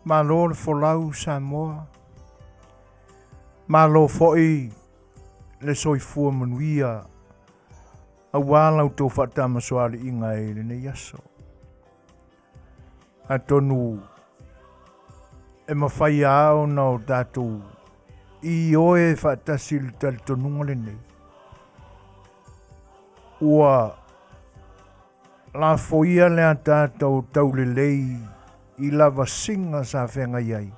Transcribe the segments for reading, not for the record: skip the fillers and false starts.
Malo le folau Samoa. Malo foi le soifua manuia aua la outou faatamasoaliiga i lenei aso. Atonu e mafai lava ona o tatou ioe faatasi i le talitonuga lenei, ua lafoia le ataata o taulelei i lavasiga sa feagai ai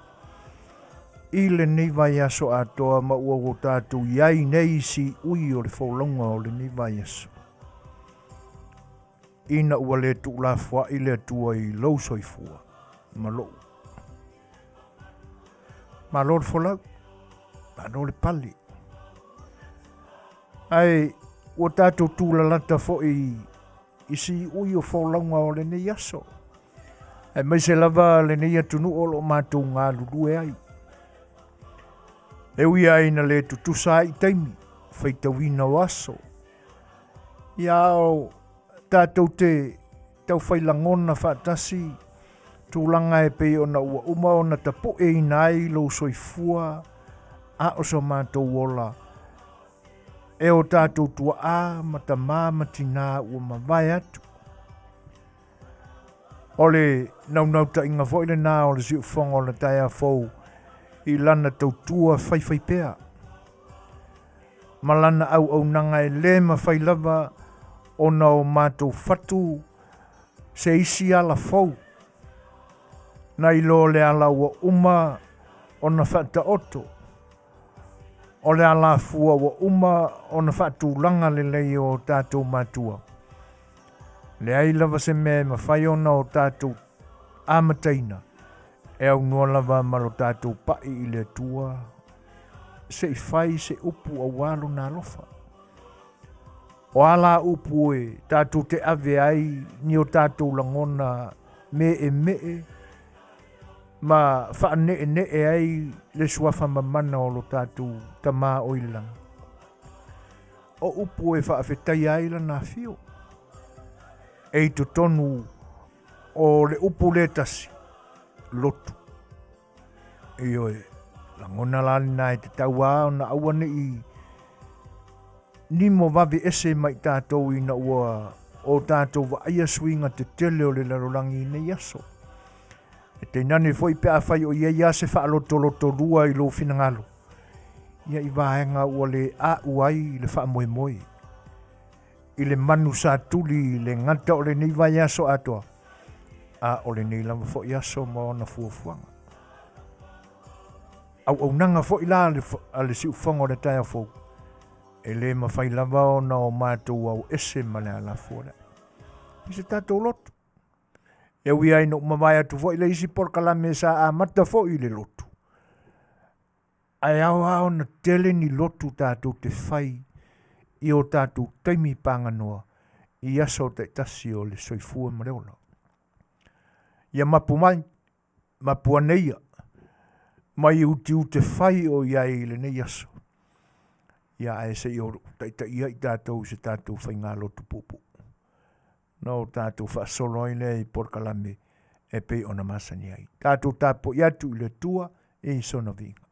i lenei vaiaso atoa ma ua o tatou i ai nei i siui o le folauga o lenei vaiaso, ina ua le tuulafoai le Atua i lou soifua ma lou. Malo le folau, malo le pale. Ae ua tatou tulalata foi i siui o folauga o lenei aso, aemaise lava lenei atunuu o lo o matou galulue ai. E ui lava ina le tutusa ai i taimi, faitauina o aso, ia o tatou te taufai lagona faatasi tulaga e pei ona ua uma ona tapueina ai lou soifua a o so matou ola e o tatou tuaa ma tamā ma tinā ua mavae atu. O le naunautaiga foi lenā o le siufofoga o le taeao fou i lana tautua faifaipea ma lana auaunaga e le mafai lava ona o matou fatu se isi ala fou nai lo le ala ua uma ona faataoto, o le alafua ua uma ona faatulaga lelei e o tatou matua. Leai lava se mea e mafai ona o tatou amataina e aunoa lava ma lo tatou pai i le Atua se i fai se upu aua lona alofa. O a la upu e tatou te ave ai ni o tatou lagona meemee ma faaneenee ai le suafa mamana o lo tatou Tama o i le lagi, o upu e faafetaia ai lana afio e i totonu o le upu lea tasi, lotu. Ioe, lagona la lena e tatau lava ona aua ne i nimo vave ese mai tatou ina ua o tatou vaaia suiga tetele o le lalolagi i nei aso. E tainane foi pe afai o i ai lava se faalotolotolua i lou finagalo, ia i vaega ua le a'u ai le faamoemoe i le manu sa tuli i le gata o lenei vaiaso atoa, a o lenei lava foi aso ma ona fuafuaga. Auaunaga foi la a le siufofoga o le taeao fou, e le mafai lava ona o matou ao ese ma le alafua lea. I se tatou lotu. E ui ai ina ou mavae atu foi le isi polokalame sa amata foi i le lotu, ae ao lava ona tele ni lotu tatou te fai i o tatou taimi paganoa i aso taitasi o le soifua ma le ola. Ia mapu mai, mapu ane ia, mai utiute fai o i ai i lenei aso. Ia ae se i o taitaia i tatou i se tatou faigalotu puupuu. Na o tatou faasolo ai lea i polokalame e pei ona masani ai. Tatou tapuai atu i le Atua i sona viiga.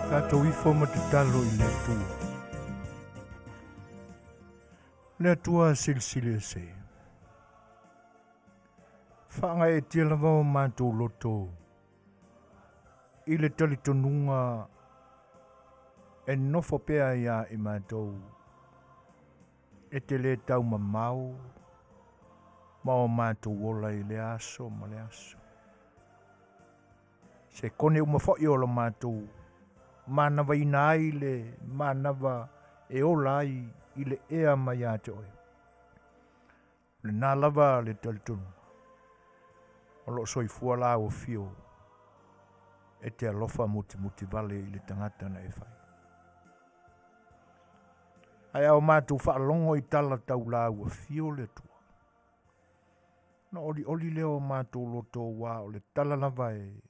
Tatou ifo ma tatalo i le Atua. Le Atua silisili ese. Faagaeetia lava o matou loto i le talitonuga e nofo pea iā i matou e te lē taumamao ma o matou ola i lea aso ma lea aso. Se kone uma foi o lo matou manavaina ai le manava e ola ai i le ea mai ia te oe. O lena lava le talitonuga o lo o soifua la au afio e te alofa mutimuti vale i le tagata na e fai. Ae a o matou faalogo i tala tau la au afio le Atua, ona olioli lea o matou loto aua o le tala lava e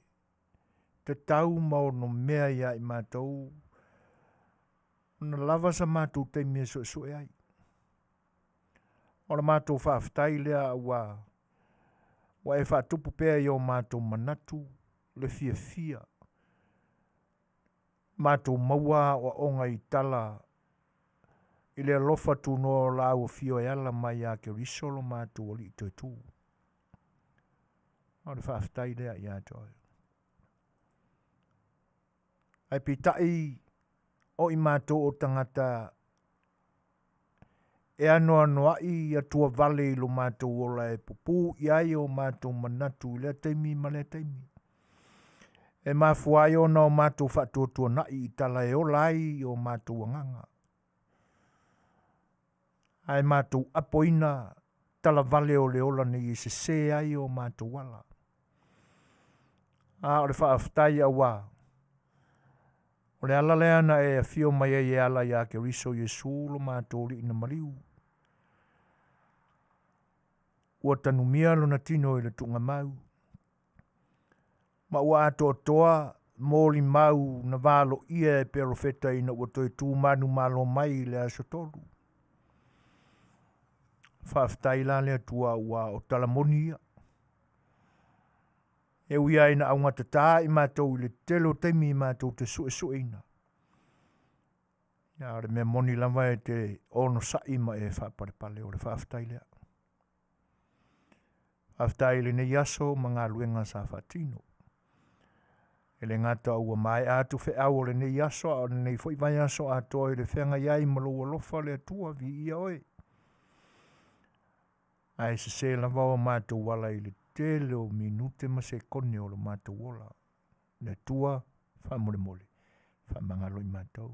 tatau ma ono mea ia i matou ona lava sa matou taimi e suesue ai. O le matou faafetai lea aua ua e faatupu pea i o matou manatu le fiafia matou maua aoaoga i tala i le alofa tunoa o la au afio e ala mai ia Keriso lo matou Alii Toetū. O le faafetai lea ia te oe. Ae peitai o i matou o tagata e anoanoai atuavale i lo matou ola e pupū i ai o matou manatu i lea taimi ma lea taimi. E mafua ai ona o matou faatuatuanai i tala e ola ai o matou agaga. Ae matou apoina talavale o le ola nei e sesē ai o matou ala. A o le faafetai auā, o le ala lea na e afio mai ai e ala iā Keriso Iesu lo matou Alii na maliu. Ua tanumia lona tino i le tuugamau, ma ua atoatoa molimau na valoia e perofeta ina ua toe tu manumalo mai i le aso tolu. Faafetai la le Atua aua o tala moni ia. E ui lava ina augatatā i matou i le tele o taimi matou te suesueina, a o le mea moni lava e te onosai ma e faapalepale, o le faafetai lea. Faafetai i lenei aso ma galuega sa faatino. E le gata ua maea atu feau o lenei aso, a o lenei foi vaiaso atoa i le feagai ai ma lou alofa le Atua, viia oe. Ae sesē lava o matou ala i le tele o minute ma sekone o lo matou ola. Le Atua, faamolemole, faamagalo i matou.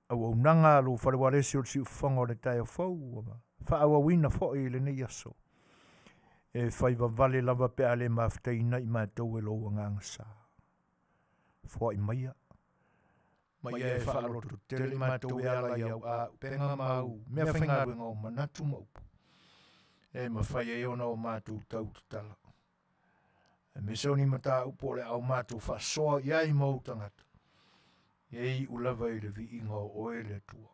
Auaunaga a lou fale ualesi o le siufofoga o le taeao fou ua faaauauina foi i lenei aso. E fai vavale lava pe a le mafutaiina i matou e lou agaga sa. Foai maia, ma ia e faalototele matou e ala i au auupega ma au meafaigaluega o manatu ma upu, e mafai ai ona o matou tau tatala. Aemaise o ni mataupu o le a o matou faasoa i ai ma ou tagata, ia iu lava i le viiga o oe le Atua.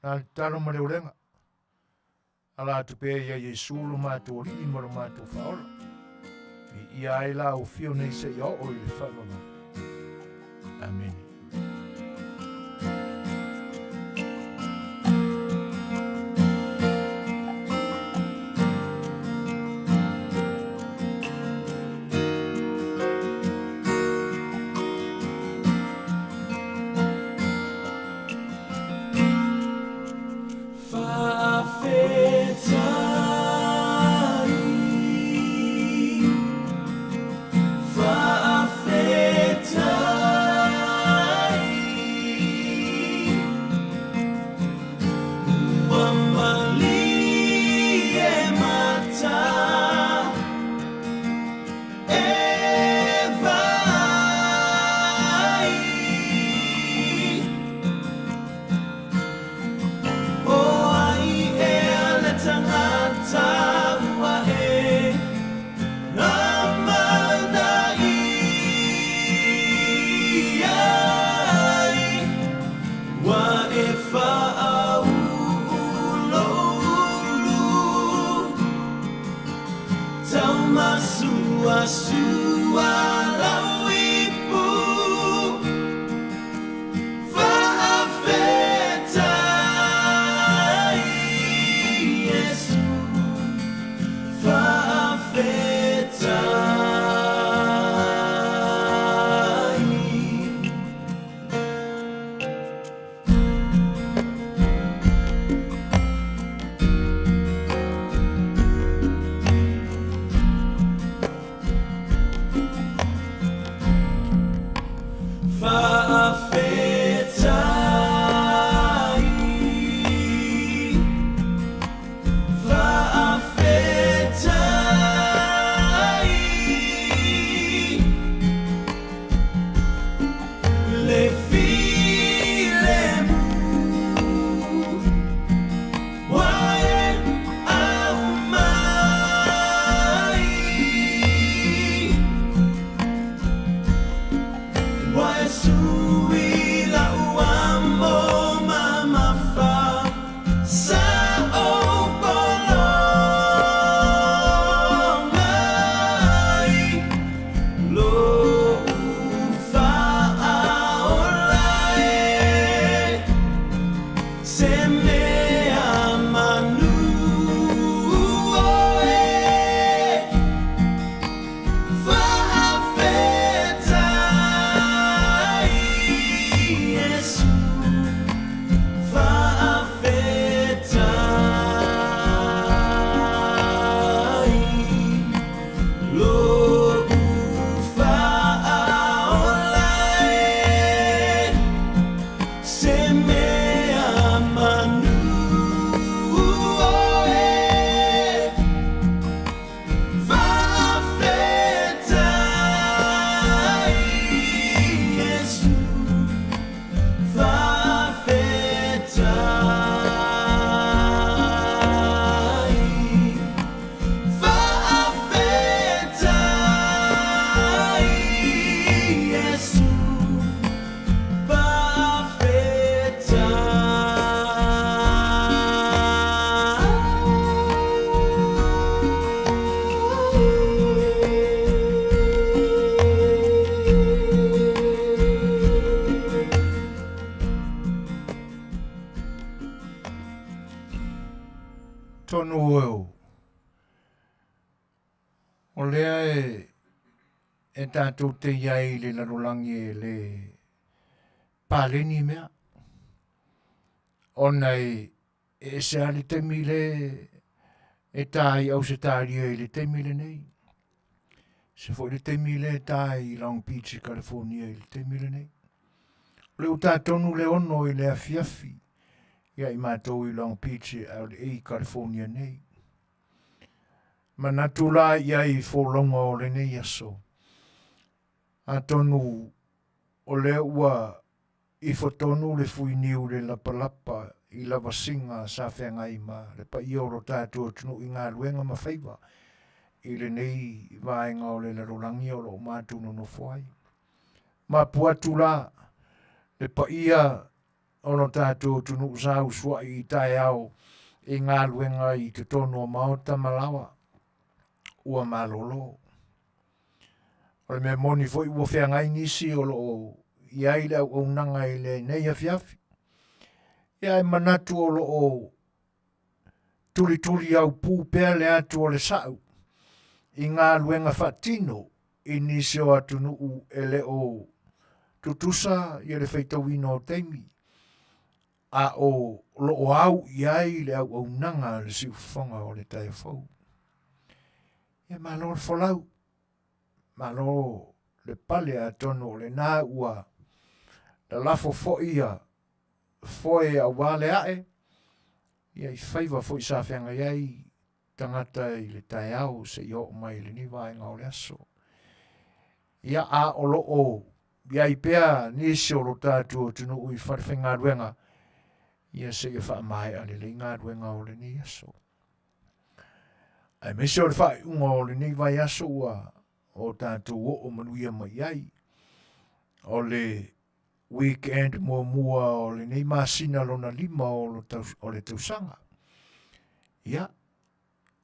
Na le tatalo ma le ulega, ala atu pea ia Iesu lo matou Alii ma lo matou Faaola. Viia ai la au afio nei seia oo i le faavavau. Amene. O lea e e tatou te i ai i le lalolagi e le paleni mea ona e e ese lava le taimi le e ta ai i Ausetalia i le taimi lenei. Ese foi le taimi lea e ta ai i Long Beach i California i le taimi lenei. O le uta tonu le ono i le afiafi ia i matou i Long Beach a o le i California nei. Manatu la i ai i folauga o lenei aso. Atonu o lea ua ifo tonu le fuiniu i le lapalapa i lavasiga sa feagai ma le paia o lo tatou atunuu i galuega ma faiva i lenei vaega o le lalolagi o lo o matou nonofo ai. Mapu atu la le paia o lo tatou atunuu sa usuai i taeao i galuega i totonu o maota ma laoa ua malolo. O le mea moni foi ua feagai nisi o lo o i ai le auaunaga i lenei afiafi. Ia ae manatu o lo o tulituli au pu pea le atu o le sa'u i galuega faatino i nisi o atunuu e le o tutusa ia le faitauina o taimi a o lo o au i ai le auaunaga a le siufofoga o le taeao fou. Ia malo le folau, malo le pale atonu o lena ua lalafo foi ia foe aua le ae ia i faiva foi sa feagai ai tagata i le taeao seia oo mai i lenei vaega o le aso. Ia a o lo o i ai pea nisi o lo tatou atunuu i falefaigaluega, ia seia faamaea lelei galuega o lenei aso. Aemaise o le faaiuga o lenei vaiaso ua o tatou oo manuia mai ai. O le weekend muamua o lenei masina lona lima o le tausaga. Ia,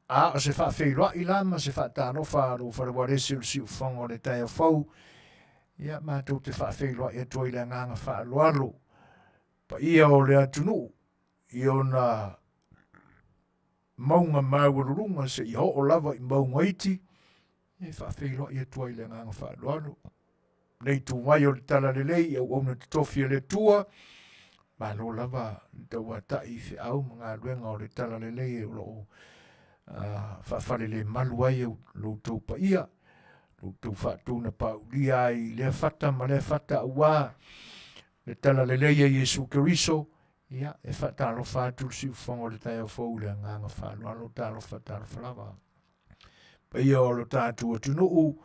a o se faafeiloai la ma se faatalofa a lou faleualesi o le siufofoga o le taeao fou, ia matou te faafeiloai atu ai i le agaga faaaloalo paia o le atunuu i ona mauga maualuluga seia oo lava i mauga iti, e faafeiloai atu ai i le agaga faaaloalo. Le ituvai o le talalelei i auauna totofi a le Atua, malo lava le tauatai i feau ma galuega o le talalelei o lo o uh, faafalelemalu ai lo outou paia, lo outou faatunapaaulia ai i lea fata ma lea fata aua le talalelei a Iesu Keriso. Ia, e faatalofa atu le siufofoga o le taeao fou i le agaga faaaloalo, talofa, talofa lava. Paia o lo tatou atunuu,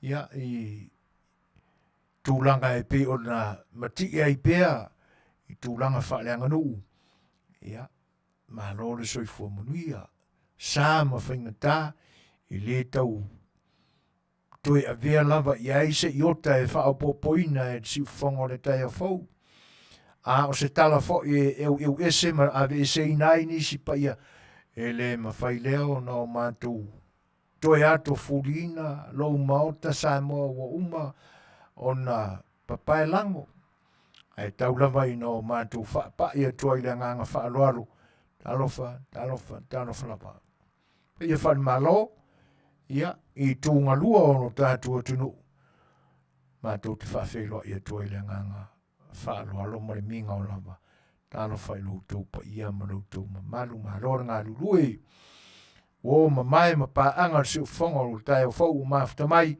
ia, i tulaga e pei ona matie ai pea i tulaga faaleaganuu, ia, malo le soifua manuia, sa ma faigata, e le tau toe avea lava i ai se iota e faaopoopoina e le siufofoga o le taeao fou. A o se tala foi e eueu ese ma aveeseina ai nisi paia, e le mafai lea ona o matou toe atofuliina lou maota Samoa ua uma ona papae lago, ae tau lava ina o matou faapai atu ai le agaga faaaloalo. Talofa, talofa, talofa lava. Paia faale-Malo, ia, i itu galua o lo tatou atunuu, matou te faafeiloai atu ai le agaga faaaloalo ma le migao lava. Talofa i lo outou paia ma lo outou mamalu, malo le galulue. Uo mamae ma paaga le siufofoga o le taeao fou ua mafuta mai,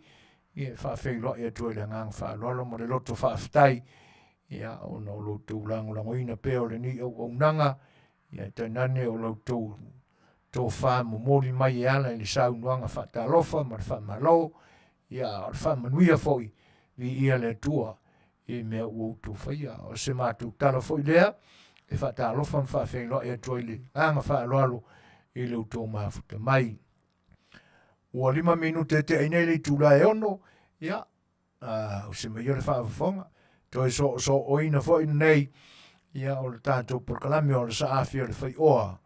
ia e faafeiloai atu ai le agaga faaaloalo ma le loto faafetai, ia ona o lo outou lagolagoina pea o lenei auaunaga, ia tainane o la outou tofa momoli mai e ala i le saunoaga faatalofa ma le faamalo, ia a o le faamanuia foi, viia le Atua i mea ua outou faia. O se matou tala foi lea e faatalofa ma faafeiloai atu ai le agaga faaaloalo i le outou mafuta mai. Ua 5 minute e tea nei le itula e 6, ia, ause mai ia le faafofoga. Toe soosooina foi lenei, ia, o le tatou polokalame o le saafi o le faioa,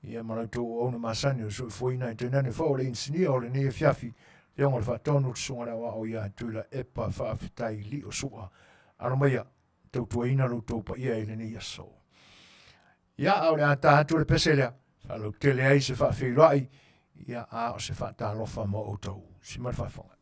ia ma la outou auauna masani o soifuaina ai tainane foi o le inisinia o lenei afiafi, Afioga i le Faatonu, le Susuga i le Aoao ia Tuila Epa, faafetai lio sua. Alo maia, tautuaina lo outou paia i lenei aso. Ia, a o le a ta atu le pese lea, faalautele ai se faafeiloai. Ia, a o se faatalofa mo outou. Si mai le faafofoga.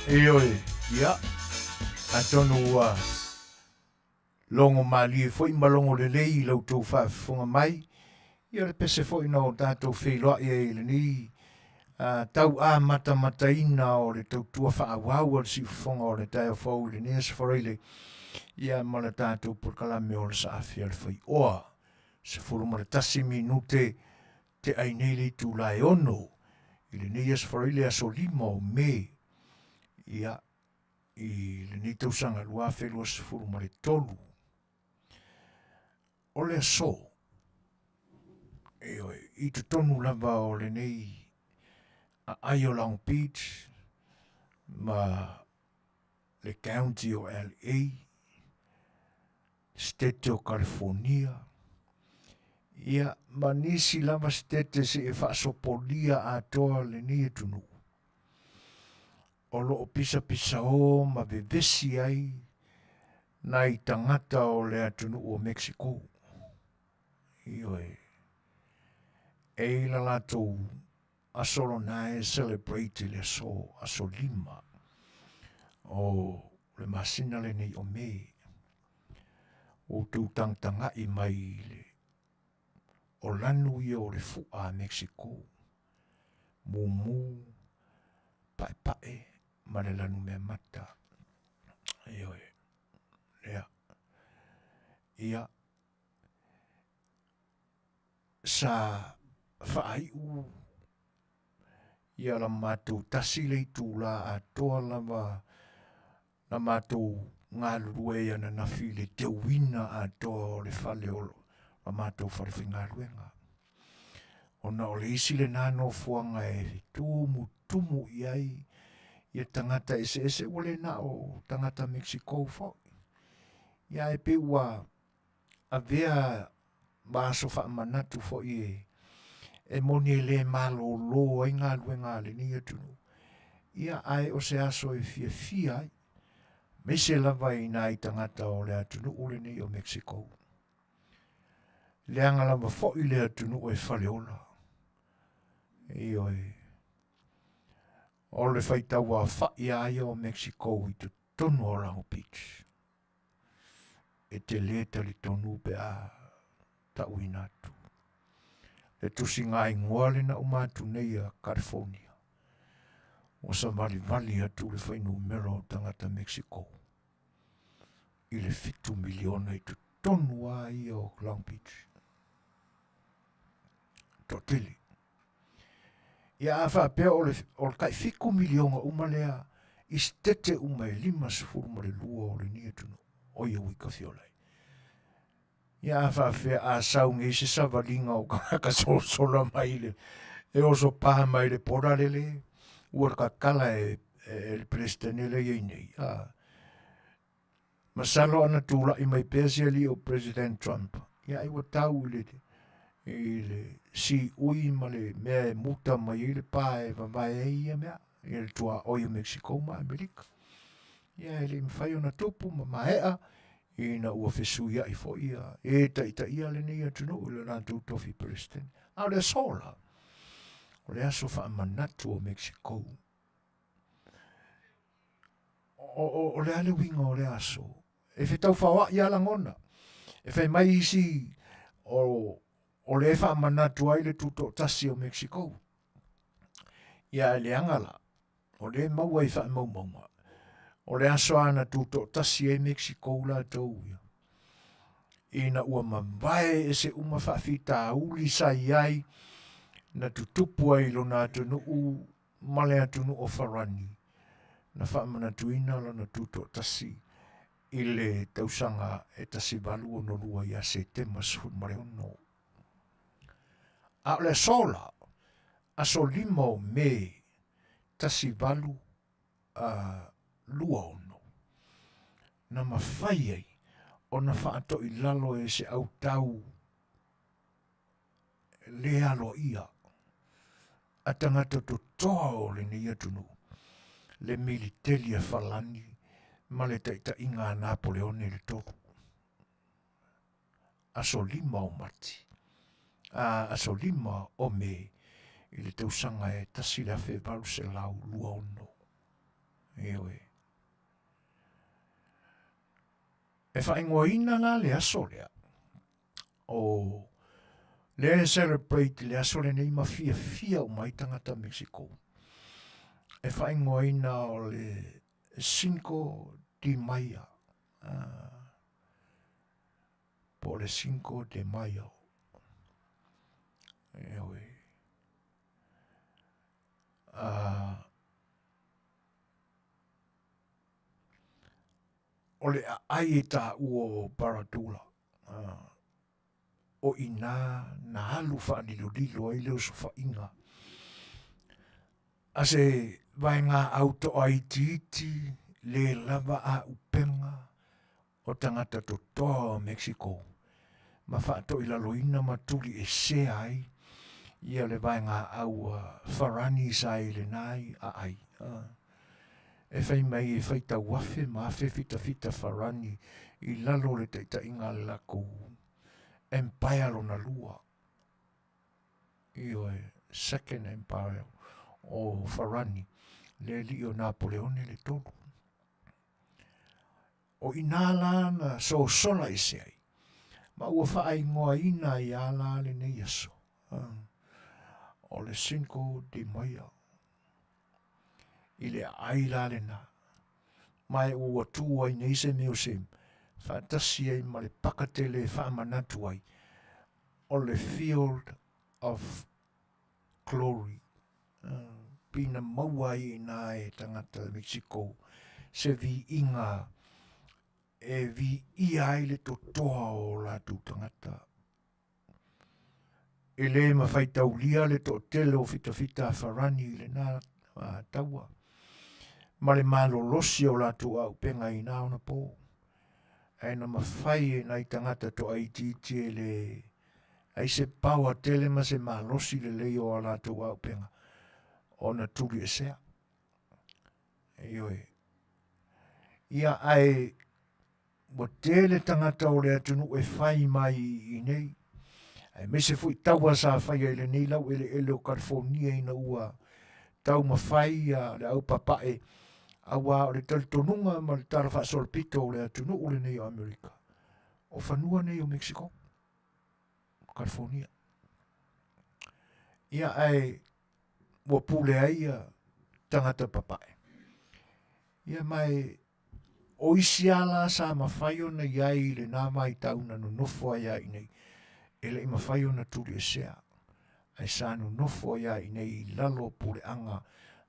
Ioe, ia, atonu ua logo malie foi ma logo lelei i la outou faafofoga mai, ia le pese foi na o tatou feiloai ai i lenei tau amatamataina o le tautua faaauau a le siufofoga o le taeao fou i lenei aso Faraile, ia ma le tatou polokalame o le Saafi a le Faioa. 11 minute tea ai nei le itula e 6 i lenei aso Faraile aso 5 o Me, ia, i lenei tausaga 2023. O le aso, ioe, i totonu lava o lenei aai o Long Beach ma le County o LA, State o California, ia ma nisi lava state seia faasopolia atoa lenei atunuu, o lo o pisapisao ma vevesi ai nai tagata o le atunuu o Mexico. Ioe. E i la latou aso lona e celebrate i le aso, aso 5 o le masina lenei o Me. Ua outou tagatagai mai i le o lanu ia o le fu'a a Mexico, mumu, pa'epa'e ma le lanumeamata. Ioe, lea. Ia, sa faai'u ia la matou tasi le itulā atoa lava na matou galulue ai ananafi i le teuina atoa o le fale o la matou falefaigaluega. Ona o le isi lena nofoaga e tumutumu i ai ia tagata eseese ua le na o tagata Mexico foi. Ia ae pei ua avea ma aso faamanatu foi e e moni e le malōlō ai galuega a lenei atunuu, ia ae o se aso e fiafia ai, aemaise lava i nai tagata o le atunuu lenei o Mexico. Leaga lava foi le atunuu e faleola. Ioe. O le faitau aofai lava ia o Mexico i totonu o Long Beach. E te lē talitonu pe a ta'uina atu. Le tusigaigoa lena uma atu nei a California, ua savalivali atu le fuainumera o tagata Mexico i le $7 miliona i totonu lava ia o Long Beach. Toatele. Ia a faapea o le, o le tai $7 miliona uma lea i sitete uma e 52 o lenei atunuu, o ia ua fiola ai. Ia a faapea a sau nei se savaliga o tagata sosola mai le e oso pa mai le border lele ua tatala e, e le Peresetene lea e i ai nei. A, masalo ana tulai mai pea se alii o President Trump, ia ai ua tau i le, i le siui ma le mea e muta mai ai le pa e vavae ai ia mea, ia le tuaoi o Mexico ma Amerika. Ia e le i mafai ona tupu ma maea ina ua fesuiai foi ia e taitaia lenei atunuu i le latou tofi Peresetene. A o le aso la, o le aso faamanatu o Mexico. O, o, o le a le uiga o le aso? E fetaufaoa'i lava lagona. E fai mai isi o, o lea e faamanatu ai le tutoatasi o Mexico. Ia ae leaga la, o lea e maua i faamaumauga, o le aso lava na tutoatasi ai Mexico latou ia, ina ua mavae ese uma faafitauli sa i ai na tutupu ai i lona atunuu ma le atunuu o Farani, na faamanatuina lona tutoatasi i le tausaga e 1862 ia Setema 16. A o le aso la, aso 5 o Me 1826, na mafai ai ona faatoilalo e se autau le aloaia a tagata totoa o lenei atunuu le militeli a Falani ma le taitaiga a Napoleone le Tolu. Aso 5 o Mati, a aso 5 o Me i le tausaga e 1826. Ioe. E faaigoaina la le aso lea o lea e celebrate le aso lenei ma fiafia uma ai tagata Mexico. E faaigoaina o le Cinco de Mayo. Po o le Cinco de Mayo. Ioe. O le aai e taua o Paradula, o i inā na alu faalilolilo ai le osofaiga a se vaegaau toaitiiti le lava auupega o tagata totoa o Mexico ma faatoilaloina ma tuliesea ai ia le vaegaau a Farani sa i lena aai. E fai mai e faitau afe ma afe fitafita Farani i lalo o le taitaiga a le lakou Empire lona lua. Ioe, Second Empire o Farani, le alii o Napoleone le tolu. O i inā la na sosola ese ai, ma ua faaigoaina ai lava la lenei aso, o le Cinco de Mayo, i le aai la lena. Ma e ua tu ai nei se museum, faatasi ai ma le paka tele e faamanatu ai, o le Field of Glory. Pei na maua ai i inā e tagata Mexico se viiga e viia ai le totoa o latou tagata. E le mafai taulia le toatele o fitafita a Farani i lena taua ma le malolosi o latou auupega i na ona po. Ae na mafai e nai tagata toaitiiti e le ai se power tele ma se malosi lelei o a latou auupega ona tuliesea. Ioe. Ia ae ua tele tagata o le atunuu e fai mai i nei, aemaise foi taua sa faia i lenei laueleele o California ina ua taumafai ia le aupapae auā o le talitonuga ma le talafaasolopito o le atunuu lenei o Amerika, o fanua nei o Mexico. California. Ia ae ua pule ai ia tagata papae. Ia ma e o isi lava la sa mafai ona i ai i lena vaitau na nonofo ai lava i inei, e le i mafai ona tuliesea, ae sa nonofo ai lava i inei i lalo o puleaga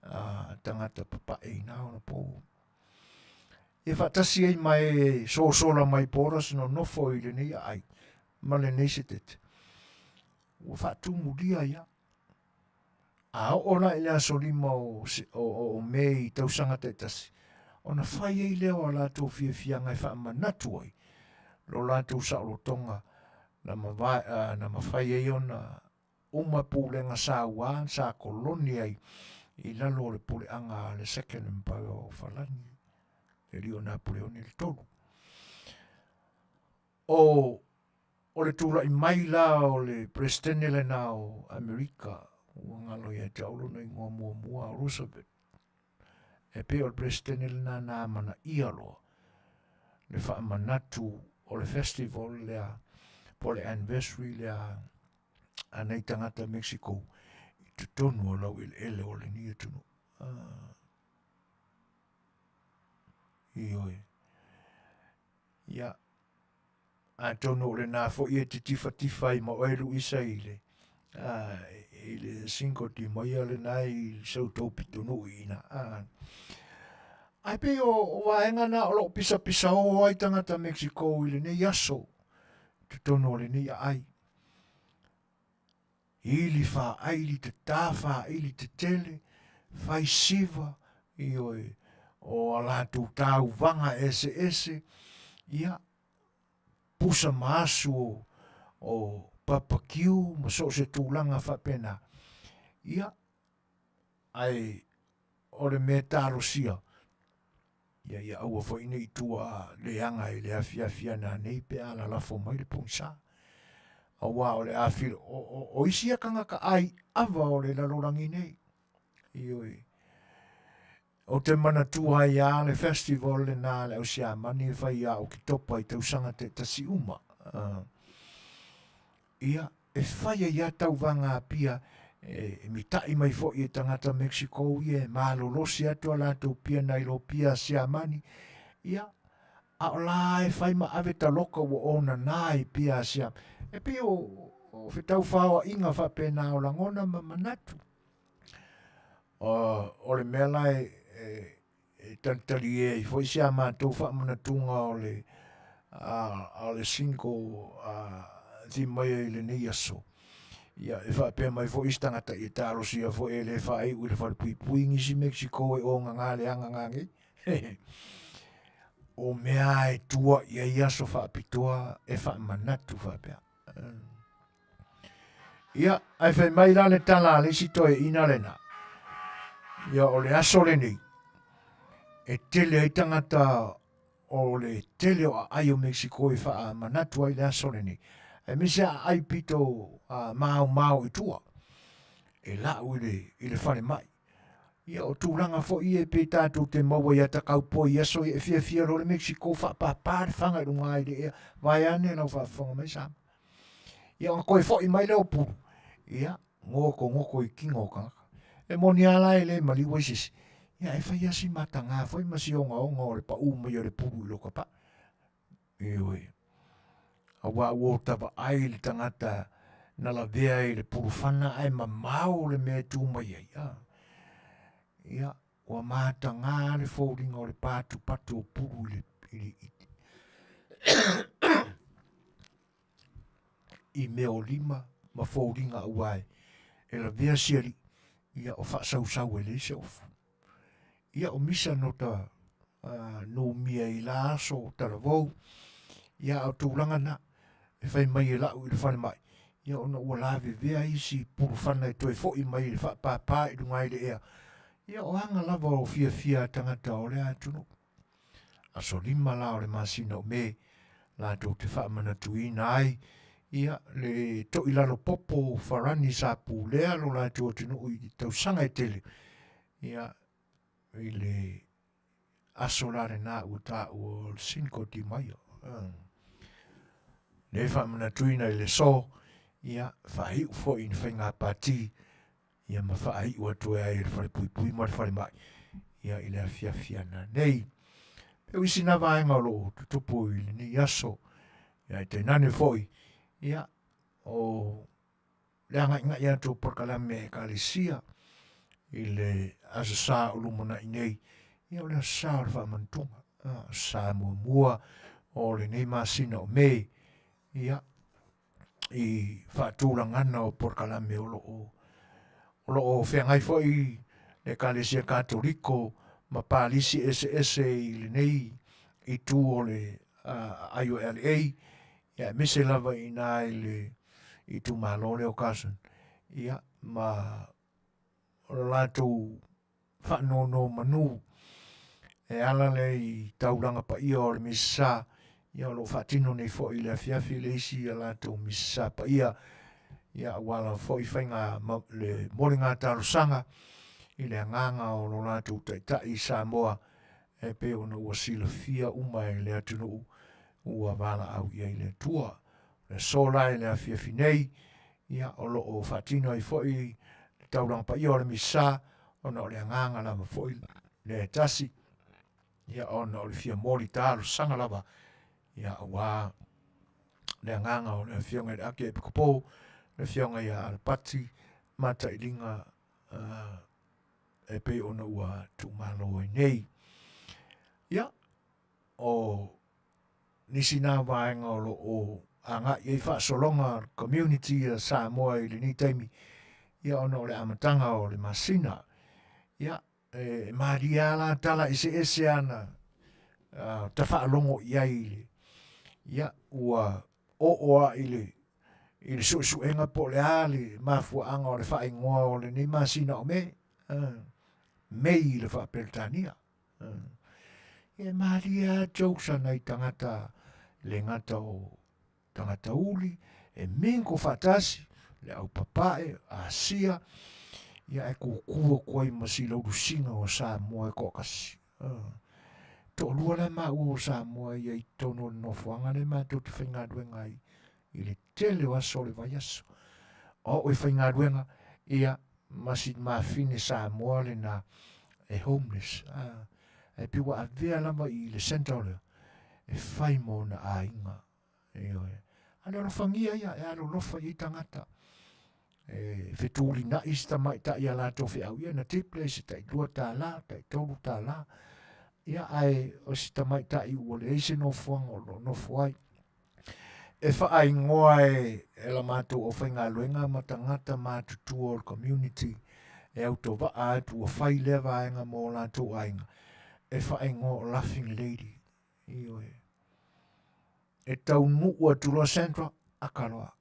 a tagata papae i na ona po. Ia faatasi ai ma e sosola mai borders nonofo i lenei aai ma lenei setete. Ua faatumulia ia. A oo la i le aso lima o, o, o, o Me i tausaga taitasi, ona fai ai lea o a latou fiafiaga e faamanatu ai lo latou saolotoga na, mavae, na mafai ai ona uma pulega saua sa kolone ai i lalo o le puleaga a le Second Empire o Falani, le alii o Napoleone le tolu. O, o le tulai mai la o le Peresetene lena o Amerika, ua galo ia te au lona igoa muamua o Roosevelt, e pei o le Peresetene lena na amanaia loa le faamanatu o le festival lea po o le anniversary lea a nai tagata Mexico i totonu o laueleele o lenei atunuu. Ah. Ioe. Ia, atonu o lena foi e te tifatifa ai ma oe Luisa i le, a, i le Cinco de Mayo lena i sa outou pitonuu i ina. A, ae pei o, o vaega na o lo o pisapisao ai tagata Mexico i lenei aso, i totonu o lenei aai. Ili faaili tatā faaili tetele, fai siva, ioe, o a latou tauvaga eseese, ia, pusa ma asu o, o papakiu ma so o se tulaga faapena. Ia, ae o le mea e talosia, Ia, ia aua foi ne i tua leaga i le afiafi a nanei pe a lalafo mai le pogisa. Auā o le a filo, o, o, o isi ia tagata ai ava o le lalolagi nei. Ioe. Ou te manatua ai lava le festival lena a le au Siamani e fai ia Oketopa i tausaga taitasi uma. Ia, e fai ai lava tauvaga a pia e mita'i mai foi e tagata Mexico ia e malolosi atu a latou pia nai lo pia a Siamani. Ia, a o la e fai ma ave taloka ua onana i pia a Siamani. E pei o fetaufaoaiga faapena o lagona ma manatu. O le mea la e, e, e talitalie ai foi si a matou faamanatuga o le, a, o le Cinco de Maio i lenei aso. Ia, e faapea mai foi isi tagata ia talosia foi e le faaiu i le falepuipui nisi Mexico e ogaga le agaga nei. O mea e tua i ai aso faapitoa e faamanatu faapea. Ia, ae fai mai la le tala a le isi toeaina lena. Ia, o le aso lenei, e tele ai tagata o le tele o aai o Mexico e faamanatu ai le aso lenei. Aemaise aai pito maomao i tua, e lau i le, i le falemai. Ia, o tulaga foi ia pe tatou te maua ia Takaupoi i aso ia, e fiafia loa le Mexico faapapa le faga i luga i le ea, vaeane lau faafofoga mai Samoa. Ia ona toe foi mai lea o pulu, ia, gotogoto i tino o tagata. E moni lava la e le maliu ai se isi, ia ae fai lava si mataga foi ma si ogaoga o le pau mai o le pulu i lou tapaa. Ioe. Aua ua ota vaai i le tagata na lavea i le pulufana ae mamao le mea e tu mai ai. A. Ia, ua mataga le foliga o le patupatu o pulu i le, i le, i, i mea o lima ma foliga aua e lavea si alii, ia o faasausau e leai se ofu. Ia o misa no ta uh, numia i la aso o talavou, ia o tulaga na, e fai mai e lau i le falemai, ia ona ua lavevea isi pulufana e toe foi mai i le faapāpā i luga i le ea, ia o aga lava o fiafia a tagata o lea atunuu. Aso 5 la o le masina o Me, latou te faamanatuina ai ia le toilalo popo o Farani sa pulea lo latou atunuu i tausaga e tele, ia i le aso la lena ua taua o le Cinco de Mayo. Le faamanatuina i le so, ia faaiu foi i ni faiga pati ia ma faaiu atu ai e le falepuipui ma le falemai ia i le afiafi ana nei. Pe o isi na vaega o loo tutupu i lenei aso, ia e tainane foi, ia o le agaigai atu o polokalame a Ekalesia i le Aso Sa o lumanai nei, ia o le Aso Sa o le Faamanatuga, Aso Sa muamua o lenei masina o Me, ia, i faatulagana o polokalame o lo o o lo o feagai foi le Ekalesia Katoliko ma palisi eseese i lenei itu o le aai o LA, ia aemaise lava i ina i le itumalo lea o Carson, ia ma o le latou faanonomanu e ala lea i taulaga paia o le Misasa, ia o lo o faatino nei foi i le afiafi le isi a latou Misasa paia, ia aua lava foi faiga le moliga talosaga i le agaga o lo latou taitai i Samoa e pei ona ua silafia uma e le atunuu ua valaau i ai le Atua. O le aso la i le afiafi nei, ia o lo o faatino ai foi le taulaga paia o le Misa, ona o le agaga lava foi lea e tasi, ia ona o le fia moli talosaga lava, ia aua le agaga o le afioga i le Akiepikopo, le afioga ia Alapati Matailiga uh, e pei ona ua tuumalo ai nei. Ia, o nisi nā vaega o lo o agai ai faasologa community a Samoa i lenei taimi, ia ona o le amataga o le masina. Ia, e malie lava la tala eseese ana uh, tafaalogo i ai i le, ia, ua oo a i le i le suesuega po o le a le mafuaaga o le faaigoa o lenei masina o Me, uh, Mei i le Faaperetania. Uh, e malie lava jokes a nai tagata le gata o tagata uli, e mingo faatasi, le au papae, Asia. Ia ae kukū atu ai ma si laulusiga o Samoa e toatasi. Toalua la maua o Samoa ia i totonu o le nofoaga lea matou te faigaluega ai i le tele o aso o le vaiaso. O au e faigaluega, ia, ma si mafine Samoa lena e homeless. Ae pei ua avea lava i le centre lea e fai ma ona aiga. Ioe. A le alofagia ia e alolofa i ai tagata. E fetulinai si tamaitai ia latou feau, ia na tip lea i se tai $2, tai $3. Ia ae o si tamaitai ua leai se nofoaga o lo o nofo ai. E faaingoa e, e la matou aufaigaluega ma tagata matutua o le community e autovaa atu ua fai lea vaega mo latou aiga, e faaingoa o Laughing Lady. Ioe. E taunuu atu loa Sandra, aka loa.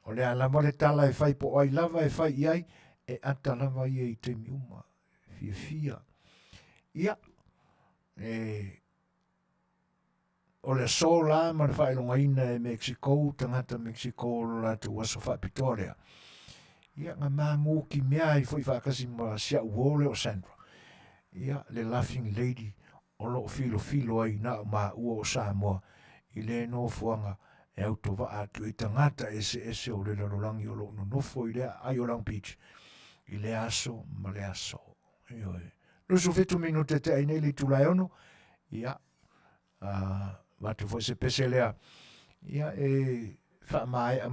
O le a lava le tala e fai po o ai lava e fai i ai, e ata lava ia i taimi uma. Fiafia. Ia, e, o le aso la ma le faailogaina e Mexico, tagata Mexico o lo latou aso faapitoa lea. Ia, na magu mea ai foi faatasi ma si au uo lea o Sandra. Ia, le Laughing Lady o lo o filofilo ai na o maua o Samoa i lea nofoaga e autovaa atu ai tagata eseese o le lalolagi o lo o nonofo i lea aai o Long Beach i lea aso ma lea aso. Ioe. 27 minute te ai nei le itula e 6. Ia, avatu foi se pese lea. Ia, e faamaea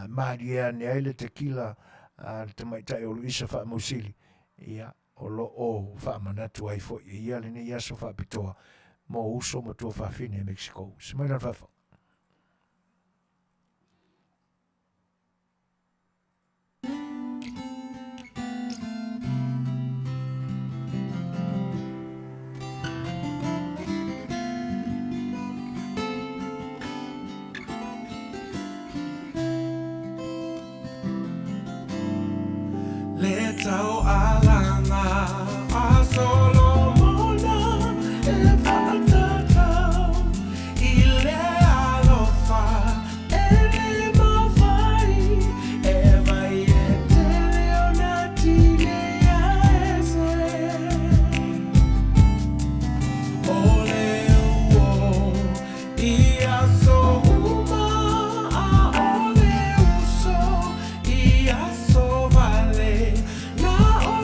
malie ane ai le tekila a le tamaitai o Luisa Faamausili. Ia, o lo o faamanatu ai foi e ia lenei aso faapitoa mo uso ma tuafafine i Mexico. Se mai lana faafofoga. Le taualaga a Solomona e faatatau i le alofa e le mafai e vai e tele ona tineia ese. O le uo I aso uma a o le uso i aso wale na o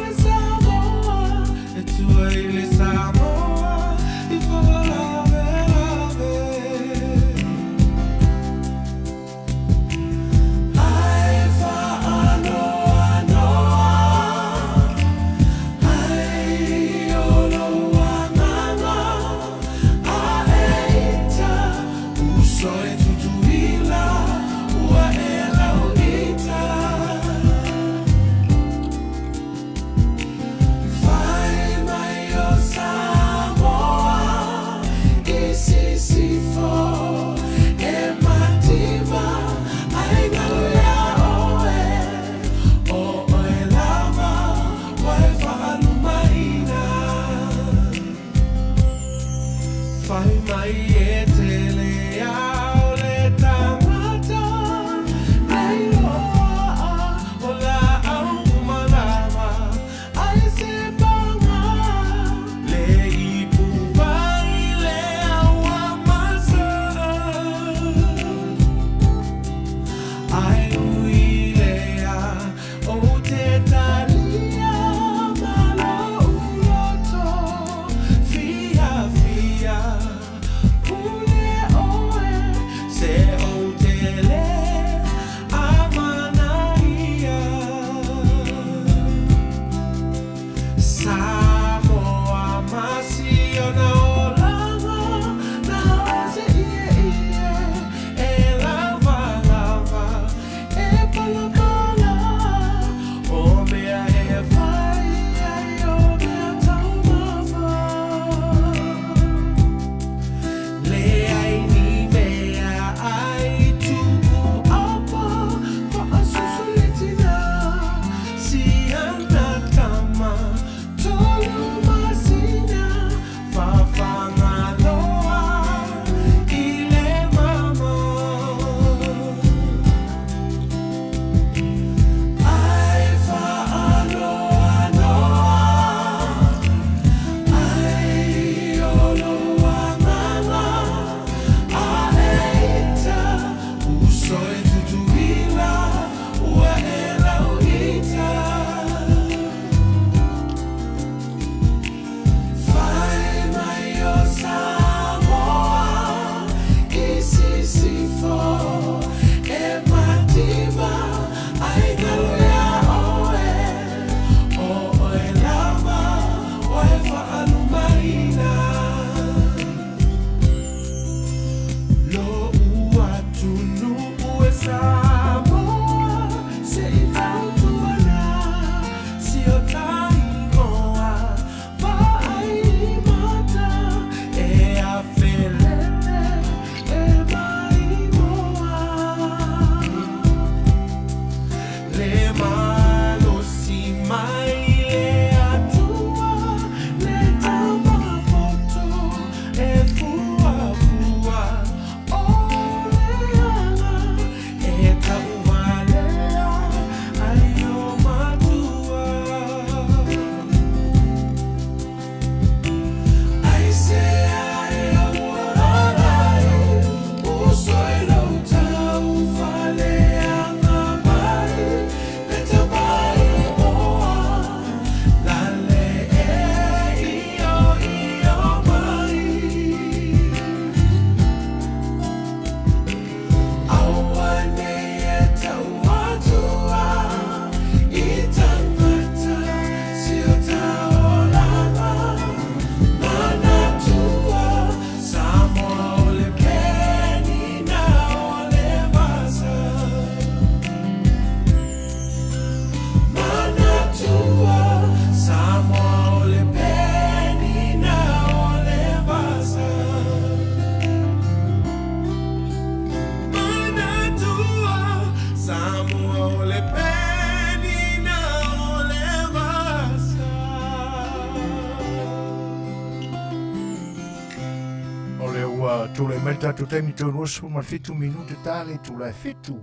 Tulai mai le tatou taimi toe 27 minute ta le itula e fitu.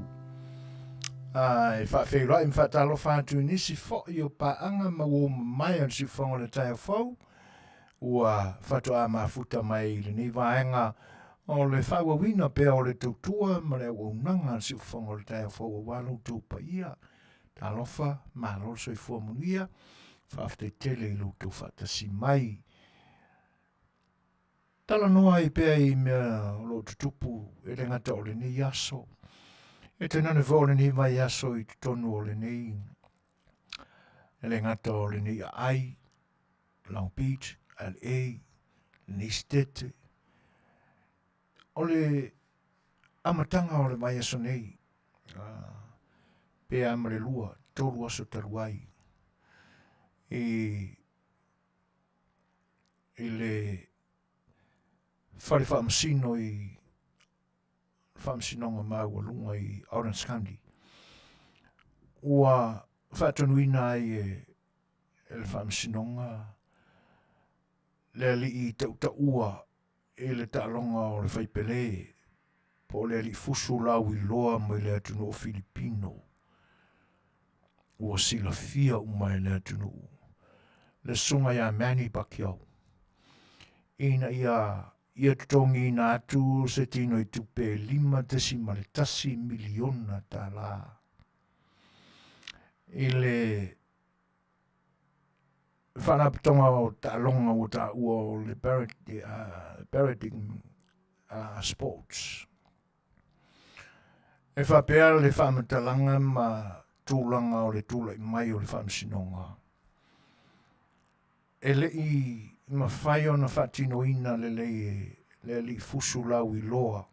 A e faafeiloai ma faatalofa atu i nisi foi o paaga ma uo mamae o le siufofoga o le taeao fou ua faatoa mafuta mai i lenei vaega o le faaauauina pea o le tautua ma le auaunaga a le siufofoga o le taeao fou aua lo outou paia. Talofa, malo le soifua manuia, faafetai tele i lo outou faatasi mai. Talanoa ai pea i mea o lo o tutupu e le gata o lenei aso, e tainane foi o lenei vaiaso i totonu o lenei, e le gata o lenei aai, Long Beach, LA, lenei sitete. O le amataga o le vaiaso nei, pe a ma le 2, 3 aso talu ai, i i le fale faamasino i Faamasinoga Maualuga i Orange County. Ua faatonuina ai e le Faamasinoga le alii tautaua i le taaloga o le faipele po o le alii fusu lauiloa mai le atunuu o Filipino ua silafia uma e le atunuu le susuga ia Manny Pacquiao ina ia ia totogiina atu se tino i tupe e $5.1 miliona tala i le Faalapotopotoga o Taaloga ua taua o le Paradigm Sports. E faapea le faamatalaga ma tulaga o le tulai mai o le faamasinoga e le i mafai ona faatinoina lelei e le alii fusu lauiloa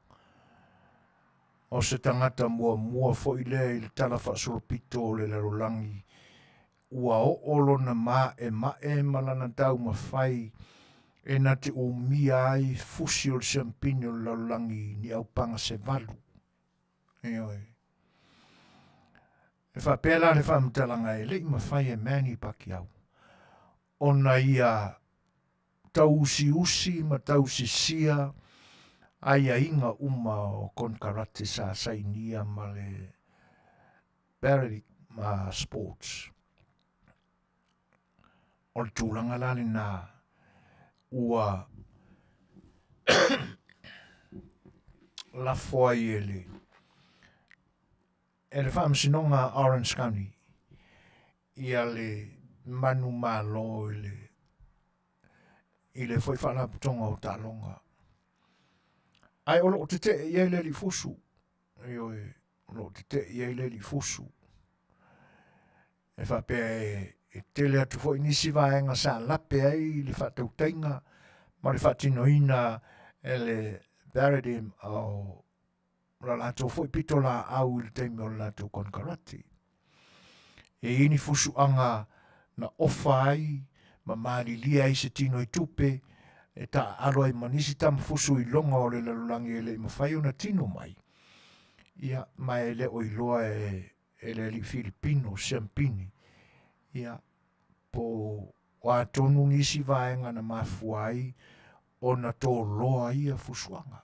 o se tagata muamua foi lea i le tala faasolopito o le lalolagi Ua oo lona maemae ma lana taumafai e na te umia ai fusi o le siampini o le lalolagi i ni aupaga se valu. Ioe. E faapea la le faamatalaga e le i mafai e Manny Pacquiao ona ia tauusiusi ma tausisia aiaiga uma o konekarate sa sainia ma le Barry ma Sports. O le tulaga la lena ua lafo ai e le e le Faamasinoga Orange County ia le manumalo i le i le foi faalapotopotoga o taaloga. Ae o lo o tetee i ai le alii fusu. Ioe, o lo o tetee i ai le alii fusu. E faapea e, e tele atu foi nisi vaega sa lape ai le faatautaiga ma le faatinoina e le Paradigm o la latou foi pitolaau i le taimi o le latou konekarate. E i ai ni fusuaga na ofa ai ma malilie ai se tino i tupe e taaalo ai ma nisi tama fusu iloga o le lalolagi e le i mafai ona tino mai, ia, ma e le o iloa e, e le alii Filipino, Siampini, ia, po o a tonu nisi vaega na mafua ai ona toloa ia fusuaga.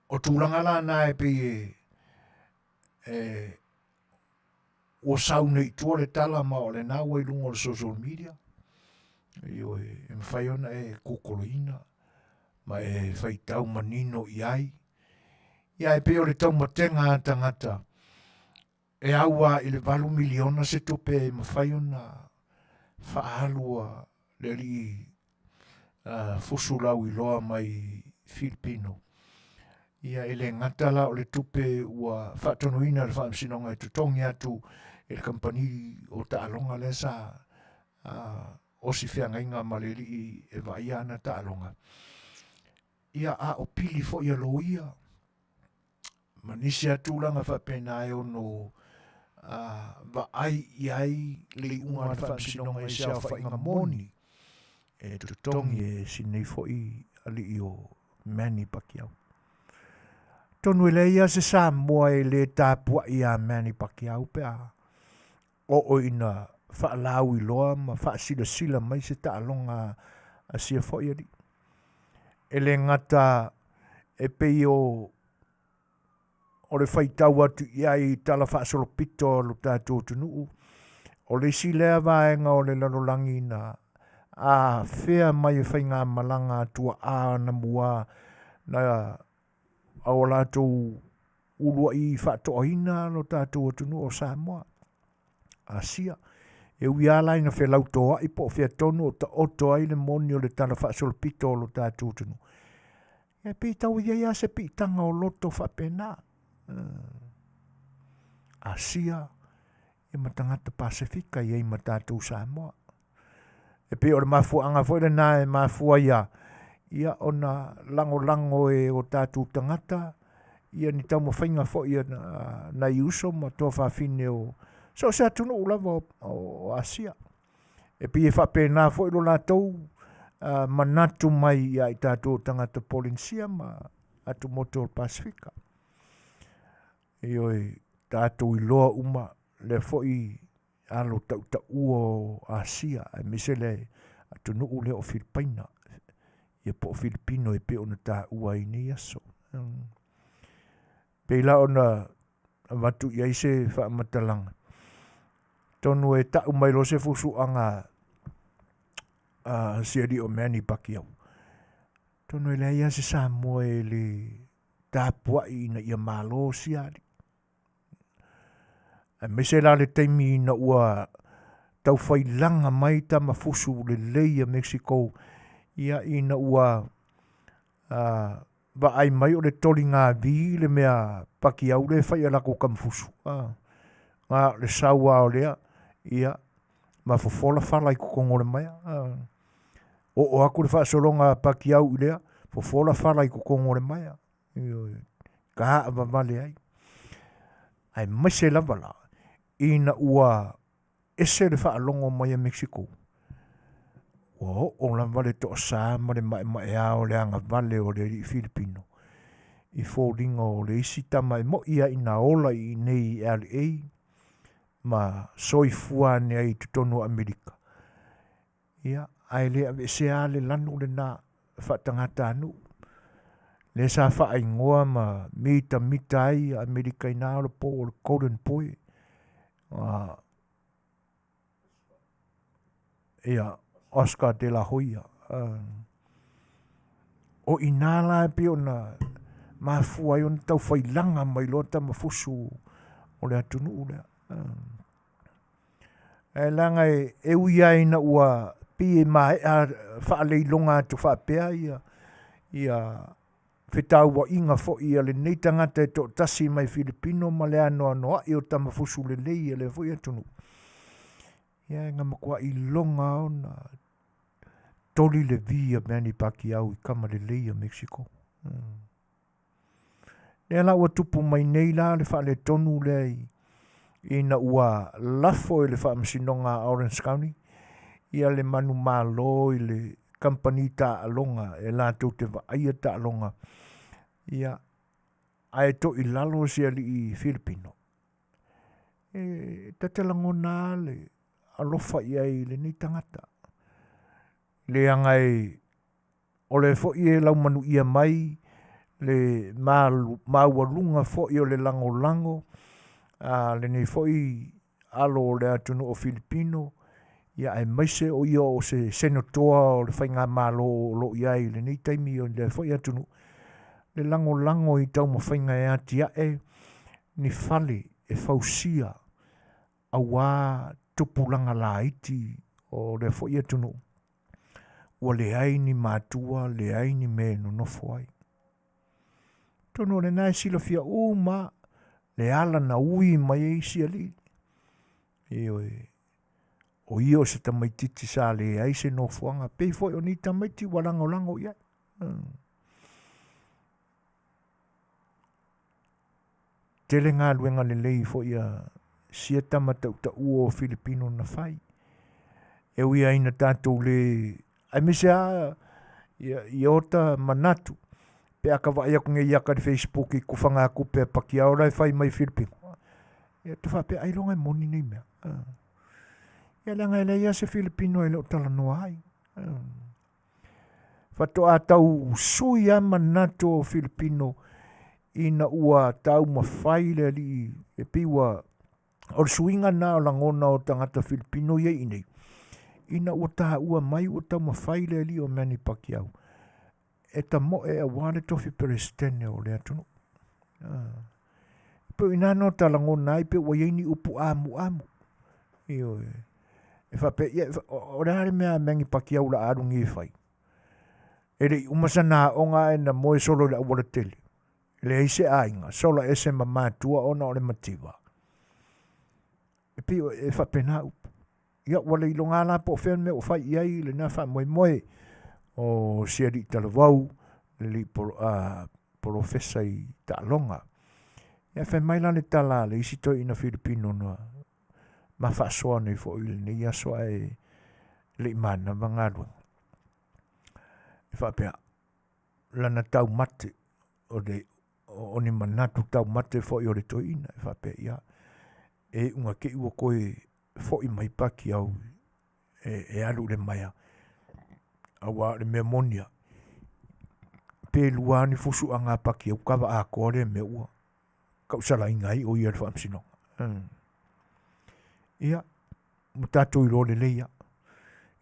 O tulaga la na e pei e, e ua sau nei i tua le tala ma o lena ua i luga o le social media. Ioe, e mafai ona e kukoloina ma e faitau manino i ai. Ia e pei o le taumatega a tagata e au a i le 8 miliona se tupe e mafai ona faaalu a le alii uh, fusu lauiloa mai Filipino. Ia e le gata la o le tupe ua faatonuina le faamasinoga e totogi atu e le kamupani o taaloga lea sa uh, osi feagaiga ma le alii e vaaia ana taaloga. Ia a o pili foi a loia ma nisi a tulaga faapena e ono vaai i ai le iuga a le Faamasinoga i se aofaiga moni e totogi e si nei foi alii o Manny Pacquiao. Atonu e leai lava se Samoa e le tapuai ia Manny Pacquiao pe a oo ina faalauiloa ma faasilasila mai se taaloga a sia foi alii. E le gata e pei o o le faitau atu i ai i tala faasolopito o lo tatou atunuu, o le isi lea vaega o le lalolagi na afea mai e faigamalaga a tuaa anamua na a latou uluai faatoaina lo tatou atunuu o Samoa. Asia. E ui lava la ina felautoa'i po o fea tonu o taoto ai le moni o le tala faasolopito o lo tatou atunuu, ia pei tau i ai lava se piitaga o loto faapena. Asia, ia ma tagata Pasefika i ai ma tatou Samoa. E pei o le mafuaaga foi lena e mafua ai a, ia ona lagolago e o tatou tagata ia ni taumafaiga foi a nai uso ma tuafafine o so o se atunuu lava o Asia. E pei e faapena foi lo latou manatu mai ia i tatou tagata Polenisia ma atumotu o le Pasefika. Ioe, tatou iloa uma lea foi alo tautaua o Asia aemaise le atunuu lea o Filipaina, ia po o Filipino e pei ona taua ai i nei aso. Pei la ona avatu i ai se faamatalaga, atonu e tau mai loa se fusuaga a si alii o Manny Pacquiao, atonu e leai lava se Samoa e le tapuai ina ia malo sia alii. Aemaise la le taimi ina ua taufai laga mai tama fusu lelei a Mexico, ia ina ua vaai mai o le toligavi le mea Pakiau lea e fai i a latou tamafusu, na o le sau lava o lea, ia, ma fofola fala i totonu o le maea. Oo atu le faasologa a Pakiau i lea, fofola fala i totonu o le maea. Ioe, taavavale ai. Aemaise lava la, ina ua ese le faalogo mai a Mexico, ua oo lava le toasā ma le maemaea o le agavale o le alii Filipino i foliga o le isi tama e mo'i lava ina ola i inei i LA ma soifua ane ai i totonu o Amerika. Ia, ae le aveesea lava le lanu lena faatagatanuu, lea sa faaigoa ma mitamita ai Amerika i na olapo o le Golden Boy. Ia, Oscar de la Hoya. O i nā la e pei ona mafua ai ona taufailaga mai loa tamafusu o le atunuu lea. Ae leaga e ui lava ina ua pei e maea faaleiloga atu faapea ia ia fetauaiga foi a lenei tagata e toatasi mai Filipino ma le anoanoai o tamafusu lelei a lea foi atunuu, ia na matua iloga lava ona toli le vi a Manny Pacquiao i tama lelei a Mexico. Lea la ua tupu mai nei la le faaletonu lea i, ina ua lafo e le Faamasinoga a Orange County ia le manumalo i le kamupani taaloga e latou te vaaia taaloga, ia, ae toilalo si alii Filipino. E ta te lagona lava le alofa i ai i lenei tagata, leaga e O lea foi e laumanuia mai le maualuga foi o le lagolago a lenei foi alo o le atunuu o Filipino, ia aemaise o ia o se Senatoa o le Faigamalo o lo o i ai i lenei taimi o lea foi atunuu, le lagolago i taumafaiga e atiae ni fale e fausia aua tupulaga laiti o lea foi atunuu ua leai ni matua, leai ni mea e nonofo ai. Atonu o lena e silafia uma le ala na ui mai ai isi alii. Ioe, o ia o se tamaititi sa leai se nofoaga, pei foi o ni tamaiti ua lagolago i ai. Tele galuega lelei foi a sia tama tautaua o Filipino na fai. E ui lava ina tatou le aemaise lava ia ota manatu pe a ka vaai atu nei ia ka i le Facebook i tufagatupe a Pakiao la e fai mai Filipino. Ia ta faapea ailoga e moni nei mea. Ia leaga e leai lava se Filipino e le o talanoa ai. Faatoa tau sui lava manatu o Filipino ina ua taumafai le alii e pei ua o le suiga lena o lagona o tagata Filipino ia i inei, ina ua taua mai ua taumafai le alii o Manny Pacquiao e tamoe aua le tofi Peresetene o le atunuu. Ah. Pei o i ina nō ta lagona ai pei ua i ai ni upu amuamu. Ioe. E faapea, ia, o le a le mea a Manny Pacquiao o le a alu nei e fai? E le i uma sana aoga ae na moe solo i le auala tele. E leai se aiga, sola ese ma matua ona o le mativa. E pei e faapena upu. Ia, ua le iloga la po o fea le mea ua fai i ai lena faamoemoe o si alii talavou, le alii polofesa i taaloga. Ia, fai mai la le tala a le isi toeaina Filipino na ma faasoa nei foi i lenei aso ae le i manava galuega. E faapea, lana taumate o le o ni manatu taumate foi o le toeaina e faapea, ia, e iuga te i ua toe foi mai Pacquiao e, e alu i le maea. Aua o le mea moni lava, pe lua ni fusuaga a Pacquiao kava atoa lea mea ua tausalaina ai o ia i le faamasinoga. Mm. Ia, ua tatou iloa lelei lava.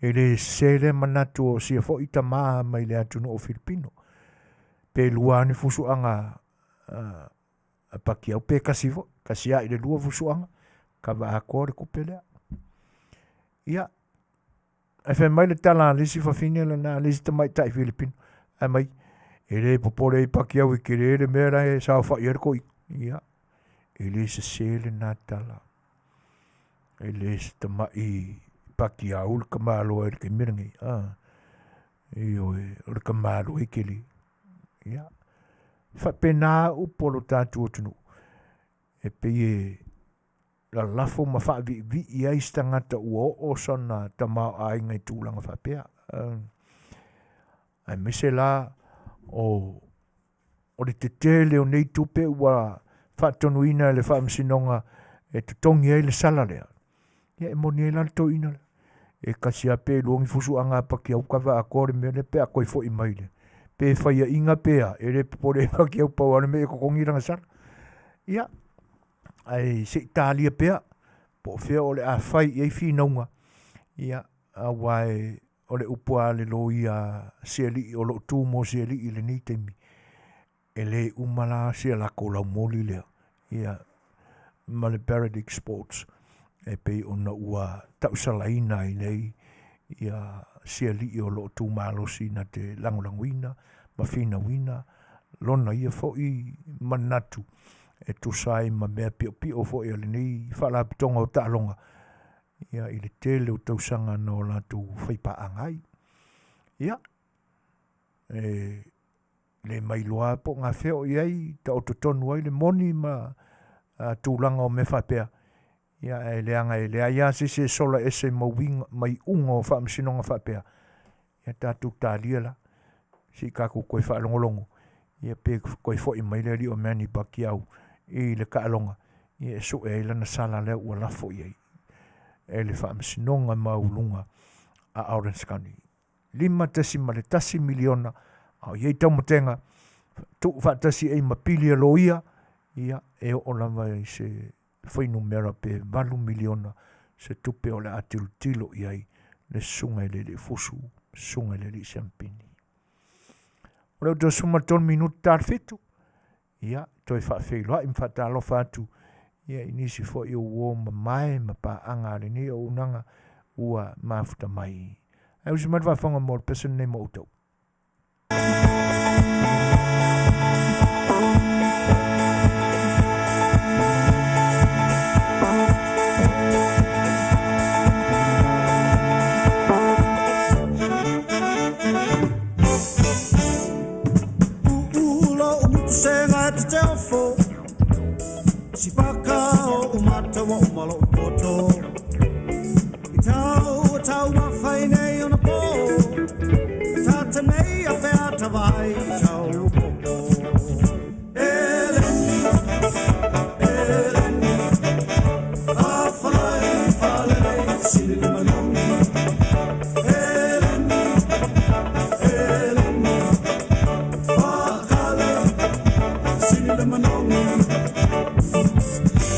E le sese lea manatu o sia foi tama mai le atunuu o Filipino. Pe lua ni fusuaga a Pacquiao pe kasi foi, kasi lava i le lua fusuaga, kava atoa le tupe lea. Ia, ae fai mai le tala a le isi fafine lena, le isi tamaitai Filipino, fai mai, e le popole ai Pacquiao e tele le mea la e saofai ai le toeaina. Ia, e le sese lena tala. E le se tamai Pacquiao le tamaloa i le taimi lenei. Ah, ioe, o le tamaloa e tele. Ia, e faapena upu a lo tatou atunuu, e pei e lalafo ma faaviivii ai se tagata ua oo sana tamaoaiga i tulaga faapea. Aemaise la o o le tetele o nei tupe ua faatonuina e le Faamasinoga e totogi ai le sala lea, ia e moni ai la le toeaina lea. E tasi lava pe lua ni fusuaga a Pacquiao kava atoa le mea lea pe a toe foi mai le pe faiaina pe a, e le popole ai Pacquiao pau lava le mea ia totogi lana sala. Ia, ae se i talia pea po o fea o le a fai i ai finauga, ia, aua e o le upu a le loia si alii o lo o tu mo si alii i lenei taimi, e le uma la si a latou laumoli lea, ia, ma le Paradigm Sports, e pei ona ua tausalaina ai nei ia si alii o lo o tu malosi na te lagolagoina ma finauina lona ia foi manatu e tusa ai ma mea piopio foi a lenei faalapotopotoga o taaloga ia i le tele o tausaga na o latou faipaaga ai. Ia, e le mailoa po o gafea o i ai, taoto tonu ai le moni ma a, tulaga o mea faapea. Ia, ae leaga e leai lava se isi e sola ese ma uiga, ma iuga o faamasinoga faapea. Ia tatou talia la, se i tatou toe faalogologo, ia pe toe foi mai le alii o Manny Pacquiao i le taaloga, ia e sue ai lana sala lea ua lafo i ai e le Faamasinoga Maualuga a Orange County. $5.1 miliona, a o i ai taumatega, tuu faatasi ai ma pili a loia, ia e oo lava i se fuainumera pe $8 miliona se tupe o le a tilotilo i ai le susuga i le alii Fusu, susuga i le alii Siamupini. O lea ua toe 13 minute ta le fitu, ia, toe faafeiloai ma faatalofa atu ia i nisi foi o uo mamae ma paaga a lenei auaunaga ua mafuta mai. Ae usi mai le faafofoga mo le pese lenei mo outou.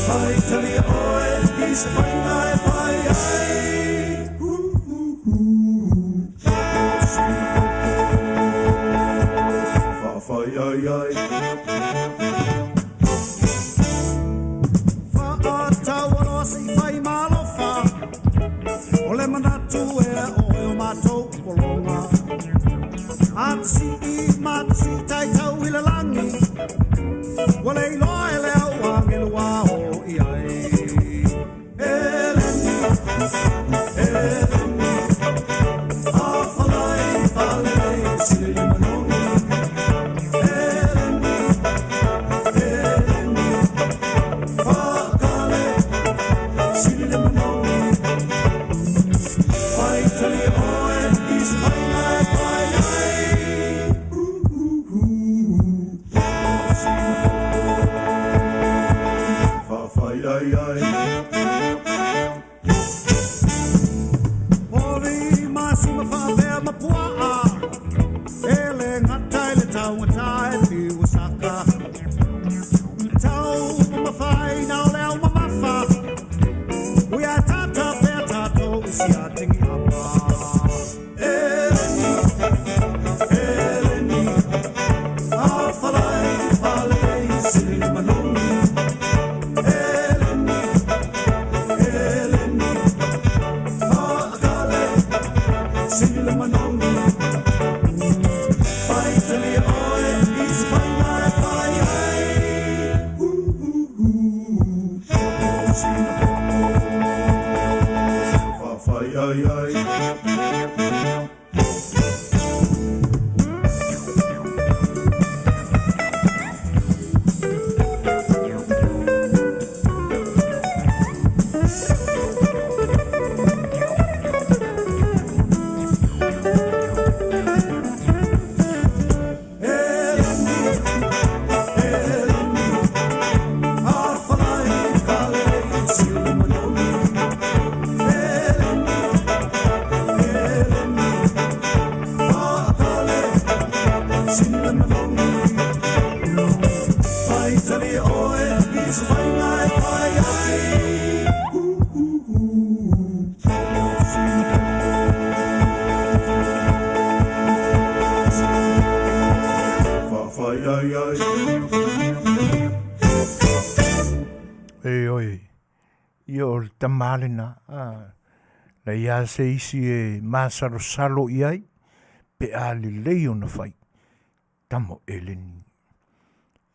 Faitalia oe i se faiga e fai ai. Faafai ai ai. Faataualoa se i fai ma alofa, o le manatu ea oe o matou pologa. A tasii ma tasii taitau i le lagi, ua le iloa e le au agelu a o i ai. Eleni, Eleni, afalai falelei sili le manogi. Eleni, Eleni, faakale sili le manogi. Faitalia oe i se faiga e fai ai. Faafai ai ai. Poli masima faapea ma puaa, e le gata i le taugata e fiu saka. Tau mamafaina o le au mamafa, ui a tata pea tatou i si atigi apa. Eleni, Eleni, afalai falelei sili le manogi. Eleni, Eleni, faakale sili le manogi. Faitalia oe i se faiga e fai ai. Faafai ai ai. Eleni, Eleni, afalai falelei sili le manogi. Eleni, Eleni, faakale sili le manogi. Faitalia oe i se faiga e fai ai. Faafai ai ai. E oi, ia o le tama lena, a, leai lava se isi e masalosalo i ai, pe a lelei ona fai, tama o Eleni.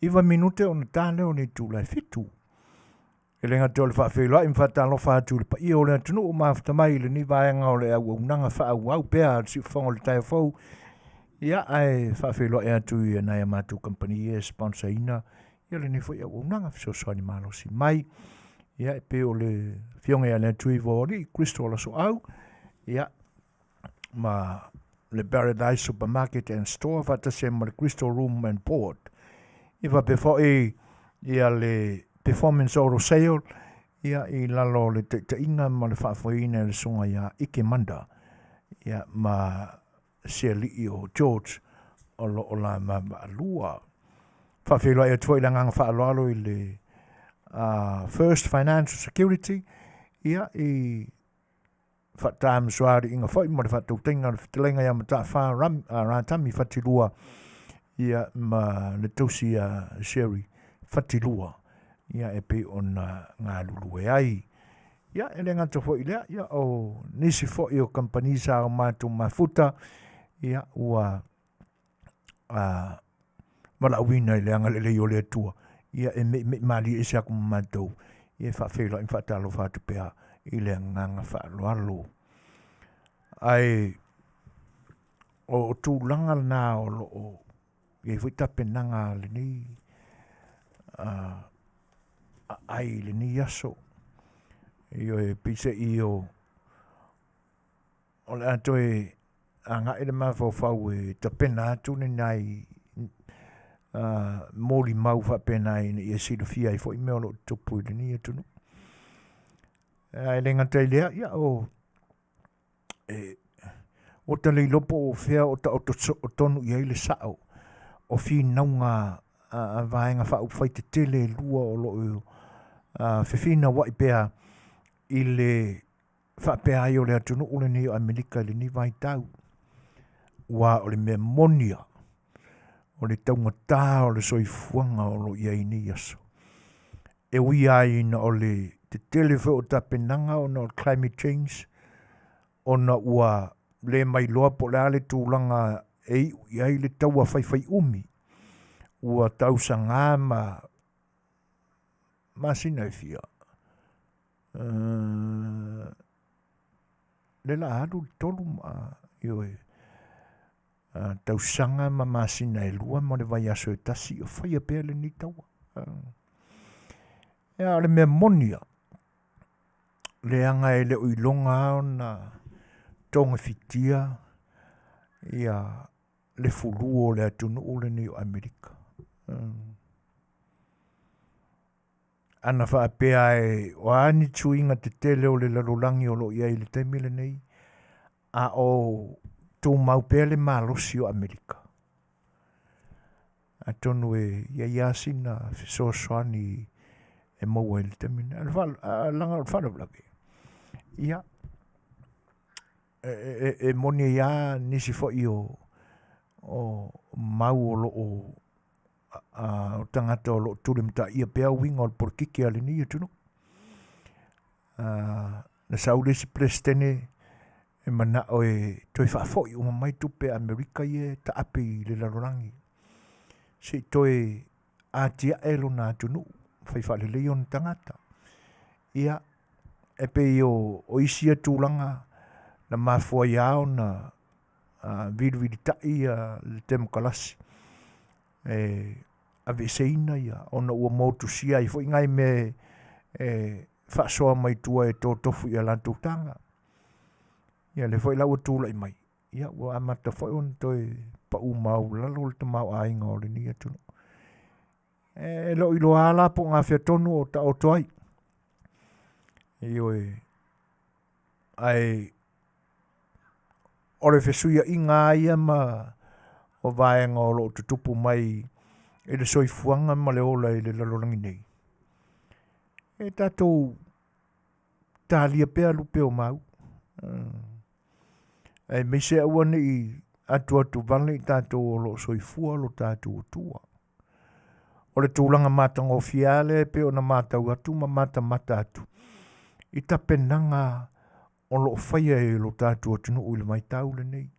9 minute ona ta lea o le itula e 7. E le gata o le faafeiloai ma faatalofa atu i le paia o le atunuu mafuta mai i lenei vaega o le auaunaga faaauau pea a le siufofoga o le taeao fou. Ia, ae faafeiloai atu i nai a matou kamupani e sponsorina ia lenei foi auaunaga fesoasoani malosi mai. Ia, e pei o le Afioga ia Leatuiva o Alii, Crystal Lasoau, ia, ma le Paradise Supermarket and Store faatasi ai ma le Crystal Room and Board. Ia faapea foi ia le Performance Auto Sale ia i lalo o le taitaiga ma le faafoeina e le susuga ia Ike Manda ia ma se alii o George o lo o la vaavaalua. Faafeiloai atu foi i le agaga faaaloalo i le First Financial Security ia i faatamasoaliiga foi ma le faatautaiga o le fetalaiga ia Mataafa Ram, Ratami Fatilua ia ma le tausi ia Sherry Fatilua ia e pei ona galulue ai. Ia e le gata foi i lea, ia o nisi foi o kamupani sa o matou mafuta ia ua valaauina i le agalelei o le Atua, ia e meimei malie ese aku ma matou, ia e faafeiloai ma faatalofa atu pea i le agaga faaaloalo. Ae o tulaga lena o lo o i ai foi tapenaga a lenei aai i lenei aso. Ioe, peiseai o o le a toe agai le mafaufau e tapena atu ni nai molimau faapena ina ia silafia ai foi mea o lo o tutupu i lenei atunuu. Ae le gata i lea, ia o e, ua ta le iloa po o fea o taoto soo tonu i ai le sao o finauga a vaega faaupufai tetele e lua o lo o fefinauai pea i le faapea ai o le atunuu lenei o Amerika i lenei vaitau, aua o le mea moni lava, o le taugata o le soifuaga o lo o i ai nei aso. E ui ai ina o le tetele foi o tapenaga ona o le climate change, ona ua le mailoa po o le a le tulaga e iu i ai le taua faifaiumi, ua tausaga ma masina e fia, lea o le a alu le 3 ioe, tausaga ma masina e 2 ma le vaiaso e 1 o faia pea lenei taua. Ia, o le mea moni lava, leaga e le o iloga lava ona togafitia ia le fulu o le atunuu lenei o Amerika. Ana faapea e o a ni suiga tetele o le lalolagi o lo o i ai i le taimi lenei, a o tumau pea le malosi o Amerika, atonu e i ai lava sina fesoasoani e maua i le taimi lenei. A leaga o le faalavelave, ia, e moni ai lava nisi foi o mau o lo o o tagata o lo o tulimataia pea uiga o le polokiki a lenei atunuu. Na sau le isi Peresetene e manao e toe faafoi uma mai tupe a Amerika ia e taape i le lalolagi, se i toe atiae lona atunuu, fai faalelei ona tagata. Ia, e pei o isi ia tulaga na mafua ai lava ona vilivilitai le Temokarasi e aveeseina ia, ona ua motusia ai foi nai mea e faasoa mai tua e totofu i a latou taga. Ia lea foi la ua tulai mai, ia ua amata foi ona toe pau maualalo le tamaoaiga o lenei atunuu. E le o iloa lava la po o gafea tonu o taoto ai. Ioe, ae o le fesuiaiga lava ia ma o vaega o lo o tutupu mai i le soifuaga ma le ola i le lalolagi nei, e tatou talia pea lupe o mau. Aemaise aua ne i atuatuvale i tatou o lo o soifua lo tatou Atua. O le tulaga matagofie lava lea e pei ona matau atu ma matamata atu i tapenaga o lo o faia e lo tatou atunuu i le vaitau lenei.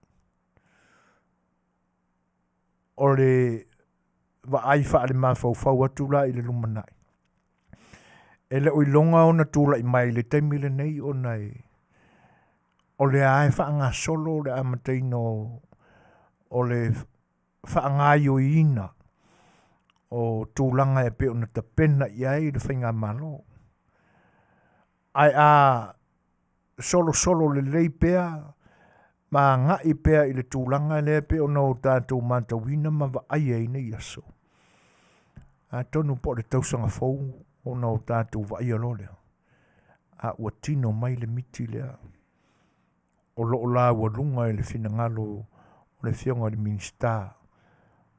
O le vaai faalemafaufau atu la i le lumanai, e le o iloga ona tulai mai i le taimi lenei ona e o lea e faagasolo le amataina o le faagaoioiina o tulaga e pei ona tapena i ai le faigamalo. Ae a solosolo lelei pea ma agai pea i le tulaga lea e pei ona o tatou matauina ma vaaia i nei aso, atonu po o le tausaga fou ona o tatou vaaia loa lea, a ua tino mai le miti lea o lo o laualuga i le finagalo o le Afioga i le Minisita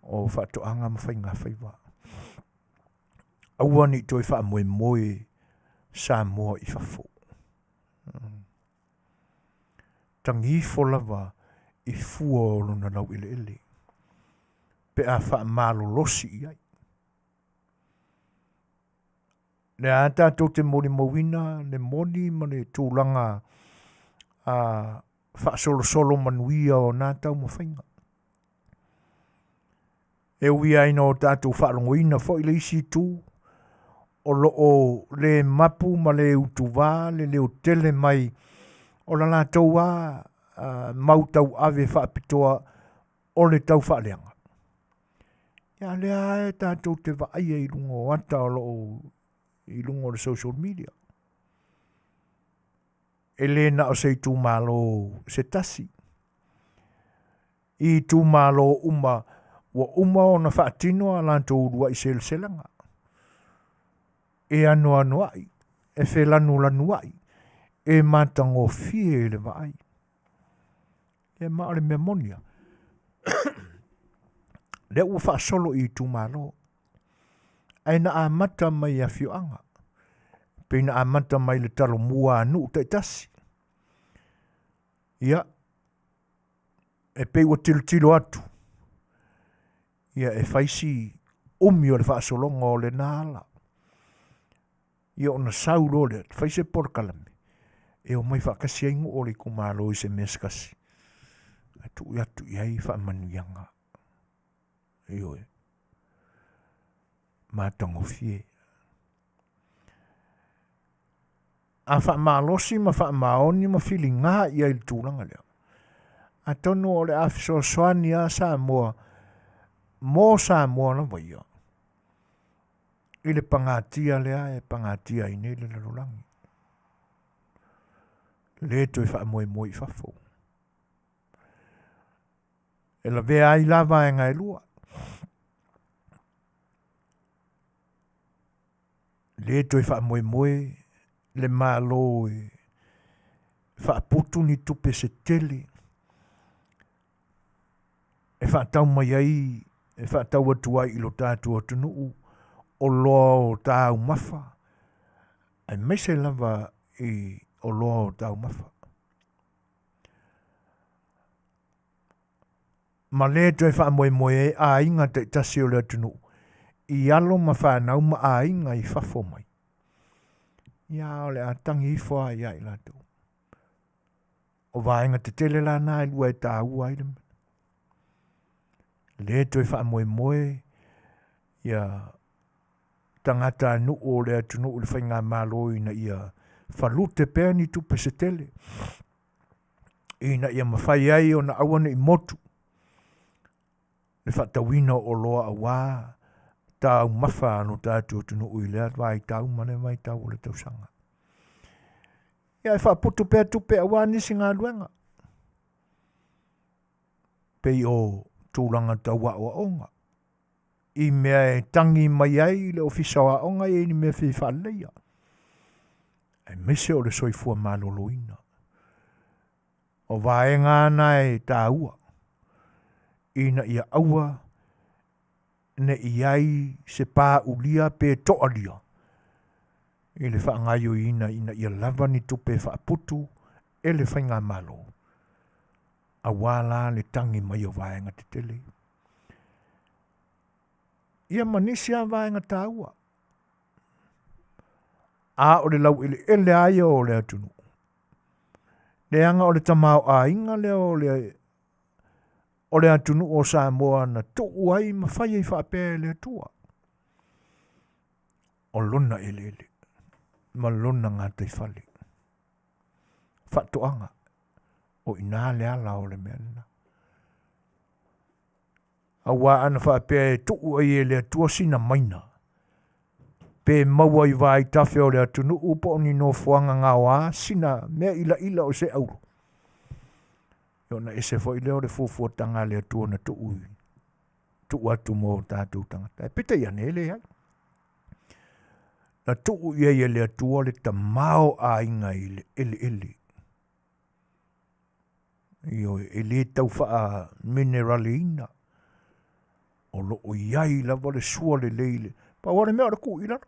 o Faatoaga ma Faigafaiva. Aua ne i toe faamoemoe Samoa i fafo. Tagi ifo lava i fua o lona laueleele pe a faamalolosi i ai. Lea lava tatou te molimauina le moni ma le tulaga a faasolosolo manuia o na taumafaiga. E ui lava ina o tatou faalogoina foi le isi itu, o lo o le mapu ma le utuvā le leotele mai o la latou lava mau tauave faapitoa o le taufaaleaga. Ia lea lava e tatou te vaaia i luga o ata o lo o i luga o le social media. E le na o se itumalo se tasi. I itumalo uma ua uma ona faatino a latou uluai selaselga. E anoanoai, e felanulanuai, e matagofie i le vaai. Ia ma o le mea moni lava, lea ua faasolo i itumalo, ae na amata mai i afioaga. Pei na amata mai le talomua a nuu taitasi. Ia, e pei ua tilotilo atu, ia e fai si umi o le faasologa o lena ala. Ia ona sau loa lea, fai se polokalame, e omai faatasi ai nuu o le itumalo i se mea se tasi, ae tuu atu i ai faamanuiaga. Ioe. Matagofie. A faamalosi ma faamaoni ma filiga i ai i le tulaga lea, atonu o le a fesoasoani lava Samoa mo Samoa lava ia i le pagatia lea e pagatia ai nei le lalolagi. Le toe faamoemoe i fafo. E lavea ai la vaega e lua. Le toe faamoemoe le Malo e faaputu ni tupe se tele e faatau mai ai, e faatau atu ai i lo tatou atunuu oloa o taumafa, aemaise lava i oloa o taumafa. Ma le toe faamoemoe ai aiga taitasi o le atunuu i alo ma fanau ma aiga i fafo mai. Ia, o le a tagi ifo lava ia i latou. O vaega tetele la na e lua e taua ai le mea. Le toe faamoemoe ia tagatanuu o le atunuu i le faigamalo ina ia falute pea ni tupe se tele ina ia mafai ai ona aua ne i motu le faatauina o oloa aua taumafa a lo tatou atunuu i lea vaitau ma lea vaitau o le tausaga. Ia e faaputu pea tupe aua nisi galuega pei o tulaga tau aoaoga i mea e tagi mai ai le Ofisa o Aoga e i ai ni mea fia faaleleia, aemaise o le soifua maloloina. O vaega na e taua ina ia aua ne i ai se pāulia pe toalia i le faagaoioiina ina ia lava ni tupe e faaputu e le faigamalo, aua la le tagi mai o vaega tetele. Ia ma nisi lava vaega taua. A o le laueleele lava ia o le atunuu, leaga o le tamaoaiga lea o le o le atunuu o Samoa na tuu ai ma fai ai faapea e le Atua, o lona eleele ma lona gataifale. Faatoaga, o i ina le ala o le mea lena. Aua ana faapea e tuu ai e le Atua sina maina, pe maua i vaitafe o le atunuu po o ni nofoaga gaoa sina mea ilaila o se auro, ona ese foi lea o le fuafuataga a le Atua na tuu, tuu atu mo tatou tagata. Ae peitai ane e leai. Na tuu i ai e le Atua le tamaoaiga i le eleele. Ioe, e le tau faa-mineraleina. O lo o i ai lava le sua lelei le... Pau lava le mea o le tuu i lalo.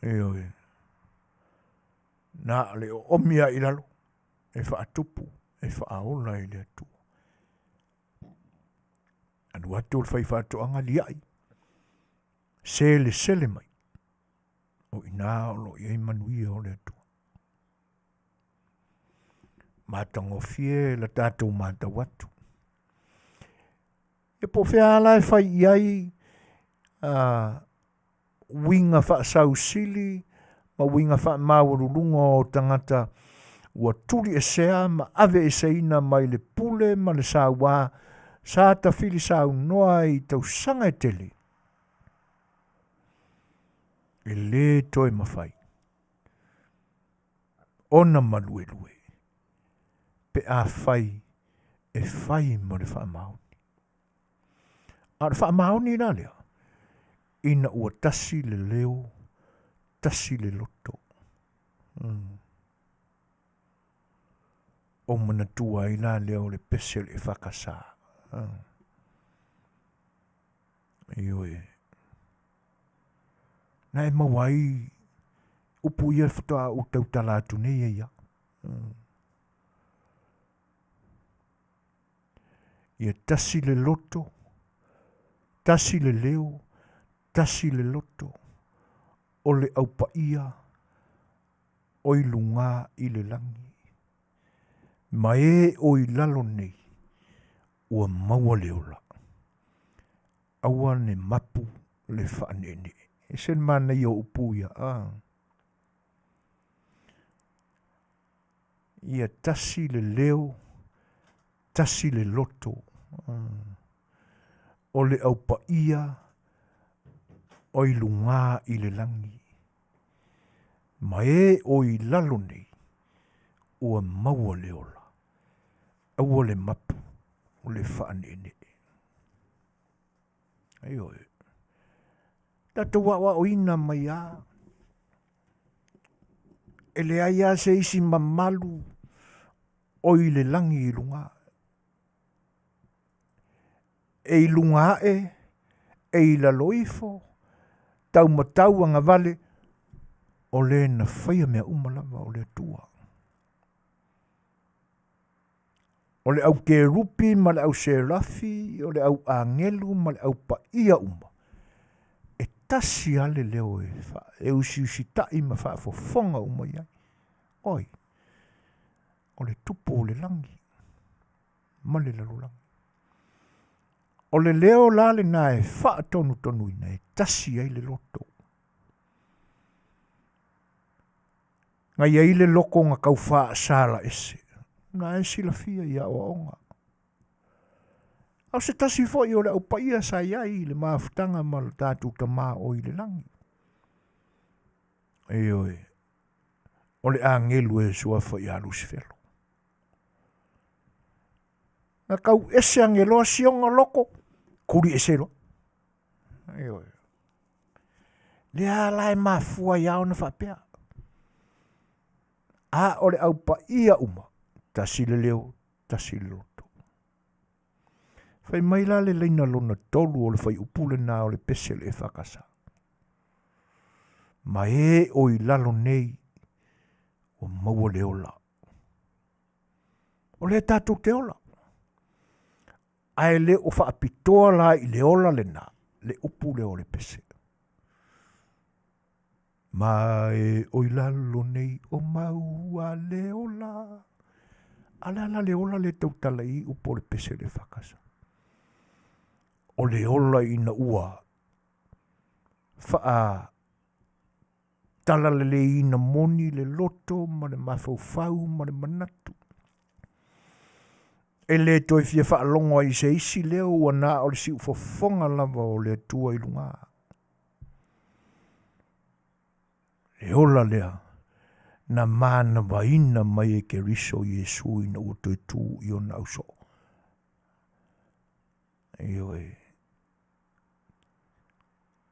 Ioe. Na o le oomi lava i lalo e faatupu, e faaola i le Atua. Alu atu le faifaatoaga liai, selesele mai. O i ina o lo o i ai manuia o le Atua. Matagofie la tatou matau atu. Ia po o fea la e fai i ai uiga faasausili ma uiga faamaualuluga o tagata ua tuliesea ma aveeseina mai le pule ma le sauā sa tafili saunoa ai i tausaga e tele, e lē toe mafai ona maluelue pe afai e fai ma le faamaoni. A o le faamaoni la lea, ina ua tasi le leo, tasi le loto. O manatua ai la lea o le pese o le EFKS. Ioe. Na e maua ai upu ia faatoa ou tautala atu nei ai au. Ia tasi le loto, tasi le leo, tasi le loto o le au paia o i lugā i le lagi, ma e o i lalo nei ua maua le ola. Aua ne mapu le faaneenee. E ese le manaia o upu ia, a. Ia tasi le leo, tasi le loto. O le au paia o i lugā i le lagi, ma e o i lalo nei, ua maua le ola. Aua le mapu o le faaneenee. Ioe. Tatou aoaoina mai a. E leai lava se isi mamalu o i le lagi i luga. E i luga ae, e i lalo ifo, taumatau agavale, o le na faia mea uma lava o le Atua. O le au kerupi ma le au serafi, o le au agelu ma le au paia uma, e tasi lava le leo e, fa, e usiusitaʻi ma faafofoga uma i ai. Oi, o le tupu o le lagi ma le lalolagi. O le leo la lena e faatonutonuina e tasi ai le loto. Na i ai le loko na tau faasala ese, na e silafia i aoaoga. A o se tasi foi o le au paia sa i ai i le mafutaga ma lo tatou Tama o i le lagi. Ioe, o le agelu e suafa ia Lusifelo. Na tau ese ageloa siona loko, kuli ese loa. Ioe. Lea la e mafua ai ona faapea. A o le au paia uma, tasi le leo, tasi le loto. Fai mai la le laina lona tolu o le fuaiupu lena o le pese le EFKS. Ma e o i lalo nei, ua maua le ola. O lea tatou te ola. Ae le o faapitoa la i le ola lena, le upu lea o le pese. Ma e o i lalo nei o maua le ola. A le a la le ola le tautala i upu o le pese le EFKS. O le ola ina ua faa talaleleiina moni le loto ma le mafaufau ma le manatu. E le toe fia faalogo ai i se isi leo ua na o le siufofoga lava o le Atua i luga. Le ola lea na manavaina mai e Keriso Iesu ina ua toe tu i ona ausoo. Ioe.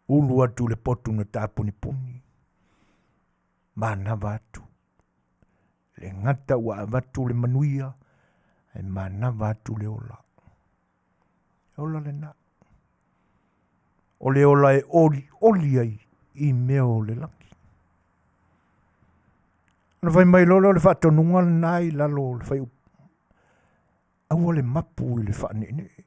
Ulu atu le potu na tapunipuni, manava atu. Le gata ua avatu le manuia, e manava atu le ola. E ola lena. O le ola e oli oli ai i mea o le lagi. Na fai mai loa lea o le faatonuga lena i lalo o le fuaiupu. Aua le mapu i le faaneenee.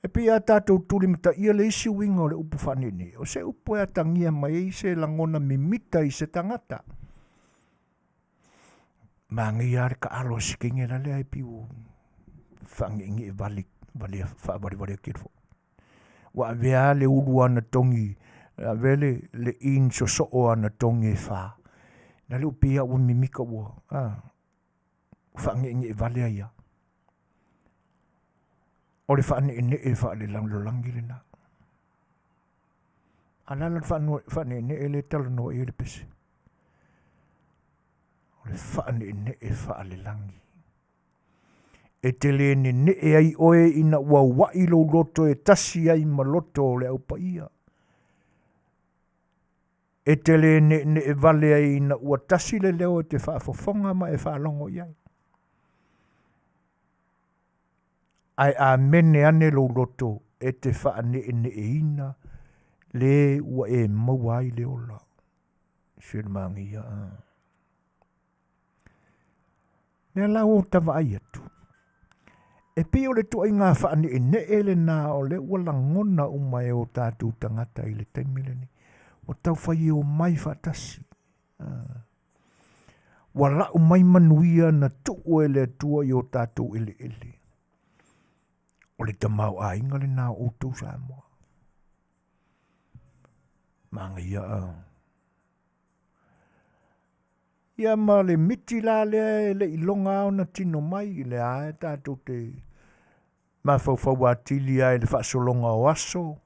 E pei a tatou tulimataia le isi uiga o le upu faaneenee, o se upu e atagia mai ai se lagona mimita i se tagata. Manaia lava le taalo a si teine la lea e pei ua faaneenee vale, valea, faavalevalea tele foi. Ua avea lava le ulu o ana togi, avea le, le in sosoo o ana togi e fa. Na le pei lava ua mimita ua, a, faaneenee vale ai lava. O le faaneenee faalelalolagi lena. A le a la le faaneenee lea e talanoa i ai le pese? O le faaneenee faalelagi. E te le nenee ai oe ina ua ua'i lou loto e tasi ai ma loto o le Au Paia. E te le ne'ene'e vale ai ina ua tasi le leo e te faafofoga ma e faalogo i ai. Ae amene ane lou loto e te faane'ene'eina Le ua e maua ai le ola. Se le manaia. Lea la ua ta vaai atu, e pei o le ituaiga faaneenee lena o lea ua lagona uma e o tatou tagata i le taimi lenei. Ua taufai e omai faatasi. Ua lau mai manuia na tuu e le Atua i o tatou eleele. O le tamaoaiga lena o outou Samoa. Manaia a. Ia ma le miti la lea e le i loga lava ona tino mai, o lea lava tatou te mafaufau atili lava i le faasologa o aso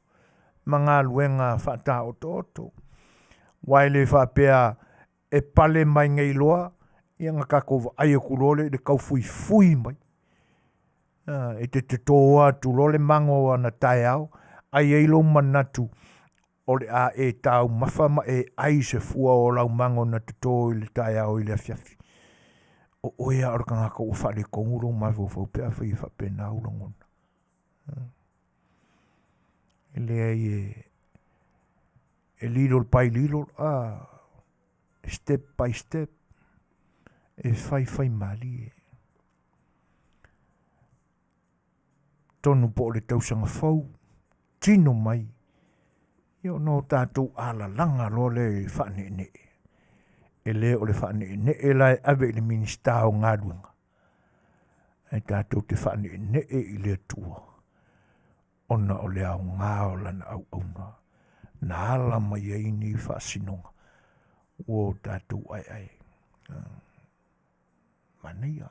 ma galuega faataotooto. Aua e le faapea e pale mai nei loa, ia ona tatou vaai atu loa lea i le tau fuifui mai. E te toto atu loa le mago o ana taeao, ae i ai lou manatu o le a e taumafa ma e ai se fua o lau mago na toto i le taeao i le afiafi. O oe lava o le tagata ua faaletonu lou mafaufau pe afai e faapena ou lagona. E leai e, e little by little, a, step by step, e faifai malie. Tonu po o le tausaga fou, tino mai, ia ona o tatou alalaga loa lea i le faaneenee. E le o le faaneenee la e ave i le Minisita o Galuega, ae tatou te faaneenee i le Atua ona o le aoga o lana auauna na ala mai ai nei faasinoga ua o tatou aeae. Manaia.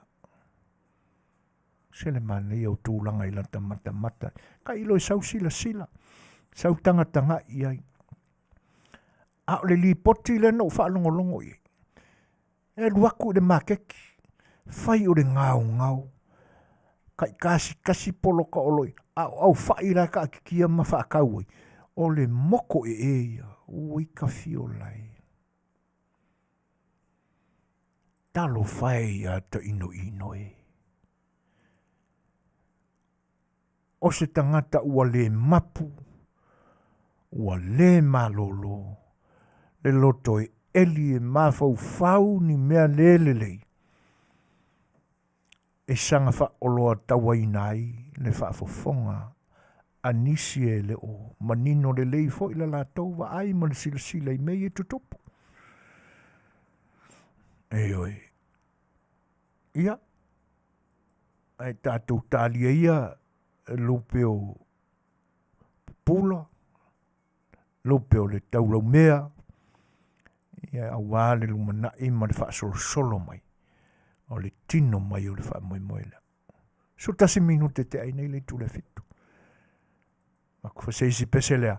Se le manaia o tulaga i lata matamata. Tailo e sau silasila, sau tagatagai i ai. A o le lipoti lea na ou faalogologo i ai, e alu atu i le maketi, fai o le gaogao, taikasitasi poloka o lo o i ai, a o au fai la e taatitia ma faatau ai, o le moto ee ia, ui tafiola e. Talofa e ia tainoino e. O se tagata ua le mapu, ua le malolo, le loto e eli e mafaufau ni mea le lelei, e saga faaoloatauaina ai le faafofoga a nisi e le o manino lelei foi la latou vaai ma le silasila i mea ia e tutupu. Ioe. Ia, ae tatou talia ia lupe o pupula, lupe o le taulaumea, ia aua le lumanai ma le faasolosolo mai o le tino mai o le faamoemoe lea. 11 minute te ai nei le itu le fitu. Maku se isi pese lea,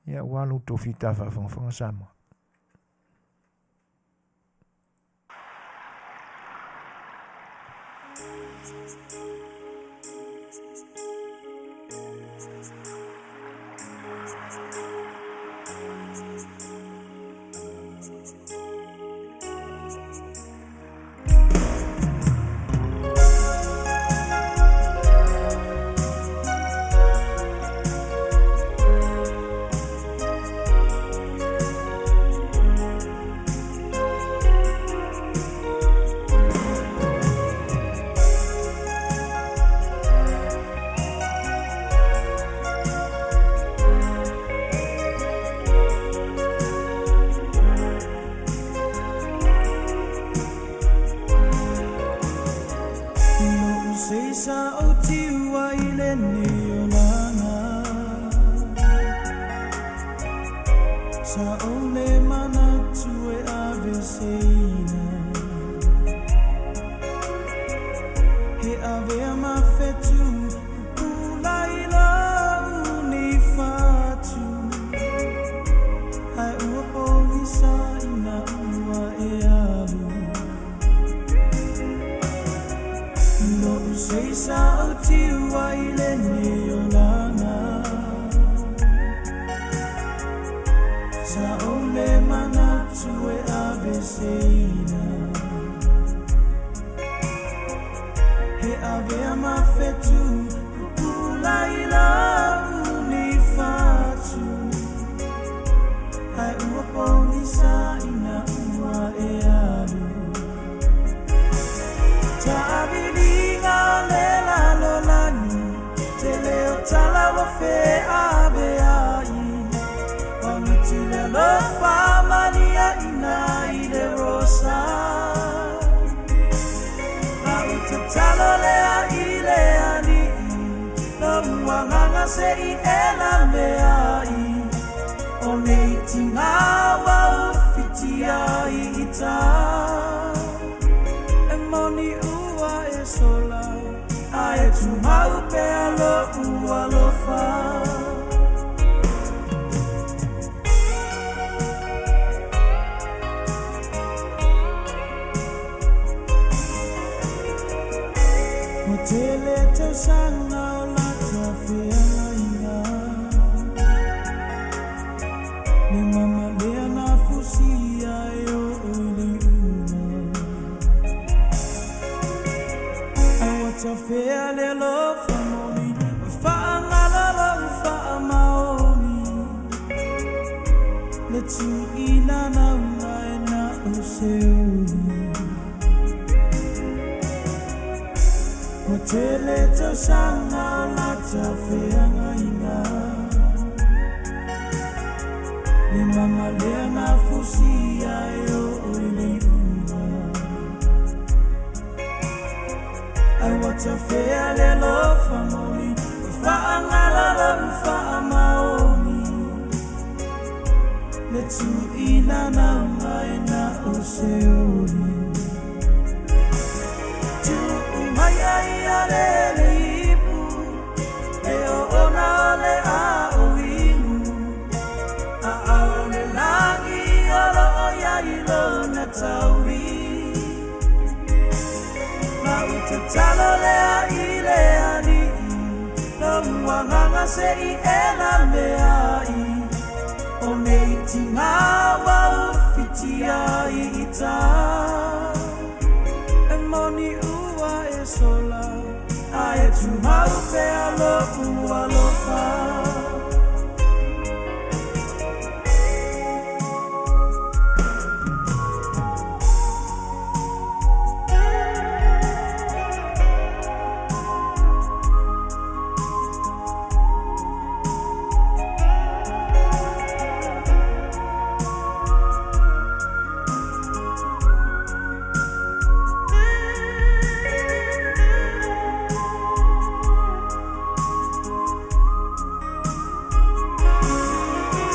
ia aua lo outou fita faafogafoga Samoa. se i e laveai O nei tiga ua ufitia ai i ta E moni ua e sola A e tumau pea lo'u alofa. Ua tele tausaga o lata feagaiga Le mamalea na fusia e oo i le iuga Ai ua tafea le alofa moni Ua faagalo lou faamaoni Le tuuina nauga e na o se oli Ua tele tausaga o lata feagaiga Le mamalea na fusia e oo i le iuga Ai ua tafea le alofa moni Ua faagalo lou faamaoni Le tuuina nauga e na o se oli Tuu mai ai ia le le ipu E oona o le ao inu A ao le lagi o loo iai lona taui Ma u tatalo lea i le Alii Lou agaga se i e laveai O nei tiga ua ufitia ai i ta E moni ua e sola A e tumau pea lo'u alofa.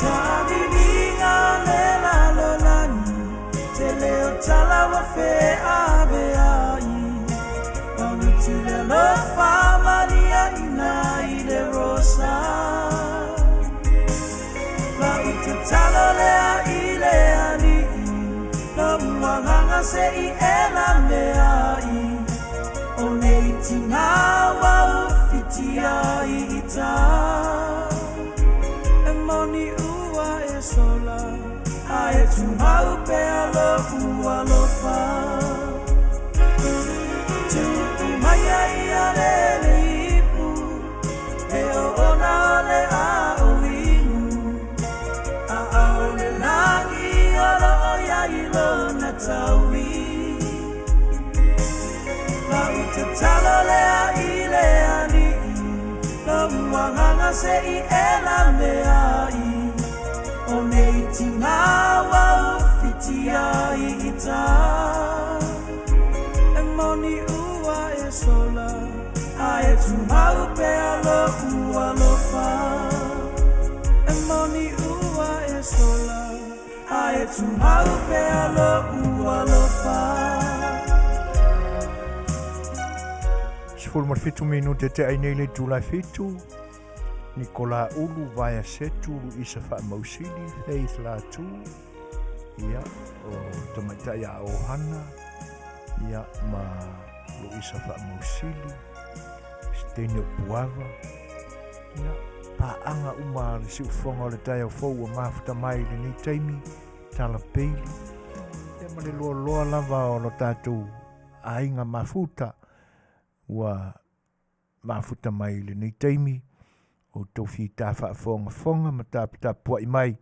Taamiliga le lalolagi Tele o tala ua feaveai Maluti le alofa maliaina i le rosa Lau tatalo lea i le Alii Lou agaga se i e laveai O nei tiga ua ufitia ai i ta E moni ua e sola A e tumau pea lo'u alofa Tuu mai ia le le ipu E oona o le ao inu A ao le lagi o loo iai lona taui Lau tatalo lea i le Alii Lou agaga se i e laveai O nei tiga ua ufitia ai i ta E moni ua e sola A e tumau pea lo'u alofa E moni ua e sola A e tumau pea lo'u alofa. 17 minute te ai nei le itula e fitu. Nicola Ulu, Vaea Setu, Luisa Faamausili, Faith Latu, ia, o Tamaitai a Ohana, ia, ma Luisa Faamausili, Siteni o Puava, ia, paaga uma a le siufofoga o le taeao fou ua mafuta mai i lenei taimi, Tala Peili, ia ma le loaloa lava o lo tatou aiga mafuta ua mafuta mai i lenei taimi, outou fita faafogafoga ma taputapuai mai,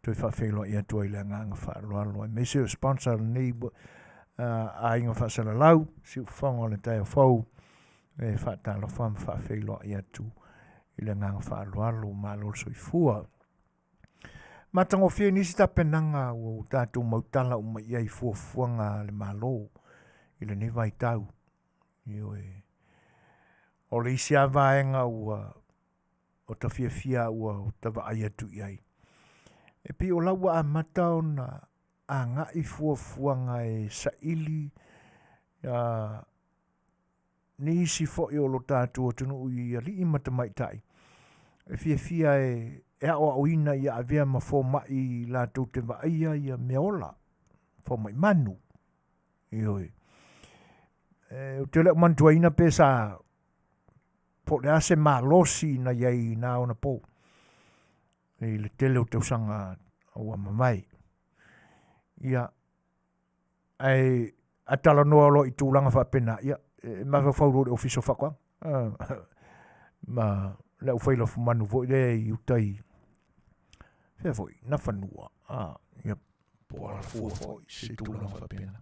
toe faafeiloai atu ai le agaga faaaloalo aemaise o sponsor o lenei aiga faasalalau, siufofoga o le taeao fou, e faatalofa ma faafeiloai atu i le agaga faaaloalo, malo le soifua. Matagofie nisi tapenaga ua o tatou mautala uma i ai i fuafuaga a le Malo i lenei vaitau. Ioe. O le isi lava vaega ua o ta fiafia ua ta vaai atu i ai. E pei o la ua amata ona agai fuafuaga e saili nisi foi o lo tatou atunuu i alii ma tamaitai e fiafia e aoaoina ia avea ma fomai latou te vaaia ia mea ola, fomai manu. Ioe. E, ou te le o manatuaina pe sa po o le a se malosi na i ai i na ona pou i le tele o tausaga ua mavae. Ia, ae a talanoa loa i tulaga faapena, ia, e mafaufau loa i le Ofisa o Faatoaga. Ma le aufai lafumanu foi lea i uta i fea foi, Nafanua, ia, po o Alafua foi, se tulaga faapena.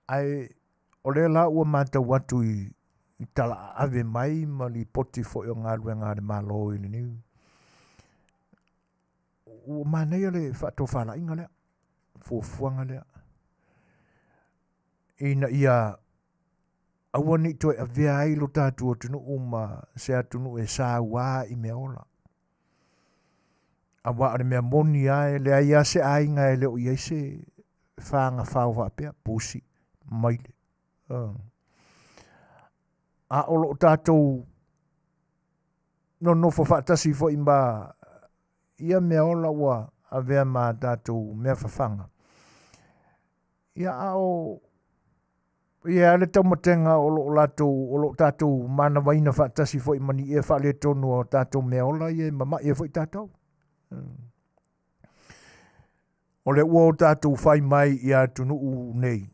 Ae o lea la ua matau atu i tala ave mai ma lipoti foi o galuega a le Malo i lenei, ua manaia le faatofalaiga lea, fuafuaga lea, ina ia aua ne i toe avea ai lo tatou atunuu ma se atunuu e saua i mea ola. Aua o le mea moni lava, e leai lava se aiga e le o i ai se fagafao faapea, pusi, maile. A o lo o tatou nonofo faatasi foi ma ia mea ola ua avea ma tatou mea fafaga. Ia a o ia le taumatega o lo o latou o lo o tatou manavaina faatasi foi ma ni ea faaletonu o tatou mea ola ia e mama'i ai foi tatou. O lea ua o tatou fai mai i atunuu nei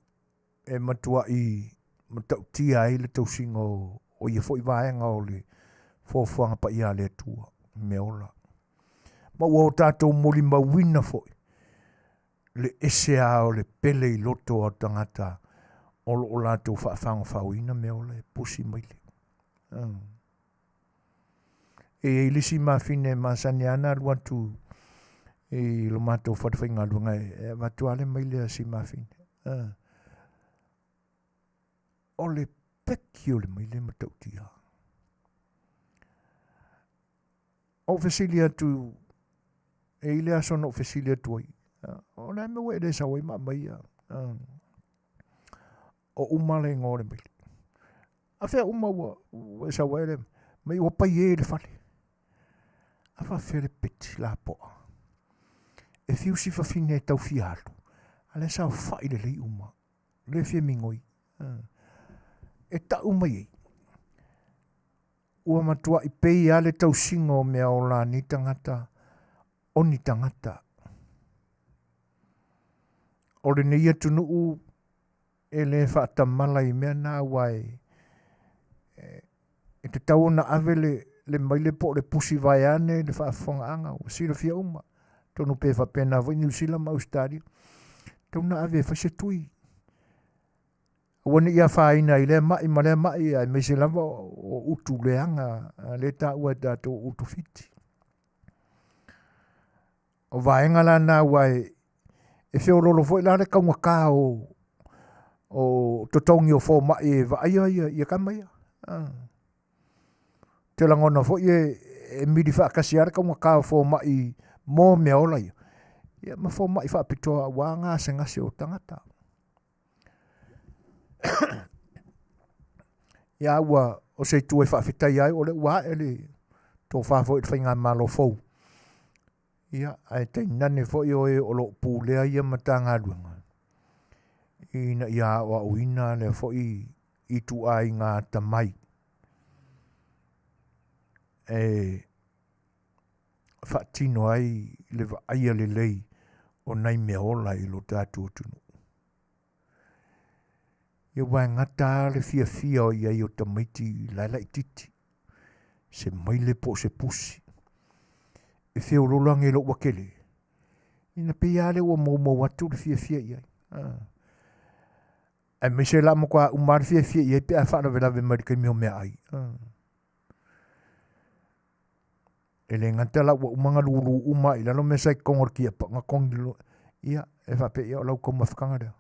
e matuai matautia ai le tausiga o ia foi vaega o le foafoaga paia a le Atua, mea ola. Ma ua o tatou molimauina foi le ese lava o le pele i loto o tagata o lo o latou faafagofagoina mea ola e pusi maile. E i ai le isi mafine e masani lava ona alu atu i lo matou fale faigaluega e avatu lava le maile a si mafine. O le peki o le maile matautia. Ou fesili atu, e i le aso na ou fesili atu ai, o le a mea ua e le sau ai ma aumai ia? O uma le igoa o le maile. A fea uma ua e sau ai le mai ua pai e le fale. A faafefea le peti lapoa. E fiu si fafine e tau fia alu, a lea saofai lelei uma. Le fia migoi. E tau mai ai. Ua matuai pei lava le tausiga o mea ola a nei tagata, o ni tagata. O lenei atunuu e le faatamala i mea na aua e tatau ona ave le maile po o le pusi vaeane le faafofogaaga ua silafia uma. Atonu pe faapena foi Niu Sila ma Ausetalia. Tatau ona ave e fai se tui. Aua ne i afaina i lea mai ma lea mai, aemaise lava o utu leaga lea e taua e tatou o utu fiti. O vaega la na aua e feololo foi la le taugata o totogi o fomai e vaaia ia tama ia. Te lagona foi e mili faatasi lava le taugata o fomai mo mea ola ia, ia ma fomai faapitoa aua gasegase o tagata. Ia ua o se itu e faafetaia ai o lea ua ae le tofa foi i le faigamalo fou. Ia, ae tainane foi o e o lo o pulea ia Matagaluega ina ia aoaoina lea foi ituaiga atamai e faatino ai le vaaia lelei o nai mea ola i lo tatou atunuu. Ia ua e gata lava le fiafia o i ai o tamaiti la e laitiiti, se maile po o se pusi, e feoloolo ane i lou ua tele, ina pei lava lea ua moumou atu le fiafia i ai. Aemaise la matua uma lava le fiafia i ai pe a faalavelave mai i le taimi o meaai. E le gata la ua uma ona lulu uma i lalo mea sa i totonu o le tiapa, ona togi loa, ia, e faapea, ia o lau taumafataga lea.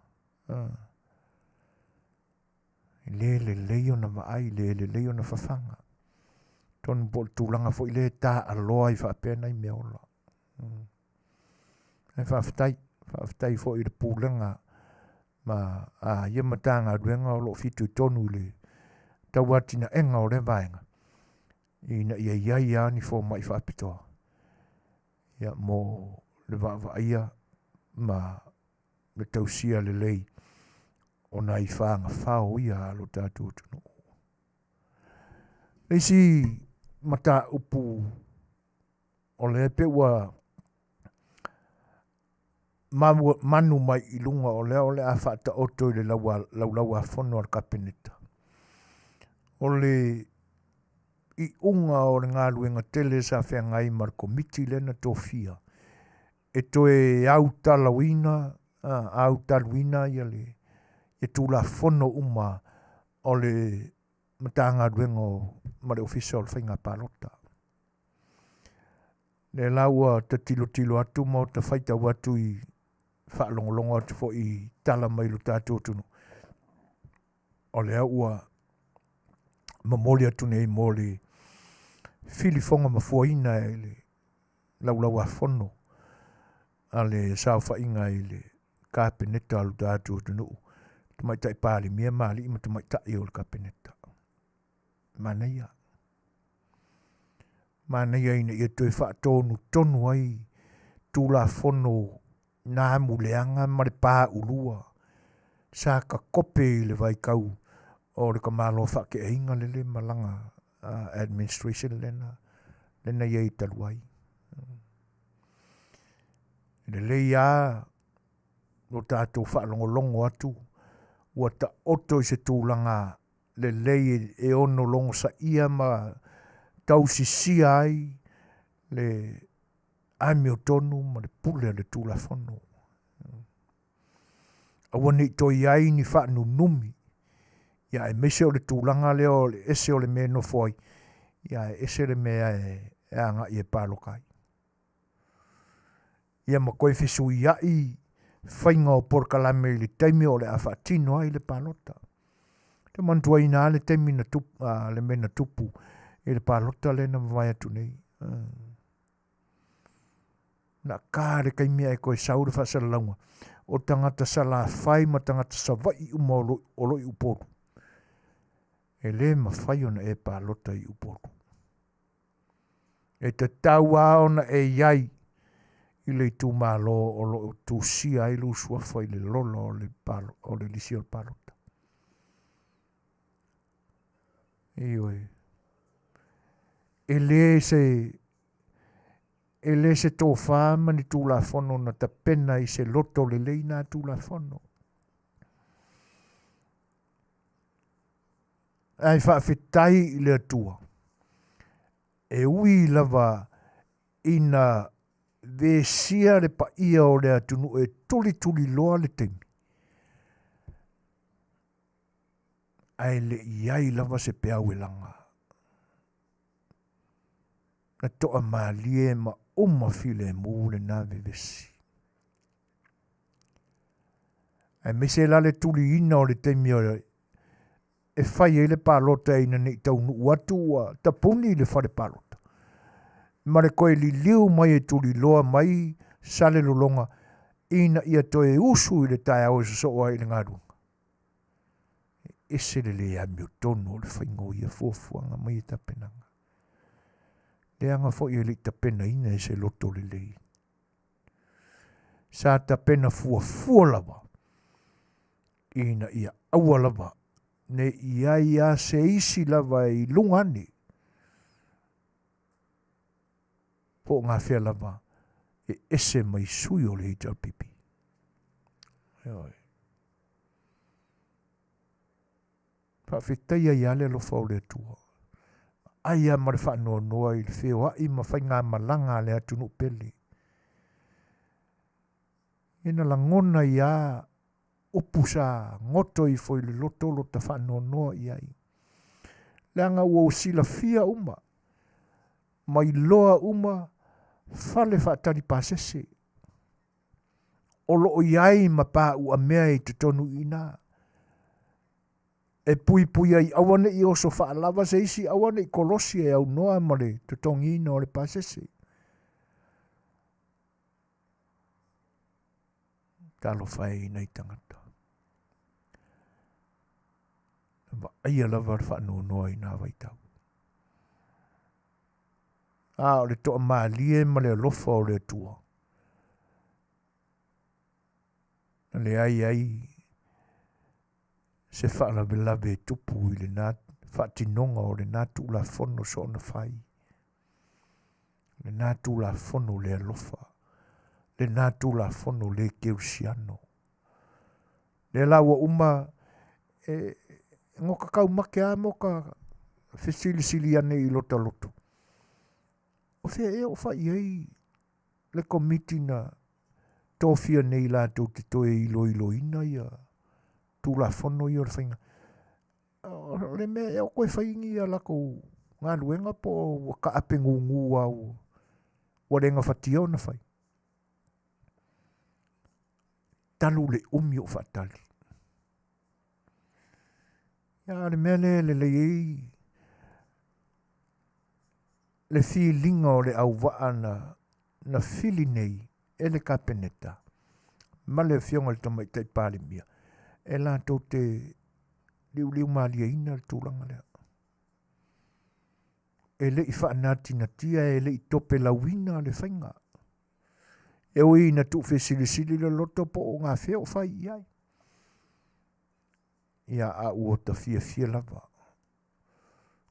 E le lelei ona vaai, le lelei ona fafaga. Tonu po o le tulaga foi lea e taaaloa ai faapea nai meaola. Ae faafetai, faafetai foi i le Pulega ma a ia Matagaluega o lo o fitoitonu i le tauatinaega o lea vaega, ina ia i ai lava ni fomai faapitoa ia, mo le vaavaaia ma le tausia lelei o nai fagafao ia a lo tatou atunuu. Le isi mataupu o lea pe ua manu mai i luga o lea o le a faataoto i le laulauafono a le Kapeneta, o le iuga o le galuega tele sa feagai ma le Komiti lea na tofia e toe autalauina, autaluina ia le Tulafono uma o le Matagaluega ma le Ofisa o le Faiga Palota. Lea la ua ta tilotilo atu ma ta faitau atu i faalogologo atu foi i tala mai lo tatou atunuu, o lea ua momoli atu nei mo le filifoga mafuaina e le laulauafono a le saofaiga i le Kapeneta o lo tatou atunuu, Tamaitai Palemia ma alii ma tamaitai o le Kapeneta. Manaia. Manaia ina ia toe faatonutonu ai Tulafono na amuleaga ma le paulua sa kakope i le vaitau o le tamaloa faateaina lele ma lana administration lena lena i ai talu ai. E lelei lava lo tatou faalogologo atu ua taoto i se tulaga lelei e ono logosaia ma tausisia ai le amiotonu ma le pule a le Tulafono. Aua ne i toe i ai ni faanunumi, ia aemaise o le tulaga lea o le ese o le mea e nofo ai, ia ae ese le mea e agai e paloka ai. Ia ma toe fesuiai faiga o polokalame i le taimi o le a faatino ai le palota. Te manatuaina lava le taimi na tupu, le mea na tupu i le palota lea na mavae atu nei. Na ka le taimi ae toe sau le faasalalauga o tagata Salafai ma tagata Savaii uma o lo i Upolu, e le mafai ona e palota i Upolu. E tatau lava ona e i ai i le itumalo o lo o tusia ai lou suafa i le lola o le, o le lisi o le palota. Ioe. E le se e le se tofa ma ni Tulafono na tapena i se loto lelei na Tulafono. Ae faafetai i le Atua, e ui lava ina vesia le paia o le atunuu e tulituliloa le taimi, ae le i ai lava se peau e laga. Na toamalie ma uma filemu lena vevesi. Aemaise la le tuliina o le taimi e fai ai le palota ina ne i taunuu atu ua tapuni le fale palota, ma le toe liliu mai e tuliloa mai Salelologa ina ia toe usu i le taeao e sosoo ai i le galuega. E ese le le amiotonu o le faiga o ia fuafuaga ma ia tapenaga. Leaga foi e le i tapenaina e se loto lelei. Sa tapena fuafua lava ina ia aua lava ne i ai a se isi lava i luga ane po o gafea lava e ese mai sui o le HRPP. Ioe. Faafetai ai lava le alofa o le Atua. Ai lava ma le faanoanoa i le feoai ma faigamalaga a le atunuu pele. Ina lagona ai lava upu sa goto ifo i le loto lota faanoanoa i ai. Leaga ua silafia uma, ma iloa uma fale faatali pasese o lo o i ai ma pāuamea i totonu i ina. E puipui ai aua ne i oso faalava se isi, aua ne i kolosi e aunoa ma le totogiina o le pasese. Talofa e i nai tagata. Na vaaia lava le faanoanoa i na vaitau. A o le toamalie ma le alofa o le Atua. Na leai ai se faalavelave e tupu i lena faatinoga o lena Tulafono soona fai, lena Tulafono le alofa, lena Tulafono le kerisiano. Lea la ua uma e goka kaumake lava moka fesilisili ane i lota loto. O fea ea o fai i ai le Komiti na tofia nei latou te toe iloiloina ia Tulafono ia o le faiga. O le mea ea o toe fai ni a latou galuega po o ua taape gugu lava ua le gafatia ona fai. Talu le umi o faatali. Ia a o le mea lea e lelei ai le filiga o le auvaa na fili nei e le Kapeneta ma le Afioga i le Tamaitai Palemia e latou te liuliu malieina le tulaga lea. E le i faanatinatia, e le i topelauina le faiga. E ui ina tuufesilisili le loto po o gafea o fai i ai. Ia, a ua ta fiafia lava.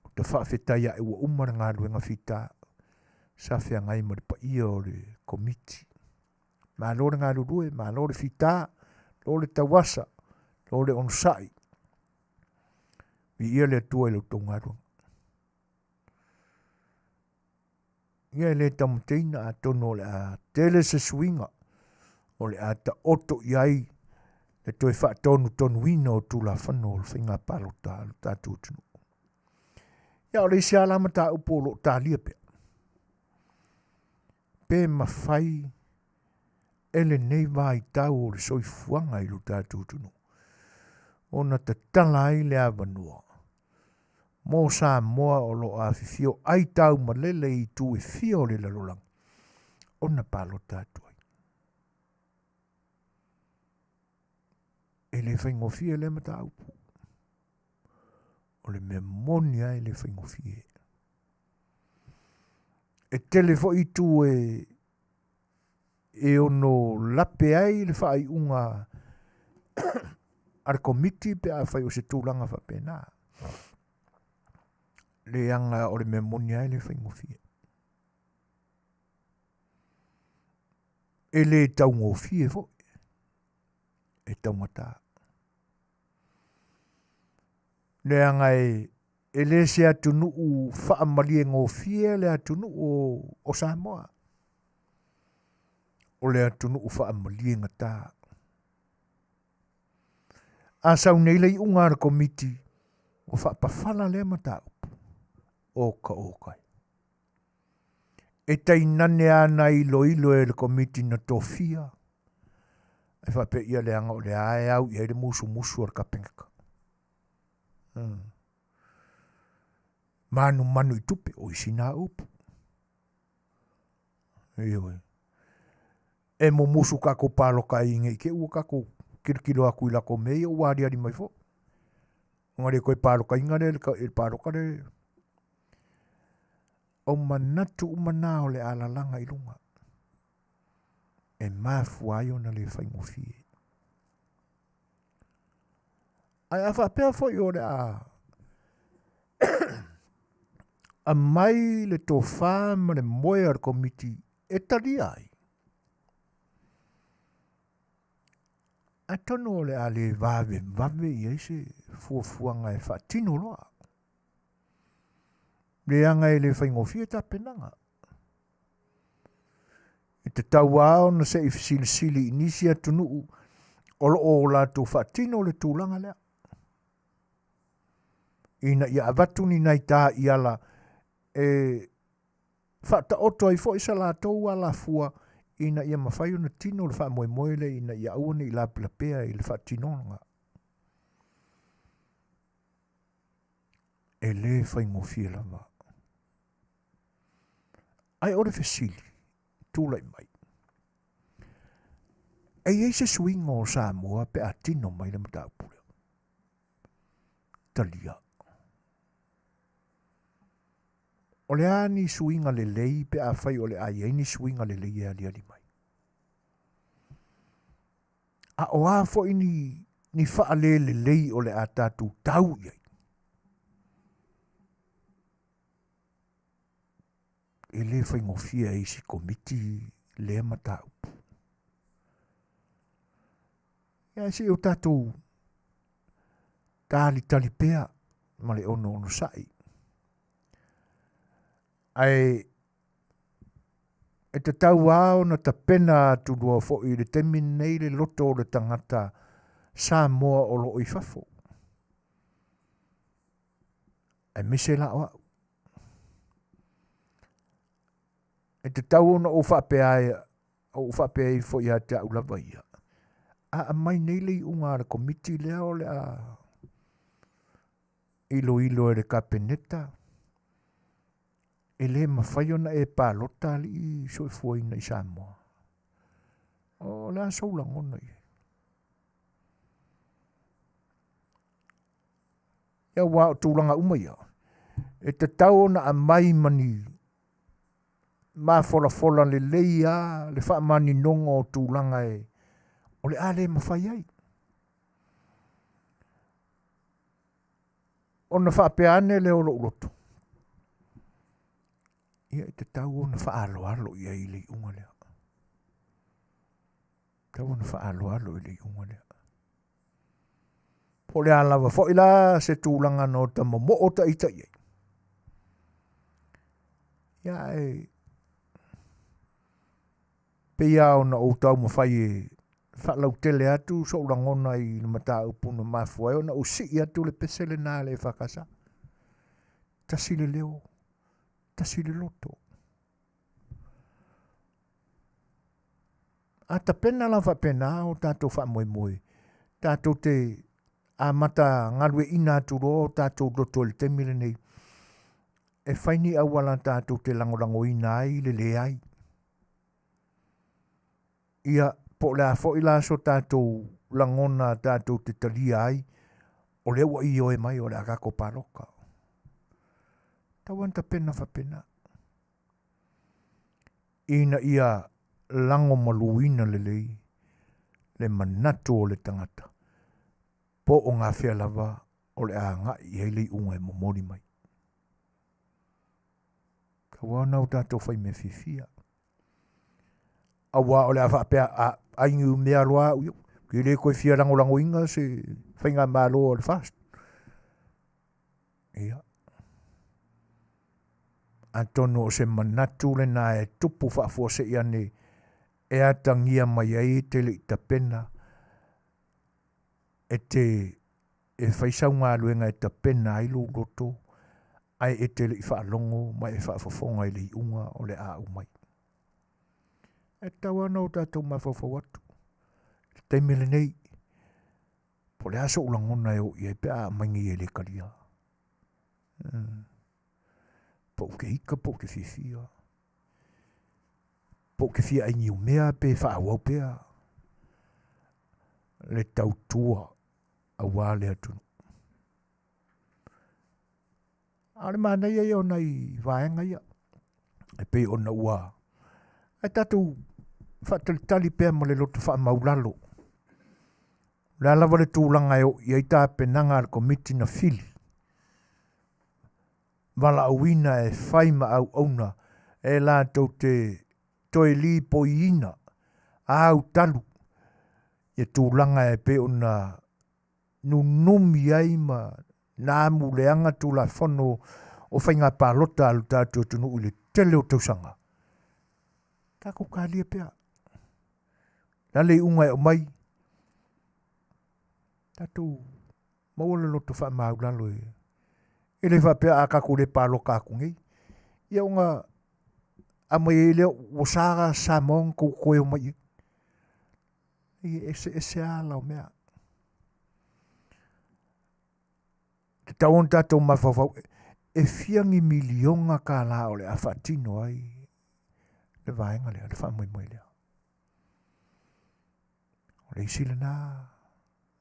Ua ta faafetai ae ua uma le galuega fita sa feagai ma le paia o le Komiti. Malo le galulue, malo le fita, lo le tauasa, lo le onosai. Viia le Atua i la outou galuega. Ia e le taumateina atonu o le a tele se suiga o le a taoto i ai le toe faatonutonuina o Tulafono o le Faiga Palota a lo tatou atunuu. Ia o le isi lava la mataupu o lo o talia pea, pe mafai e lenei vaitau o le soifuaga i lo tatou atunuu ona tatala ai le avanoa mo Samoa o lo o afifio ai taumalele i itu e fia o le lalolagi ona palota atu ai. E le faigofie lea mataupu. O le mea moni lava e le faigofie. E tele foi itu e ono lape ai le faaiuga a le Komiti pe afai o se tulaga faapena. Leaga o le mea moni lava e le faigofie. E le taugofie foi, e taugata. Leaga e le se atunuu faamaliegofie le atunuu o Samoa. O le atunuu faamaliegata. A sau nei le iuga a le Komiti, ua faapafala lea mataupu. Oka oka e. E tainane lava na iloilo e le Komiti na tofia, ae faapea ia leaga o lea e au i ai le musumusu a le Kapeneta. Manumanu i tupe, o isi na upu. Ioe. E mumusu tatou paloka ai ne i te i ua tatou tilotilo atu i latou mea ia ua aliali mai foi. Ona le toe palokaina lea i le paloka lea. O manatu uma na o le a lalaga i luga e mafua ai ona le faigofie. Ae a faapea foi o le a aumai le tofa ma le moe a le Komiti e talia ai, atonu o le a le vavevave i ai se fuafuaga e faatino loa. Leaga e le faigofie tapenaga. E tatau lava ona se i fesilisili i nisi atunuu o lo o latou faatino le tulaga lea, ina ia avatu ni nai taiala e faataoto ai foi sa latou alafua ina ia mafai ona tino le faamoemoe lea ina ia aua ne i lapelapea i le faatinoga. E lē faigofie lava. Ae o le fesili, tulai mai. E i ai se suiga o Samoa pe a tino mai le mataupu lea? Talia. O le a ni suiga lelei pe afai o le a i ai ni suiga lelei e aliali mai? A o a foi ni, ni faalelelei o le a tatou tau i ai? E lē faigofie e isi Komiti lea mataupu. Ia ae se i o tatou talitali pea ma le onoonosa'i. Ae e tatau lava ona tapena atu loa foi i le taimi lenei le loto o le tagata Samoa o lo o i fafo. Aemaise la o au. E tatau ona ou faapea ai, ou faapea ifo ia te au lava ia, a aumai nei le iuga a le Komiti lea o le a iloilo e le Kapeneta, e le mafai ona e palota alii soifuaina i Samoa. O le a sou lagona i ai? Ia aua o tulaga uma ia, e tatau ona aumai ma ni mafolafola lelei lava le faamaninoga o tulaga e o le a le mafai ai. Ona faapea ane lea o lou loto, ia e tatau ona faaaloalo i ai i le iuga lea. Tatau ona faaaloalo i le iuga lea. Po o le a lava foi la se tulaga na ota momoo ta ita i ai. Ia ae pei lava ona ou taumafai e faalautele atu sou lagona i le mataupu na mafua ai ona ou sii atu le pese lena a le EFKS. Tasi le leo, tasi le loto. A tapena la faapena o tatou faamoemoe, tatou te amata galueaiina atu loa o tatou loto i le taimi lenei e fai ni auala tatou te lagolagoina ai le leai. Ia, po o le a foi la so tatou lagona tatou te talia ai, o lea ua ioe mai o le a tatou palota. Tau lava ona tapena faapena. Ina ia lagomaluina lelei le manatu o le tagata po o gafea lava o le a agai i ai le iuga e momoli mai. Tau lava ona o tatou fai mea fiafia. Aua o le a faapea, a ai niumea loa au ia, ke le toe fia lagolagoina se faigamalo a le FAST. Ia. Atonu o se manatu lena e tupu faafuasei ane e atagia mai ai e te le i tapena e te e fai sau galuega e tapena ai lou loto ae e te le i faalogo ma e faafofoga i le iuga o le a aumai. E tatau lava ona o tatou mafaufau atu i le taimi lenei po o le a sou lagona e oo i ai pe a aumai nei e le talia. Po ou te ita po ou te fiafia, po ou te fia ai niumea pe faaauau pea le tautua aua le atunuu. A o le manaia ia o nai vaega ia, e pei ona ua ae tatou faatalitali pea ma le loto faamaulalo. O le a lava le tulaga e oo i ai tapenaga a le Komiti na fili, valaauina e fai ma auauna e latou te toe lipoiina autalu ia tulaga e pei ona nunumi ai ma na amuleaga Tulafono o Faiga Palota a lo tatou atunuu i le tele o tausaga. Tatou talia pea. Le a le iuga e aumai, tatou maua le loto faamaulalo e e le faapea a tatou le palota atu nei, ia ona aumai ai lea ua sa Samoa ona tou toe omai i ai. E eseese lava ala o mea. Tatau ona tatou mafaufau. E fia ni miliona kālā o le a faatino ai le vaega lea, le faamoemoe lea. O le isi lena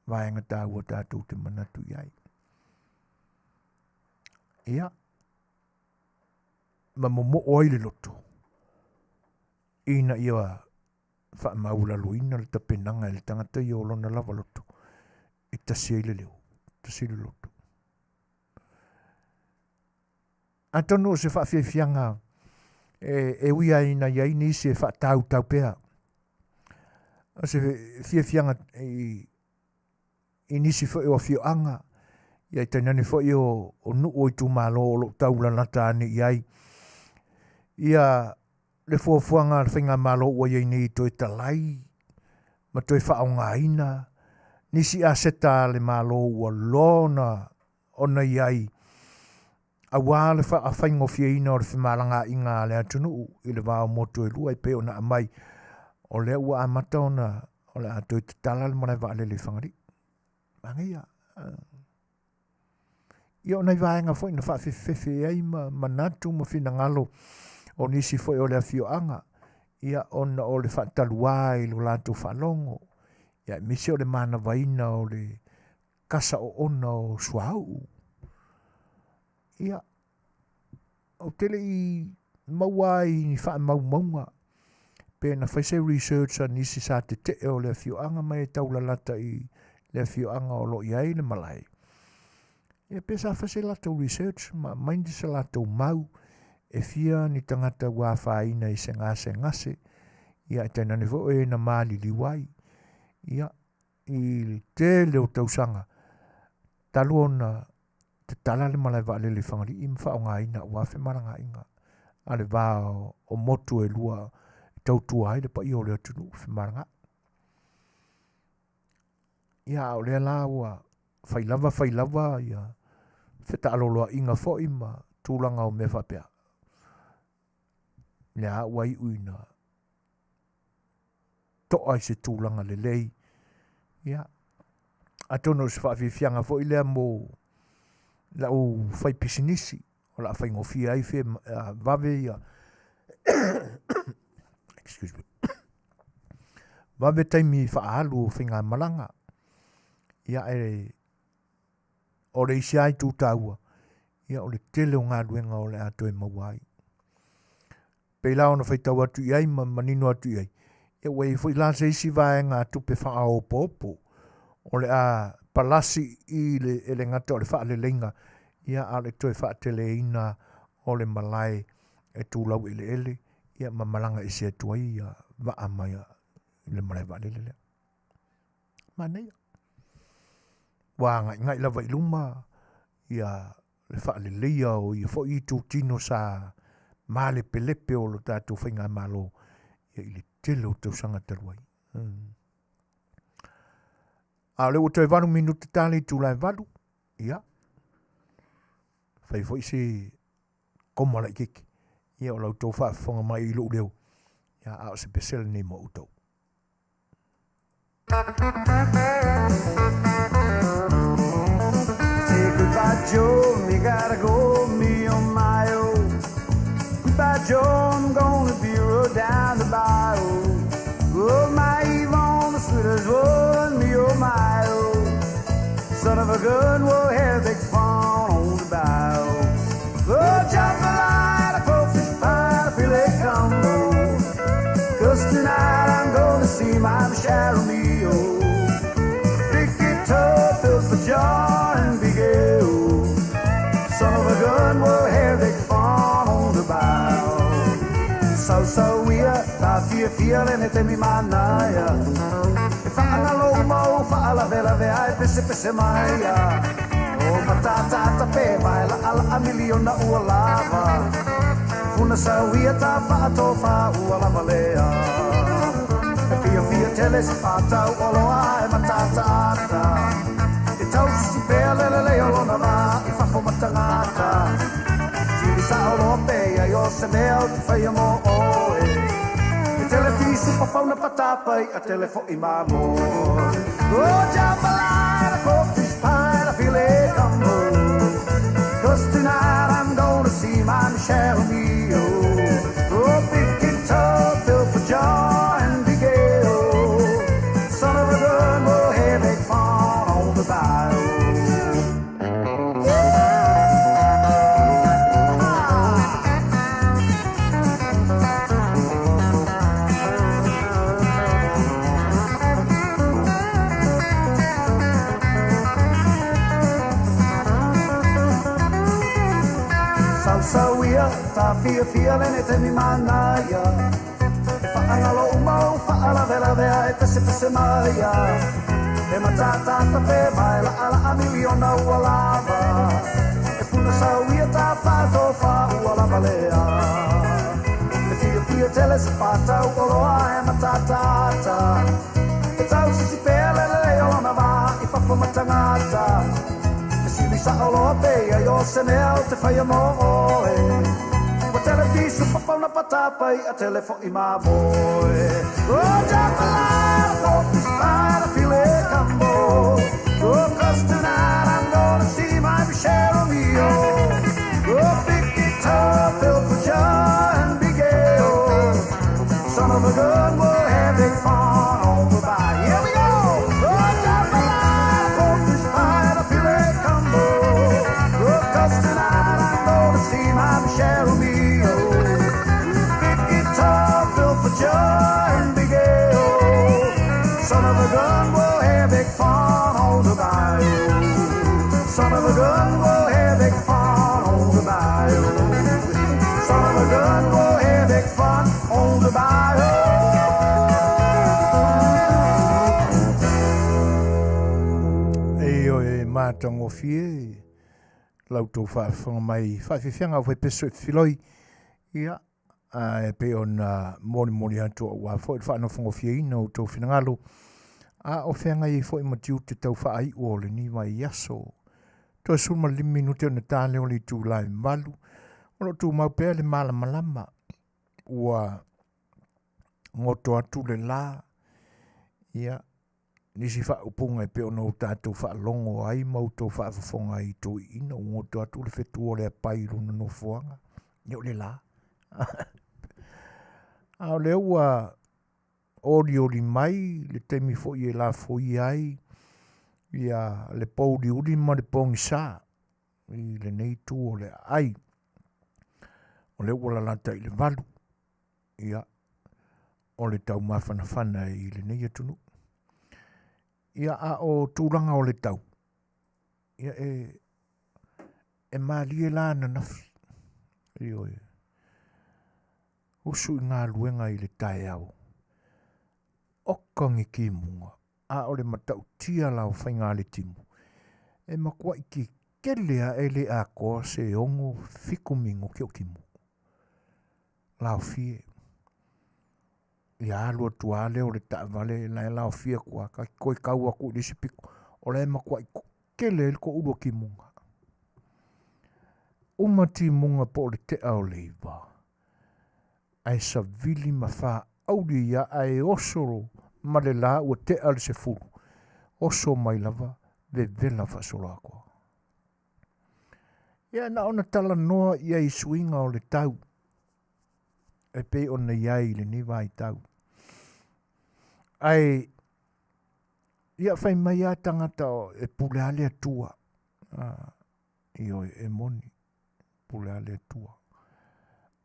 vaega taua tatou te manatu i ai. Ia, ma momoo ai le loto ina ia faamaualaloina le tapenaga e le tagata ia o lona lava loto e tasi ai le leo, tasi le loto. Atonu o se faafiafiaga e, e ui ai ina i ai nisi e faatautau pea. O se fiafiaga i, i nisi foi o afioaga, ia e tainane foi o, o nuu o itumalo o lo o taulalata ane i ai. Ia le fuafuaga a le faigamalo ua i ai nei toe talai ma toe faaaogaina nisi aseta a le Malo ua loa ona ona i ai aua le faafaigofieina o le femalagaaiga a le atunuu i le va o motu e lua e pei ona aumai o lea ua amata ona o le a toe tatala le malae vaalele i Fagalii. Manaia. Ia o nai vaega foi na faafefefefe ai ma manatu ma finagalo o nisi foi o le afioaga, ia ona o le faataluā i lo latou faalogo, ia aemaise o le manavaina o le kasa oona o suauu. Ia, ou te le i maua ai ni faamaumauga pe na fai se research a nisi sa tetee o le afioaga ma e taulalata i le afioaga o lo o i ai le malae. Ia pe sa fai se latou research ma aumai se latou mau e fia ni tagata ua afaina i se gasegase, ia e tainane foi o e na maliliu ai. Ia, i le tele o tausaga talu ona tatala le malae vaalele i Fagalii ma faaaogaina aua femalagaaiga a le va o motu e lua e tautua ai le paia o le atunuu femalagaai. Ia, a o lea la ua fai lava fai lava ia fetaaloloaiga foi ma tulaga o mea faapea, lea ua iu ina toa i se tulaga lelei. Ia, atonu o se faafiafiaga foi lea mo lau fai pisinisi, o le a faigofie ai fe vave ia excuse me vave taimi faaalu o faigamalaga. Ia, e o le isi lava itu taua, ia o le tele o galuega o le a toe maua ai. Pei la ona faitau atu i ai ma manino atu i ai, ia ua i ai foi la se isi vaega tupe faaopoopo o le a palasi i le, e le gata o le faaleleiga, ia a o le toe faateleina o le malae e tulau eleele, ia ma malaga ese atu ai ia vaa mai le malae vaalele lea. Manaia. Ua agaigai lava i luma ia le faaleleia o ia foi itutino sa malepelepe o lo tatou faigamalo ia i le tele o tausaga talu ai. Hmm. A o lea ua toe 8 minute ta le itula e 8, ia, fai foi se koma laitiiti, ia o la outou faafofoga mai i lou leo, ia, a o se pese lenei mo outou. Say goodbye, Joe, me gotta go, me oh my oh. Goodbye, Joe, I'm gonna be rode down the bayou. Oh, my Yvonne, the sweetest one, me oh my oh. Son of a gun, we'll have big fun on the bayou. Oh, jambalaya, crawfish pie, filet combo. Cause tonight I'm gonna see my Michelle Mio. Pick it up, fill the jar and be gay. Son of a gun, we'll have big fun on the bayou. So, so we are, ta fia fia le ne temi manaia. E whaangalo mau, whaalavelave ai pese pese maia. O matata tape mai la ala a miliona ua lava. Funa sauia ta whaatofa ua lava lea. E fia fia tele se whātau o loa e matata ata. E tau sisi pea lele le o lona vā i whafo matangata. Tiri sa o loa pea i o se mea o te whaia mō oe. E tele fisu papauna patapai a tele fo i mamo. Oh, jambalaya, crawfish pie, a filet gumbo. Cause tonight I'm Tafiafia lenei taimi manaia E faagalo uma ou faalavelave a e pesepese maia E matatata pe vae laʻalaʻa miliona ua lava E puna sauia tafatōfā ua lava lea E fiafia tele se patau oloa e matatata E tausisi pea le lelei o lona va i fafo ma tagata Fesili sao loa pe i ai o se mea ou te faia mo oe Ua tele fisu papauna patapa iʻa tele foʻi mamoe Oh jambalaya, pork fish pie, and a filet combo Oh cause tonight I'm gonna see my Michelle Romeo Oh big guitar, Phil Butcher and Big Ale Son of a gun, we'll have big fun on the bayou Here we go! Oh jambalaya, pork fish pie, and a filet combo Oh cause tonight I'm gonna see my Michelle Romeo Big guitar, Phil Butcher and Big Ale Son of a gun, we'll have big fun on the bayou Son of a gun, we'll have big fun on the bayou Son of a gun, we'll have big fun on the bayou Ioe matagofie la outou faafofoga mai i faafiafiaga au faipeso e filoi ia ae pei ona molimoli atu aua foi le faanofogofieina o outou finagalo a o feagai ai foi ma tiute tau faaiu o lenei vaiaso. Toe 15 minute ona ta lea o le itula e 8, o lo o tumau pea le malamalama ua goto atu le la, ia, nisi faaupuga e pei ona o tatou faalogo ai ma outou faafofoga ai i toeaiina, ua goto atu le fetu o le apai i lona nofoaga, ia o le la. A o lea ua olioli mai le taimi foi e lafoia ai ia le pouliuli ma le pogisa i lenei itu o le aai. O lea ua lalata i le 8, ia, o le taumafanafana i lenei atunuu. Ia, a o tulaga o le tau, ia e, e malie la ananafi. Ioe. Usu i galuega i le taeao, oka ni timuga, a o le matautia la o faiga-le-timu, e matuai tetele ae le atoa se 6, 7 minute o timu. Laofie. Ia alu atu lava lea o le taavale, la e laofie atu lava, ta te toe tau atu i le isi pito, o la e matuai tetele ai le toulu o timuga. Uma timuga po o le tea o le 9, ae savili ma faauli ai lava ae oso ma le la ua tea le 10, oso mai lava vevela faasoloatoa. Ia na ona talanoa i ai i suiga o le tau e pei ona i ai i lenei vaitau. Ae ia fai mai lava tagata e pule lava le Atua. Ioe, e moni, pule lava le Atua.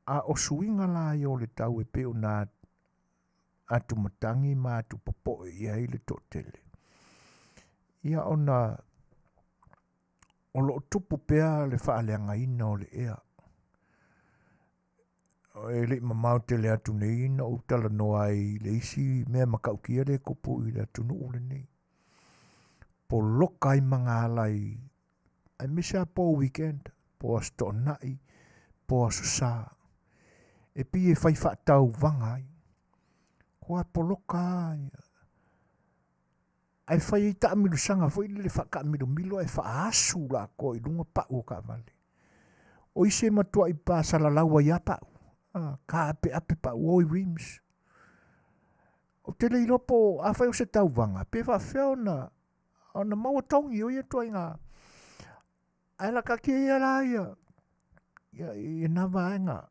A o suiga la ia o le tau e pei ona atumatagi ma atupopoe i ai le toatele. Ia ona o lo o tupu pea le faaleagaina o le ea. E le i mamao tele atu nei na ou talanoa ai i le isi mea matautia lea e tupu i le atunuu lenei. Poloka ai magaala i aemaise lava po weekend, po Aso Toonai, po Aso Sa. E pei e fai faatauvaga ai. Kua poloka lava Ae fai ai taamilosaga foi lele faataamilomilo ae faaasu latou i luga pau o taavale. O isi e matuai pasalalau ai lava pau, taapeape pau, oi rims. Ou te le iloa po o afai o se tauvaga, pe faapefea ona, ona maua togi o ia ituaiga. Ae lakatia ia la ia, ia, ia na vaega.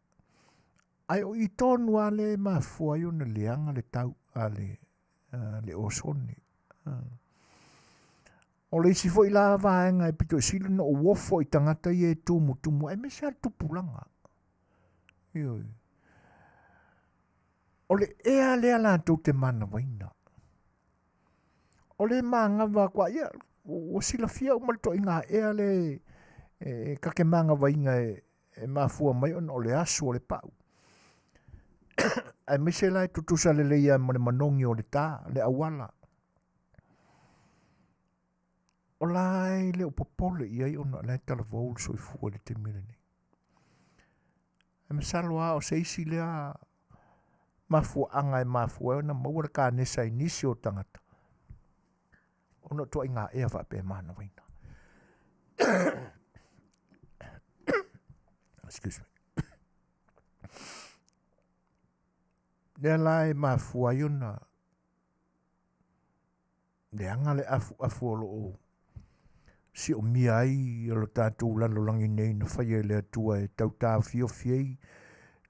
Ae o i tonu lava lea e mafua ai ona leaga le tau a le, le osone. O le isi foi la vaega e pito i sili ona ou ofo i tagata ia e tumutumu, aemaise lava le tupulaga. Ioe. O le ea lea latou te manavaina. O le manava atu a ia, ua silafia uma le toaiga ea lea e, e, ta te manavaina e, e mafua mai ona o le asu o le pau. Aemaise la e tutusa lelei lava ma le manogi o le ta, le auala. O la e le o popole i ai ona o la e talavou le soifua i le taimi lenei. Ae masalo lava o se isi lea mafuaaga e mafua ai ona maua le kanesa i nisi o tagata, ona o ituaiga ea faapea e manavaina. Excuse me. Lea la e mafua ai ona leaga le afuafu o lo o siomia ai o lo tatou lalolagi nei na faia e le Atua e tau taofiofi ai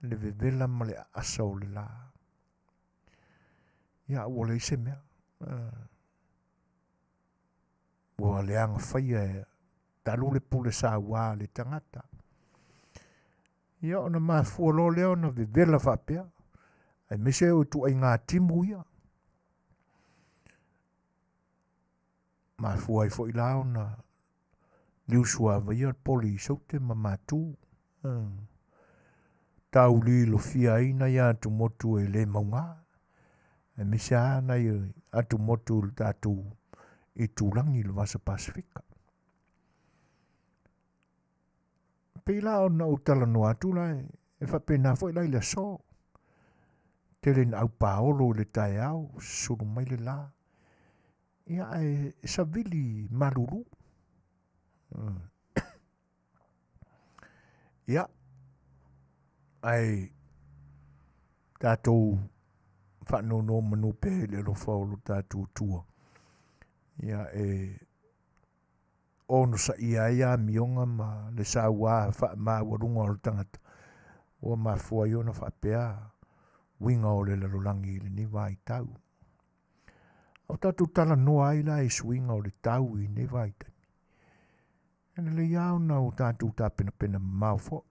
le vevela ma le aasa o le la. Ia ua leai se mea. Ua leaga faia e talu le pule saua a le tagata. Ia ona mafua loa lea ona vevela faapea, aemaise o ituaiga timu ia. Mafua ai foi la ona liusuavaia le poli i Saute ma Matu. Taulilofia ai nai atumotu e le mauga, aemaise lava nai atumotu i le tatou itulagi i le Vasa Pasefika. Pei la ona ou talanoa atu la, e faapena foi la i le aso. Tele ina aupaolo i le taeao, susulu mai le la. Ia ae savili malulu. Ia, ae tatou faanonomanu pea i le alofa o lo tatou Atua. Ia e onosaia ai amioga ma le saua faamaualuga o le tagata ua mafua ai ona faapea uiga o le lalolagi i lenei vaitau. O tatou talanoa ai la i suiga o le tau i lenei vaitaimi. E lelei lava ona o tatou tapenapena mamao foi.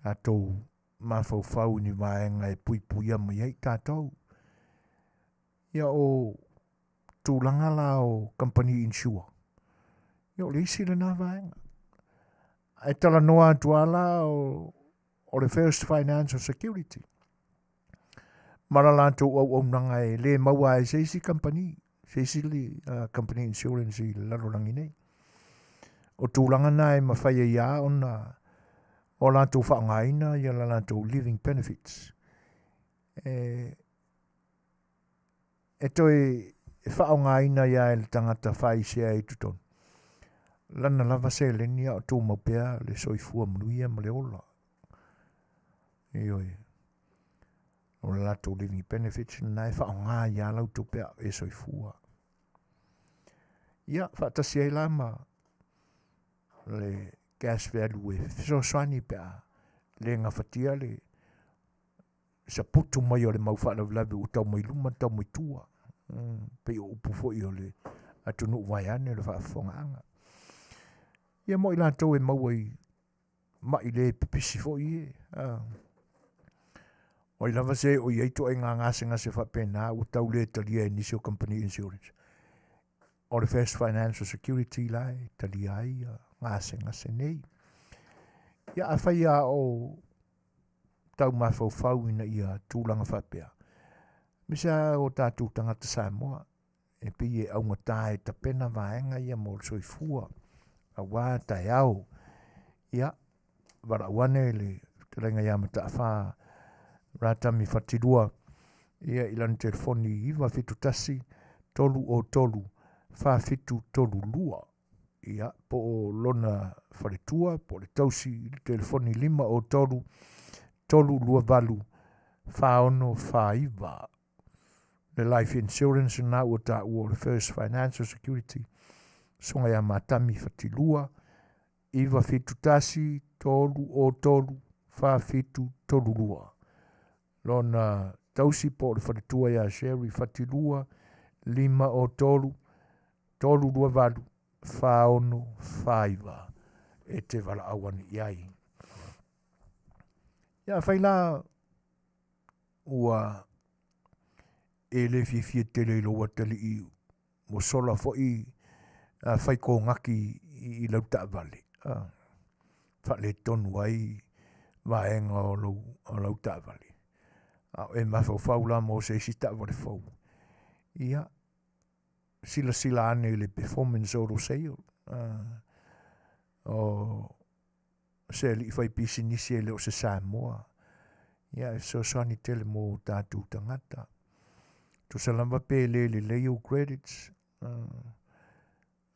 Tatou mafaufau i ni vaega e puipuia mai ai tatou. Ia o tulaga la o kamupani insure, ia o le isi lena vaega. Ae talanoa atu lava la o, o le First Financial Security ma la latou auaunaga e le maua ai se isi kamupani, se isi company insurance i le lalolagi nei. O tulaga na e mafai ai lava ona o latou faaaogaina ia la latou living benefits e e toe faaaogaina ai lava e le tagata faaisea i totonu lana lava seleni a o tumau pea le soifua manuia ma le ola. Ioe. O le latou living benefits lena e faaaoga ai lava lau tupe a o e soifua. Ia, faatasi ai la ma le cash value e fesoasoani pe a le gafatia le saputu mai o le mau faalavelave ua tau mai luma tau mai tua. Pei o upu foi o le atunuu vaeane le faafofogaaga. Ia mo i latou e maua i mai le pipisi foi e. O ai lava se o i ai ituaiga gasegase faapena ua tau le talia e nisi o kamupani insurance. O le First Financial Security la e talia ai gasegase nei. Ia afai lava o tau mafaufau ina ia tulaga faapea, aemaise lava o tatou tagata Samoa, e pei e augata e tapena vaega ia mo le soifua, aua taeao. Ia, valaau ane le fetalaiga ia Mataafa Ratami Fatilua, ia i lana telefoni 971 303 4732. Ia, po o lona faletua, po o le tausi i le telefoni 503 328 4649. Le life insurance na ua taua o le First Financial Security, susuga ia Matami Fatilua, 971 303 4732. Lona tausi po o le faletua ia Sherry Fatilua, 503 328 4649 e te valaau ane i ai. Ia afai la ua e le fiafia tele i lou atalii ua sola foi fai kogaki i lau taavale. faaletonu ai vaega o lou, o lau taavale, a o e mafaufau la mo se isi taavale fou, ia, silasila ane i le Performance Auto Sale, o se alii fai pisinisi e le o se Samoa, ia e fesoasoani tele mo tatou tagata. Tusa lava pe le lelei ou credits,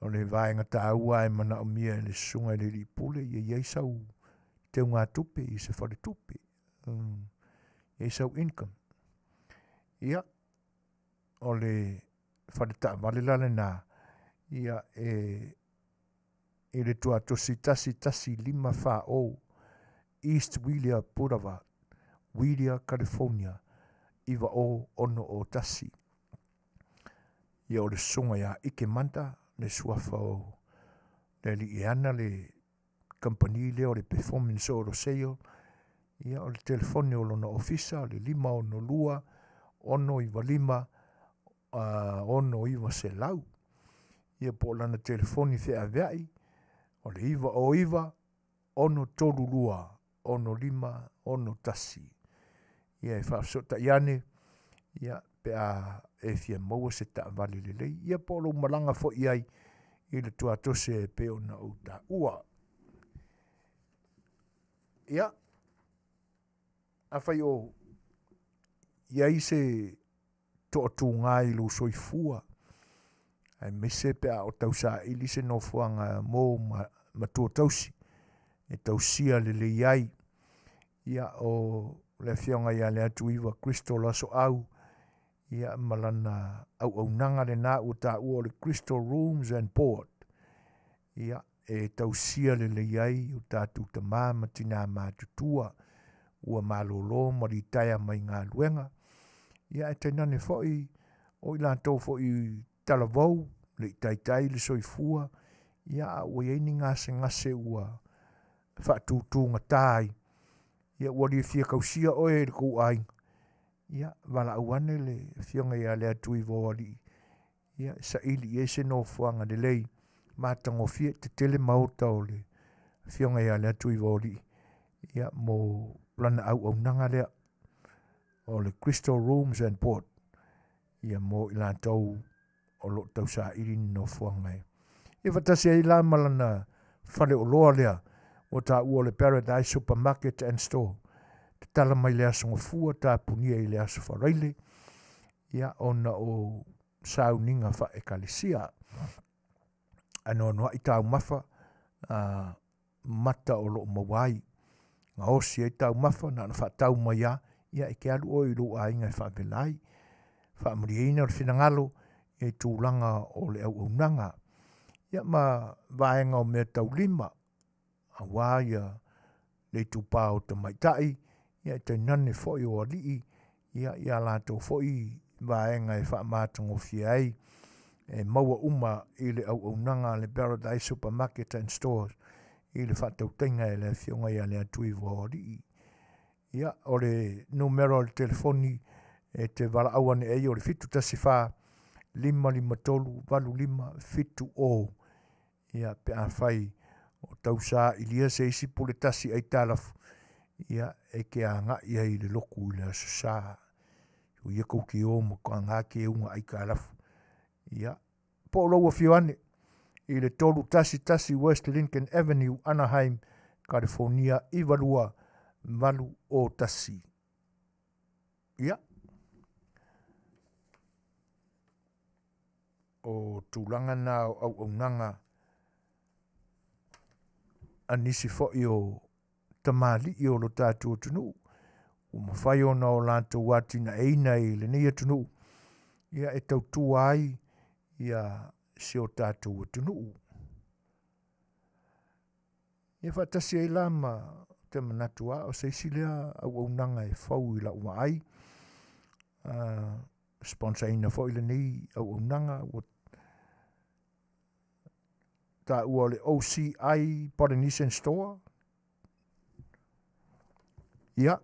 o le vaega taua e manaomia e le susuga i le alii pule, ia i ai sau teugatupe i se faletupe, ia i ai sau income. Ia, o le fale taavale la lena, ia e i le tuatosi 11540 East Whittier Boulevard, Whittier, California 90601. Ia o le susuga ia Ike Manta, le suafa o le alii e ana le kamupani lea o le Performance Auto Sale, ia o le telefoni o lona ofisa o le 562 695 6900. Ia po o lana telefoni feaveai o le 909 632 6561. Ia e faafesootai ane, ia pe a e fia maua se taavale lelei, ia po o lou malaga foi i ai i le tuatose e pei ona ou taua. Ia, afai o i ai se toatuga i lou soifua, aemaise pe a o tausaili se nofoaga mo matua tausi e tausia lelei ai. Ia, o le afioga ia Leatuiva Crystal Asoau, ia ma lana auaunaga lena ua taua o le Crystal Rooms and Board. Ia, e tausia lelei ai o tatou tama ma tina matutua ua malolo ma litaea mai galuega. Ia, ae tainane foi o i latou foi talavou, le i taitai le soifua, ia a ua i ai ni gasegase ua faatutugata ai, ia ua le fia tausia oe e le tou aiga, ia valaau ane le afioga ia Leatuivaoalii, ia saili i ai se nofoaga lelei matagofie, tetele maota o le afioga ia Leatuivaoalii, ia mo lana auaunaga lea o le Crystal Rooms and Board, ia mo i latou o lo o tausaili ni nofoaga e. Ia faatasi ai la ma lana faleoloa lea ua taua o le Paradise Supermarket and Store. Tatala mai le Aso Gafua, tapunia i le Aso Faraile, ia ona o sauniga faaekalesia. Anoanoai taumafa mata o lo o maua ai. Gaosi ai taumafa, na ona faatau mai lava, ia e te alu oe i lou aiga e faavela ai. Faamalieina le finagalo i tulaga o le auaunaga. Ia ma vaega o mea taulima, aua ia le itupa o tamaitai, ia e tainane foi o alii, ia ia latou foi vaega e faamatagofie ai, e maua uma i le auaunaga a le Paradise Supermarket and Stores i le faatautaiga e le afioga ia Leatuivaoalii. Ia, o le numera o le telefoni e te valaau ane ai o le 714 553 8570. Ia, pe afai o tausailia se isi pule tasi aitalafu, ia, e te agai ai i le lotu i le Aso Sa. O ia tou te o ma toaga keuga aitalafu. Ia, po o lou afio ane i le 311 West Lincoln Avenue, Anaheim, California 92801. Ia, o tulaga na o auaunaga a nisi foi o tamalii o lo tatou atunuu ua mafai ona o latou atinaeina i lenei atunuu ia e tautua ai ia si o tatou atunuu. Ia faatasi ai la ma te manatu a o se isi lea auaunaga e fou i lau vaai. Sponsorina foi lenei auaunaga ua taua o le OCI Polynesian Store. Ia,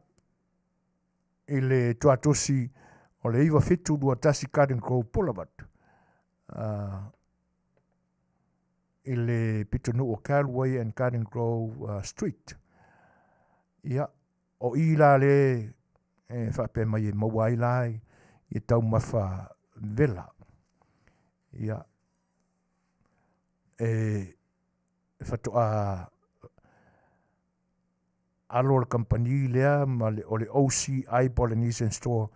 i le tuatosi o le 9721 Garden Grove Boulevard. i le pitonuu o Galway and Garden Grove Street. Ia, o i la le e faapea mai e maua ai la i taumafa vela. Ia, e faatoa alo le kamupani lea ma le, o le OCI Polynesian Store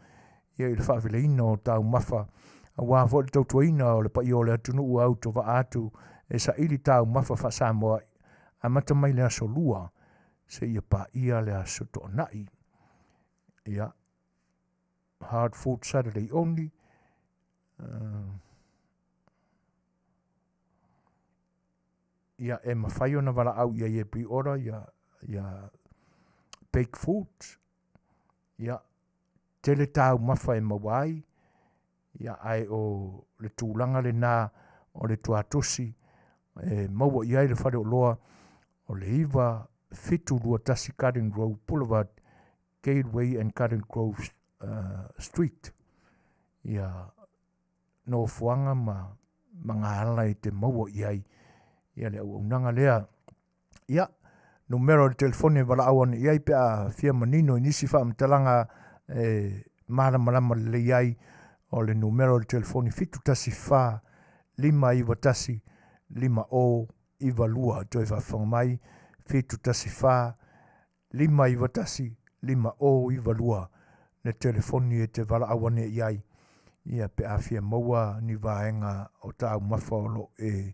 ia i le faaveleina o taumafa aua foi le tautuaina o le paia o le atunuu autovaa atu e saili taumafa faa-Samoa amata mai le aso Lua seia paia le aso Toonai. Ia, hard food Saturday only. Ia e mafai ona valaau i ai e pre-order ia, ia baked foods. Ia, tele taumafa e maua ai, ia ae o le tulaga lena o le tuatosi e maua i ai le faleoloa o le 9721 Garden Grove Boulevard, Gateway and Garden Grove Street. Ia nofoaga ma magaala e te maua i ai ia le auaunaga lea. Ia, numera o le telefoni e valaau ane i ai pe a fia manino i nisi faamatalaga e malamalama lelei ai, o le numera o le telefoni 714 591 5092. Toe faafofoga mai, 714 591 5092 le telefoni e te valaau ane i ai ia pe a fia maua ni vaega o taumafa o lo o e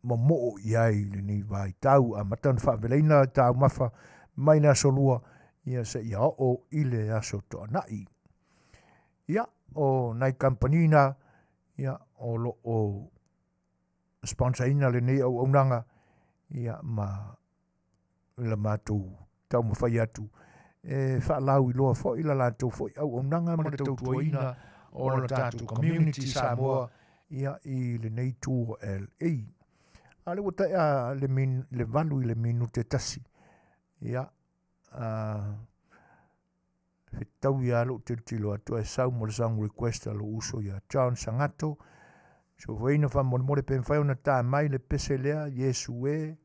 momoo i ai i lenei vaitau. Amata ona faaveleina taumafa mai le aso Lua ia seia oo i le aso Toonai. Ia, o nai kamupani na ia o lo o sponsor ina lenei auaunaga ia ma la matou taumafai atu e faalauiloa foi la latou foi auaunaga ma le tautuaina o la tatou community Samoa ia i lenei itu o LA. A o lea ua taea le, min, le 8 i le minute 1. Ia, fetaui lava lou tilotilo atu ae sau ma le song request a lou uso ia John Sangato. Sofoina faamolemole pe mafai ona ta mai le pese lea, Iesu e.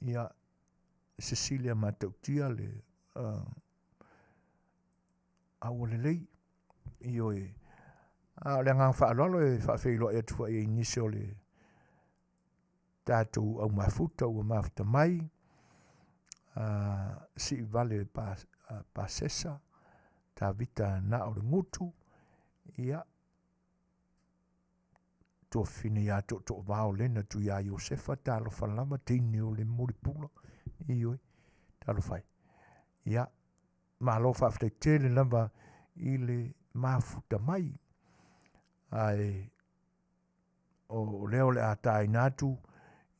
Ia, Cecilia Matautia le aua lelei. Ioe. A o le agaga faaaloalo e faafeiloai atu foi i nisi o le tatou au mafuta ua mafuta mai, Siivale Pasesa, Tavita na o le Gutu, ia, tuafafine ia Tootoo Lena Tuia Iosefa, talofa lava, teine o le Mulipula, ioe, talofa e. Ia, malo faafetai tele lava i le mafuta mai. Ae o lea o le a taina atu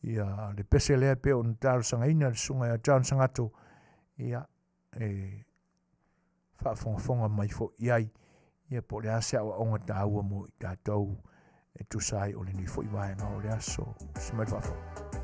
ia le pese lea pe ona talosagaina le susuga ia John Sangato, ia e faafogafoga mai foi i ai, ia po o le a se aoaoga taua mo i tatou e tusa ai o lenei foi vaega o le aso. Se mai le faafofoga.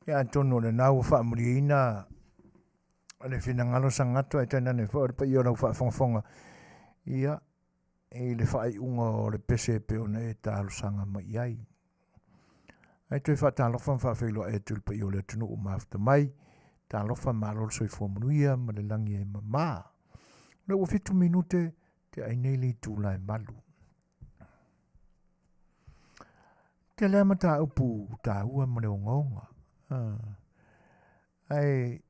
Ia atonu o lena ua faamalieina le finagalo sagatwa ae tainane foi o le paia o lau faafogafoga ia i le faaiuga o le pese e pei ona e talosaga mai i ai. Ae toe faatalofa ma faafeiloai atu i le paia o le atunuu ua mafuta mai. Talofa malo le soifua manuia ma le lagi e mama. O lea ua 7 minute te ai nei le itula e 8. Tele lava mataupu taua ma le ogaoga. Ae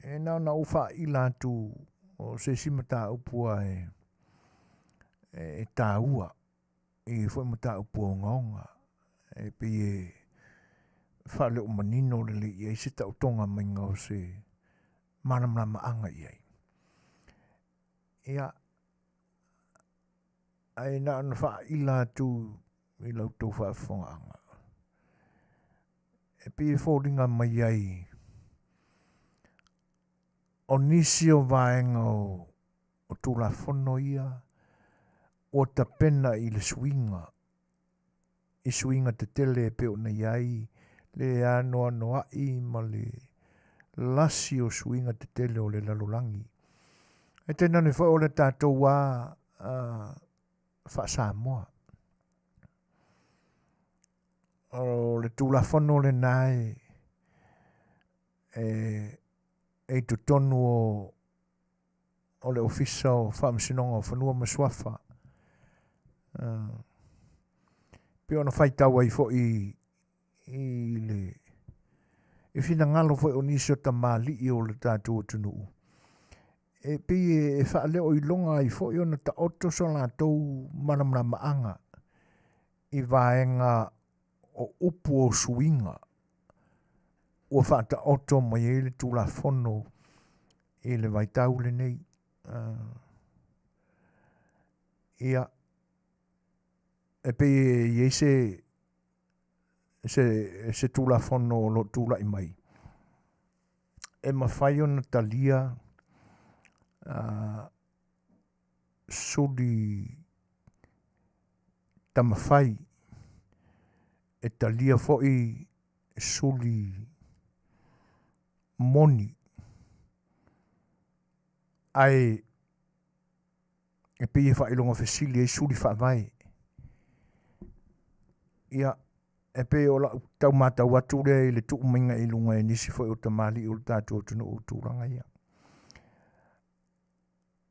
e na ona ou faaila atu o se isi mataupu a e, e taua i foi mataupu ogaoga e pei e faaleo manino lelei i ai se taotoga maiga o se malamalamaaga i ai. Ia, ae na ona faaila atu i la outou faafofogaaga e pei e foliga mai ai o nisi o vaega o, o Tulafono ia ua tapena i le suiga i suiga tetele e pei ona i ai le anoanoai ma le lasi o suiga tetele o le lalolagi. Ae tainane foi o le tatou a faa-Samoa. O le Tulafono lena e, e, e i totonu o, o le Ofisa o Faamasinoga o Fanua ma Suafa. Uh, pei ona faitau ai foi i le i finagalo foi o nisi o tamalii o le tatou atunuu e pei e faaleoiloga ai foi ona taoto so latou malamalamaaga i vaega o upu o suiga ua faataoto mai ai le Tulafono i le vaitau lenei. Uh, ia, e pei e i ai se, se, se Tulafono o lo o tulai mai e mafai ona talia uh, suli tamafai e talia foi suli moni ae e pei e faailoga fesili ai suli faavae. Ia, e pei o lau tau matau atu lea i le tuu maiga i luga e nisi foi o tamalii o le tatou atunuu i tulaga ia.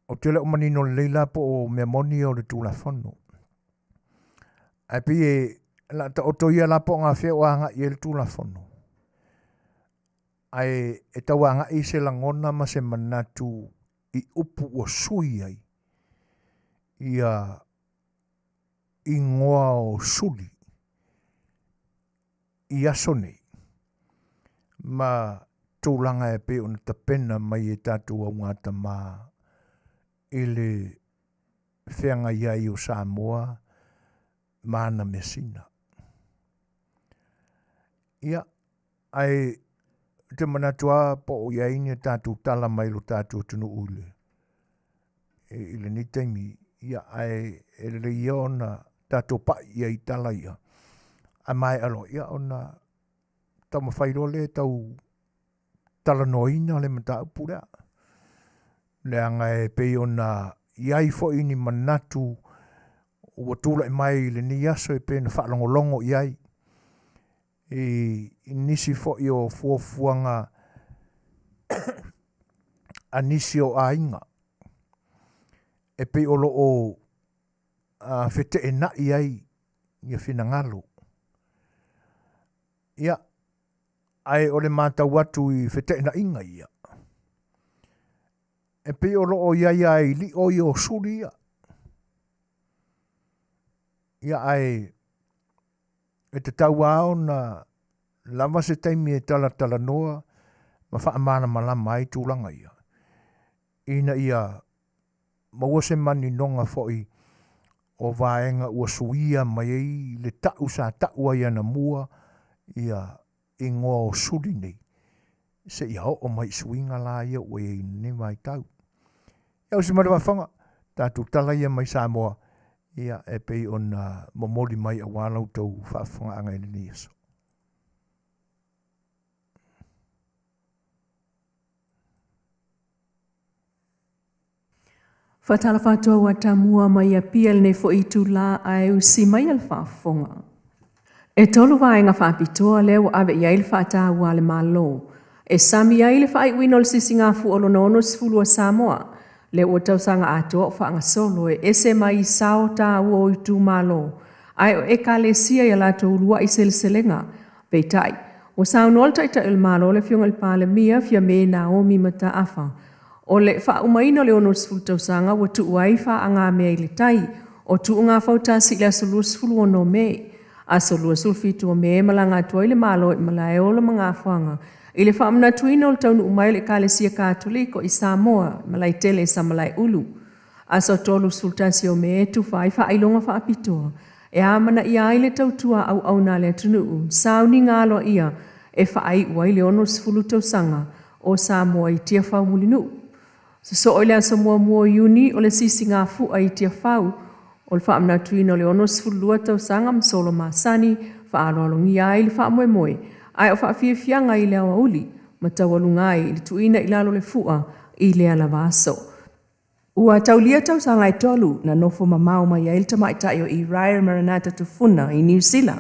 Ou te le o manino lelei la po o mea moni ia o le Tulafono. Ae pei e o le a taoto ia la po o gafea o agai i ai le Tulafono. Ae e tau agai se lagona ma se manatu i upu ua sui ai ia igoa o suli i aso nei ma tulaga e pei ona tapena mai e tatou augatama i le feagai ai o Samoa ma ana measina. Ia, ae ou te manatu lava po o i ai ni a tatou tala mai lo tatou atunuu i le, i lenei taimi, ia, ae e lelei ia ona tatou pai i ai i tala ia, a maea loa, ia ona taumafai loa lea e tau talanoaina le mataupu lea. Leaga e pei ona i ai foi ni manatu ua tulai mai i lenei aso e pei ona faalogologo i ai i nisi foi o fuafuaga a nisi o aiga e pei o lo o feteenai ai ia finagalo. Ia, ae o le matau atu i feteenaiga ia, e pei o lo o i ai lava i lio ia o suli ia. Ia, ae e tatau lava ona lava se taimi e talatalanoa ma faamalamalama ai tulaga ia, ina ia maua se maninoga foi o vaega ua suia mai ai le ta'u sa ta'u ai anamua ia igoa o suli nei seia oo mai i suiga la ia ua i ai i lenei vaitau. Ia o si male faafofoga, tatou tala ia mai Samoa, ia e pei ona momoli mai aua la outou faafofogaaga i lenei aso. Faatalofa atu au a Tamua mai Apia i lenei foi itula ae usi mai le faafofoga. E tolu vaega faapitoa lea ua ave i ai le faataua a le Malo e sami ai le faaiuina o le Sisigafua o lona 60 a Samoa, lea ua tausaga atoa o faagasolo e ese mai i sao taua o itumalo ae o ekalesia i a latou uluai seleselega. Peitai, ua saunoa le Taitai o le Malo le Afioga i le Palemia Fiame Naomi Mataafa, o le faaumaina o le 60 tausaga ua tuu ai faagamea i le tai o tuuga fautasi i le aso 26 o Me. Aso 27 o Me e malaga atu ai le Malo i Malaeola ma Gafoaga i le faamanatuina o le taunuu mai o le Ekalesia Katoliko i Samoa, Malaetele i Samalaeulu. Aso 31 o Me e tufa ai faailoga faapitoa e amanaia ai le tautua auauna a le atunuu, sauniga aloaia e faaiu ai le 60 tausaga o Samoa i Tiafau Mulinuu. Sosoo i le aso 1 o Iuni o le Sisigafua i Tiafau o le faamanatuina o le 62 tausaga ma solo masani faaaloalogia ai le faamoemoe ae o faafiafiaga i le aoauli ma taualuga ai i le tuuina i lalo le fua i lea lava aso. Ua taulia tausaga e tolu na nofo mamao mai ai le tamaitai o Irair Maranata Tufuna i Niu Sila,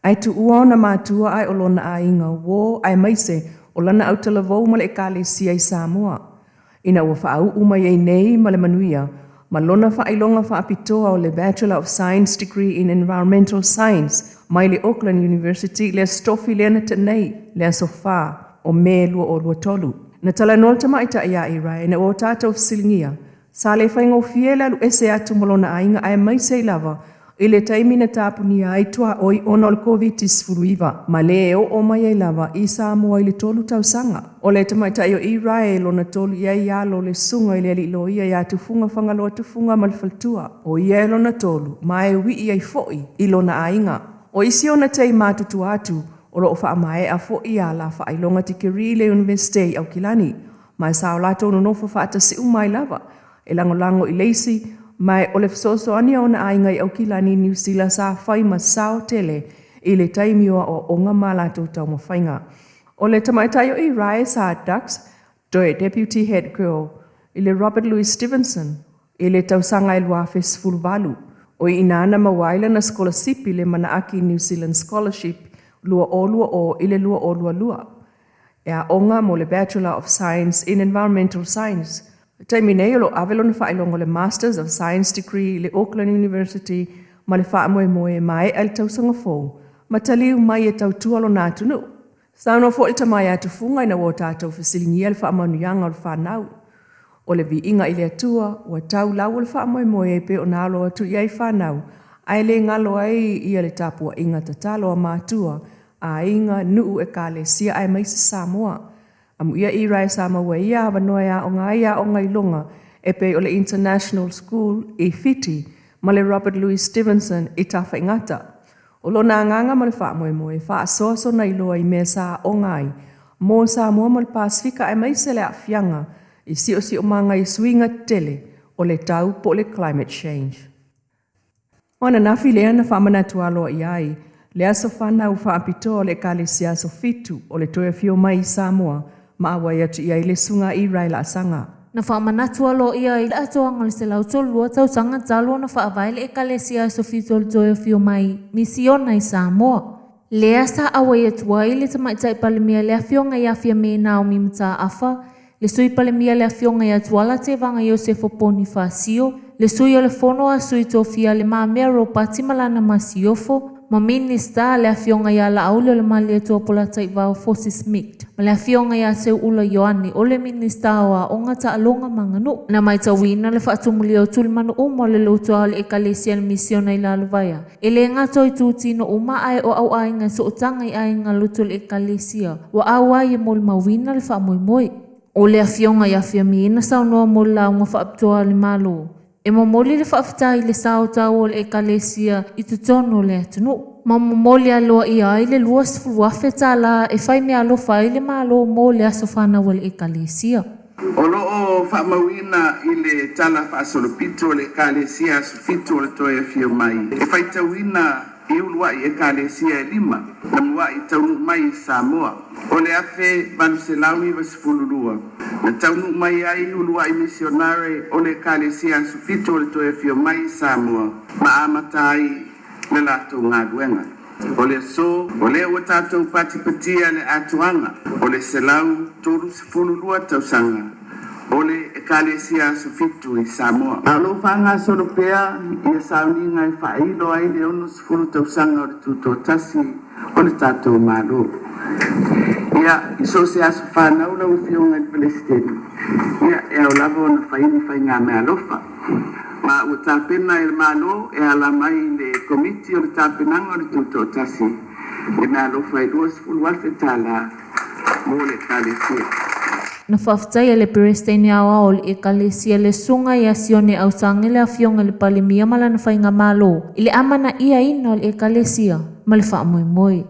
ae tuua ona matua ae o lona aiga uō aemaise o lana autalavou ma le ekalesia i Samoa. Ina ua faauu mai ai nei ma le manuia ma lona faailoga faapitoa o le Bachelor of Science Degree in Environmental Science mai le Auckland University i le Aso Tofi lea na tenei, le aso 4 o Me 2023. Na talanoa le tamaitai ia Irae ina ua tatou fesiligia, sa le faigofie le alu ese atu ma lona aiga aemaise ai lava i le taimi na tapunia ai tuaoi ona o le Koviti-19 ma le e oo mai ai lava i Samoa i le tolu tausaga. O le tamaitai o Irae e lona tolu i ai alo le susuga i le alii loia ia Tufuga Fagaloa Tufuga ma le faletua. O ia e lona tolu ma e wii ai foi i lona aiga. O isi ona tei matutua atu o loo faamaea foi a la faailoga tikeri i le Iunivesite i Aukilani, ma e sa o latou nonofo faatasi uma ai lava e lagolago i le isi, ma o le fesoasoani a ona aiga i Aukilani i Niu Sila sa fai ma sao tele i le taimi o aoaoga ma latou taumafaiga. O le tamaitai o Irae sa Dux toe Deputy Head Girl i le Robert Louis Stevenson i le tausaga e 2018. O i ina na maua ai lana sikolasipi le Manaaki New Zealand Scholarship 2020 i le 2022. E aoga mo le Bachelor of Science in Environmental Science. Taimi nei o lo ave lona faailoga o le Masters of Science Degree i le Auckland University ma le faamoemoe e maea i le tausaga fou ma taliu mai e tautua lona atunuu. Saunoa foi le tama ia Tufuga ina ua o tatou fesiligia le faamanuiaga o le fanau. O le viiga i le Atua, ua tau lau o le faamoemoe e pei ona alo atu i ai fanau, ae le galo ai ia le tapuaiga tatalo a matua, aiga, nuu, ekalesia aemaise Samoa. Amuia Irae sa maua ia avanoa e aoga ai aoga i luga e pei o le International School i Fiti ma le Robert Louis Stevenson i Tafaigata. O lona agaga ma le faamoemoe e faasoa sona iloa i mea sa aoga ai mo Samoa ma le Pasefika aemaise le aafiaga i siosiomaga i suiga tetele o le tau po o le climate change. O ananafi lea na faamanatu aloaia ai le aso fanau faapitoa o le Ekalesia Aso Fitu o le toe afio mai i Samoa ma auai atu i ai le susuga Irae Laasaga. Na faamanatu aloaia ai le atoaga o le 132 tausaga talu ona faavae le Ekalesia Aso Fitu o le toe afio mai Misiona i Samoa. Lea sa auai atu ai le Tamaitai Palemia le Afioga ia Fiame Naomi Mataafa, le Sui Palemia le Afioga ia Tuala Tevaga Iosefo Ponifasio, le Sui o le Fono a Sui Tofia le Mamea Ropati ma lana Masiofo, ma Minista le Afioga ia Laauli o le Malietoa Polataivao Fosi Smith, ma le Afioga ia Seuula Ioane o le Minista o Aoga Taaloga ma Aganuu. Na matauina le faatumulia o tulimanu uma o le lotoa o le Ekalesia le Misiona i Lalovaea, E le gata o itutino uma ae o au aiga e sootaga i aiga loto o le Ekalesia, ua auai e molimauina le faamoemoe. O le Afioga ia Fiame na saunoa mo le lauga faapitoa a le Malo, e momoli le faafetai i le sao taua o le Ekalesia i totonu o le atunuu, ma momoli aloaia ai le $20,000 e fai meaalofa ai le Malo mo le aso fanau a le Ekalesia. O lo o faamauina i le Tala Faasolopito o le Ekalesia Aso Fitu o le Toe Afio Mai, e faitauina. i uluai Ekalesia e lima na mua'i taunuu mai i Samoa. O le 1892, na taunuu mai ai uluai misionare o le Ekalesia Aso Fitu o le Toe Afio Mai i Samoa ma amata ai le latou galuega. O le aso, o lea ua tatou patipatia le atoaga o le 132 tausaga o le Ekalesia Aso Fitu i Samoa. A o lo o faagasolo pea ia sauniga e faailo ai le 60 tausaga o le Tutoatasi o le tatou Malo. Ia, i so o se aso fanau lau Afioga i le Peresetene, ia, e ao lava ona fai ni faigameaalofa. Ma ua tapena e le Malo e ala mai i le Komiti o le Tapenaga o le Tutoatasi le meaalofa e $20,000 mo le Ekalesia. Na faafetaia le Peresetene Aoao o le Ekalesia le Susuga ia Sione Aosangi le Afioga i le Palemia ma lana Faigamalo i le amanaiaina o le Ekalesia ma le faamoemoe.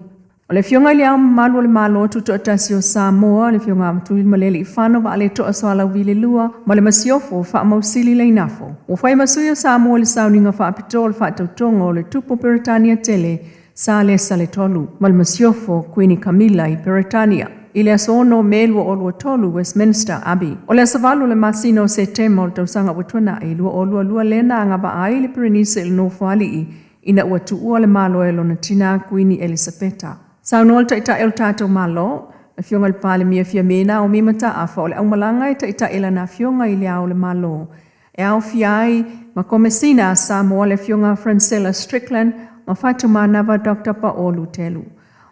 O le Afioga i Le Ao Mamalu o le Malo Tutoatasi o Samoa, le Afioga Tuimalealiifano Vaaletoa Sualauvi le Lua ma le Masiofo Faamausili Leinafo, ua fai ma sui o Samoa i le sauniga faapitoa o le faatautoga o le Tupu o Peretania Tele Salesa le Tolu ma le Masiofo Kuini Kamila i Peretania i le aso 6 Me 2023, Westminster Abbey. O le aso 8 o le masina o Setema o le tausaga ua tuanai 2022 lea na agavaa ai le Perenise i le Nofoalii ina ua tuua le Malo e lona tina Kuini Elisapeta. Saunoa le Taitai o le tatou Malo, le Afioga i le Palemia Fiame Naomi Mataafa, o le aumalaga e taitai e lana Afioga i Le Ao o le Malo, e aofia ai ma Komesina a Samoa le Afioga Francella Strickland ma Fatumanava Doctor Paolu Telu.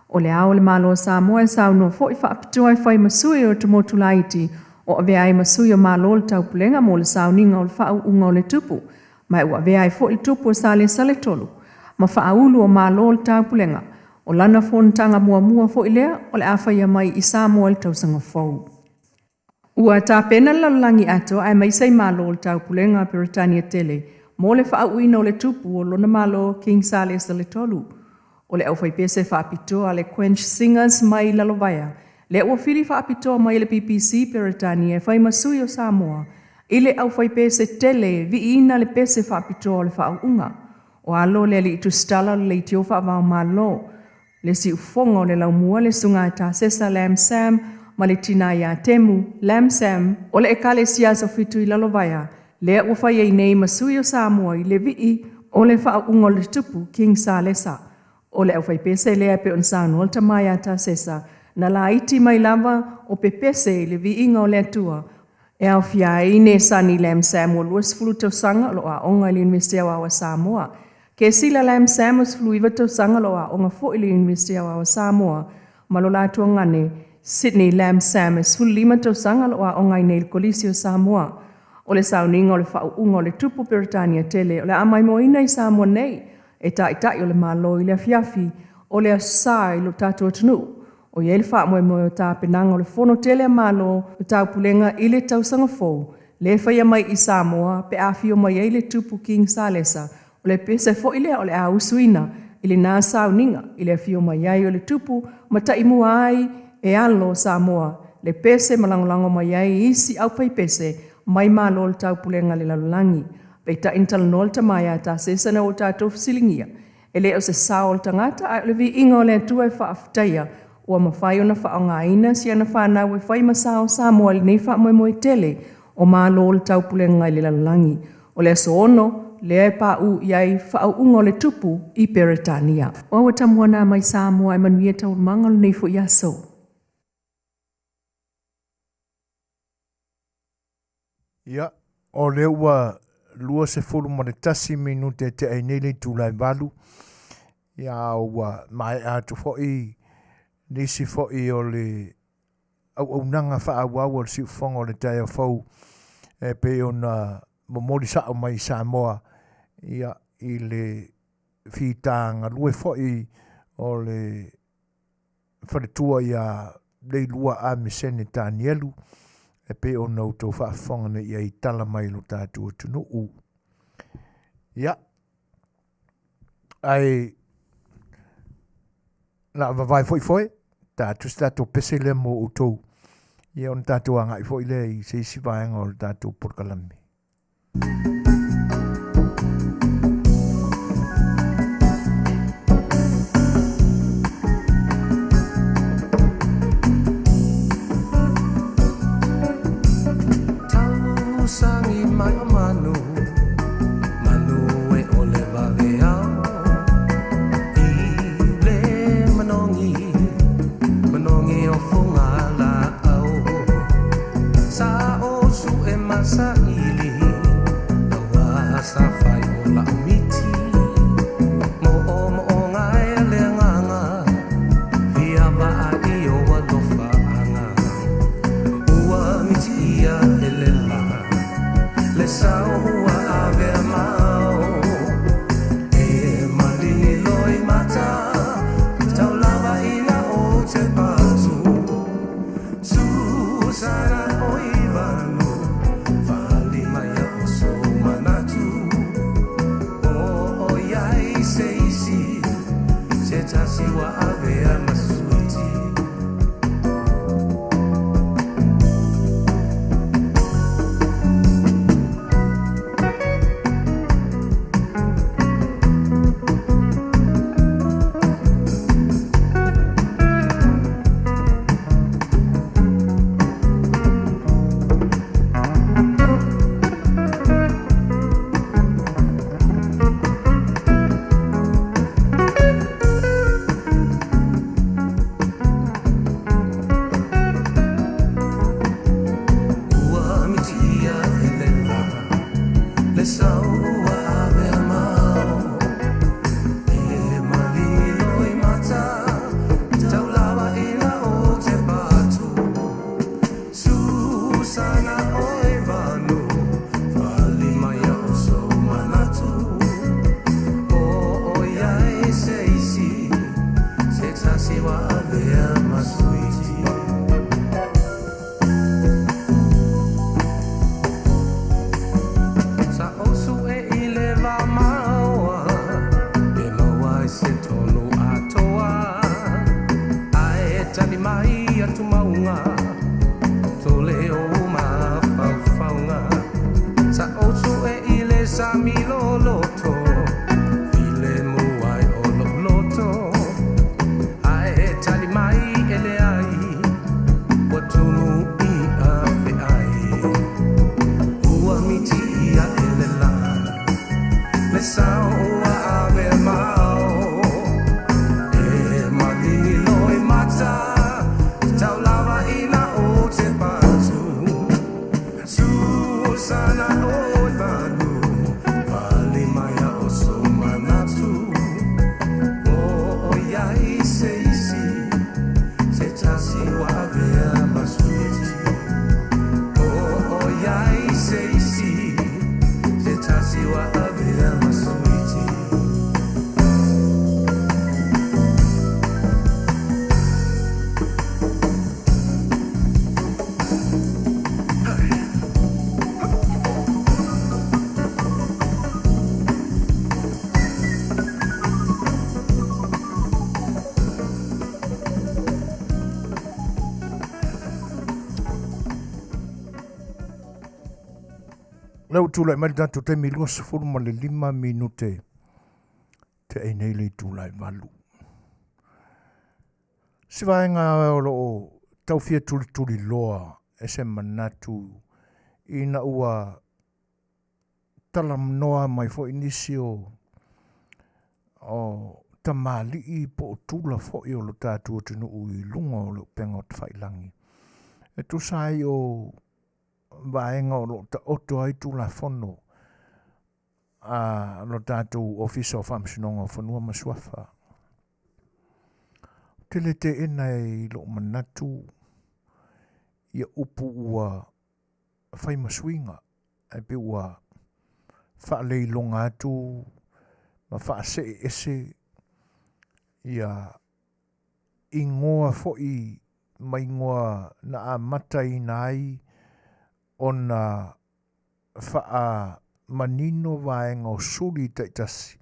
O Le Ao o le Malo o Samoa e saunoa foi faapitoa e fai ma sui o le Tumotu Laiti o avea ai ma sui o Malo o le Taupulega mo le sauniga o le faauuga o le Tupu ma ua avea ai foi le tupu o Salesaletolu ma faaulu o Malo o le Taupulega. O lana fonotaga muamua foi lea o le a faia mai i Samoa i le tausaga fou. Ua tapena le lalolagi atoa aemaise i Malo o le Taupulega a Peretania tele mo le faauuina o le tupu o lona Malo King Salesaletolu. O le aufaipese faapitoa a le Quench Singers mai Lalovaea, lea ua fili faapitoa mai e le BBC Peretania e fai ma sui o Samoa i le aufaipese tele e viiina le pese faapitoa o le faauuga. O alo le alii tusitala o le leitio faavaomalo, le siufofoga o le laumua le susuga Tasesa Lam Sam ma le tina ia Temu Lam Sam o le Ekalesia Aso Fitu i Lalovaea, lea ua fai ai nei ma sui o Samoa i le vii o le faauuga o le tupu King Salesa. O le aufaipese lea e pei ona saunoa le tama ia Tasesa, na laiti mai lava o pepese i le viiga o le Atua, e aofia ai Nesani Lam Sam ua 20 tausaga o lo o aoga i le Iunivesite Aoao a Samoa, Kesila Lam Sam ua 19 tausaga o lo o aoga foi i le Iunivesite Aoao a Samoa, ma lo la tuagane Sydney Lam Sam e 15 tausaga o lo o aoga ai nei i le Kolisi o Samoa. O le sauniga o le faauuga o le tupu Peretania tele o le a maimoaina i Samoa nei e Taitai o le Malo i le afiafi o le Aso Sa i lo tatou atunuu. O i ai le faamoemoe o tapenaga o le Fono tele a Malo o Taupulega i le tausaga fou lea e faia mai i Samoa pe a afio mai ai le Tupu King Salesa. O le pese foi lea o le a usuina i lena sauniga i le afio mai ai o le Tupu ma taimua ai e alo o Samoa le pese ma lagolago mai ai isi aufaipese mai Malo o le Taupulega a le lalolagi. Peitai na talanoa le tama ia Tasesa na ua tatou fesiligia E le o se sao o le tagata, ae o le viiga o le Atua e faafetaia, ua mafai ona faaaogaina si ana fanau e fai ma sao Samoa i lenei faamoemoe tele o Malo o le Taupulega i le lalolagi. O le aso 6 lea e paʻu i ai faauuga o le Tupu i Peretania. O ua tamuana mai Samoa e manuia taualumaga o lenei foi aso. Ia, o lea ua 21 minute e tea ai nei le itula e 8, ia ua maea atu foi nisi foi o le auaunaga faaauau a le siufofoga o le taeao fou e pei ona momoli sao mai i Samoa ia, i le fita galue foi o le faletua ia Leilua Amesene Tanielu e pei ona outou faafofoga nei i ai tala mai lo tatou atunuu. Ia, ae la vavae foi foe, ta tusi tatou pese lea mo outou. Ia ona tatou agai foi lea i se isi vaega o le tatou polokalame. avea mao E maligi loi mata Tau lava ina o te patu Susana o Ivanu Fali mai o so manatu O o iai se isi Se tasi wa avea masuiti. Ua mitia i le la, le sau ua avea mao. E maligi loi mata, tau lava ina o te patu. Susana oe vanu, fali mai o sou manatu. O oi ai se isi, se tasi wa avea masuiti. Sa osu e i le va maoa, e maua ai se tonu atoa. Ae tali mai atu maunga, tole o mafaufauga. Sa osu e i le sami loloto, file muai o lou loto. Ae tali mai e leai, ua tumu i afeai. Ua mitia e le la, le sao ua avea mao. E maligi loi mata, tau lava ina o te patu. Susana oi vanu, fali mai o so manatu. O oi ai se isi, se tasi ua avea masuiti. O oi ai se isi, se tasi ua avea masuiti. Lea ua tulai mai le tatou taimi 25 minute te ei nei le itula e 8. Se vaega o lo o tau fia tulituli loa e se manatu ina ua talanoa mai foi nisi o o tamalii po o tula foi o lo tatou atunuu i luga o le upega o tafailagi. E tusa ai o vaega o lo o taoto ai Tulafono a lo tatou Ofisa o Faamasinoga o Fanua ma Suafa. Ou te le teena i lou manatu ia upu ua fai ma suiga, ae pei ua faaleiloga atu ma faasee ese ia igoa foi ma igoa na amataina ai ona faamanino vaega o suli taitasi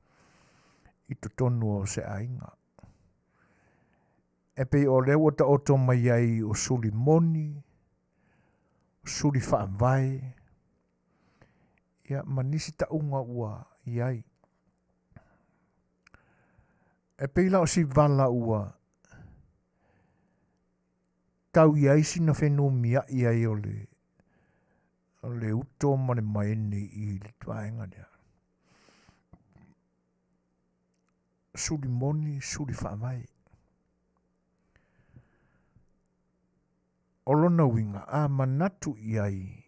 i totonu o se aiga. E pei o lea ua taoto mai ai o suli moni, o suli faavae, ia ma nisi tauga ua i ai. E pei la o si vala ua tau i ai sina fenumiai ai o le o le uto ma le maene i le vaega lea. Suli moni, suli faavae. O lona uiga, a manatu i ai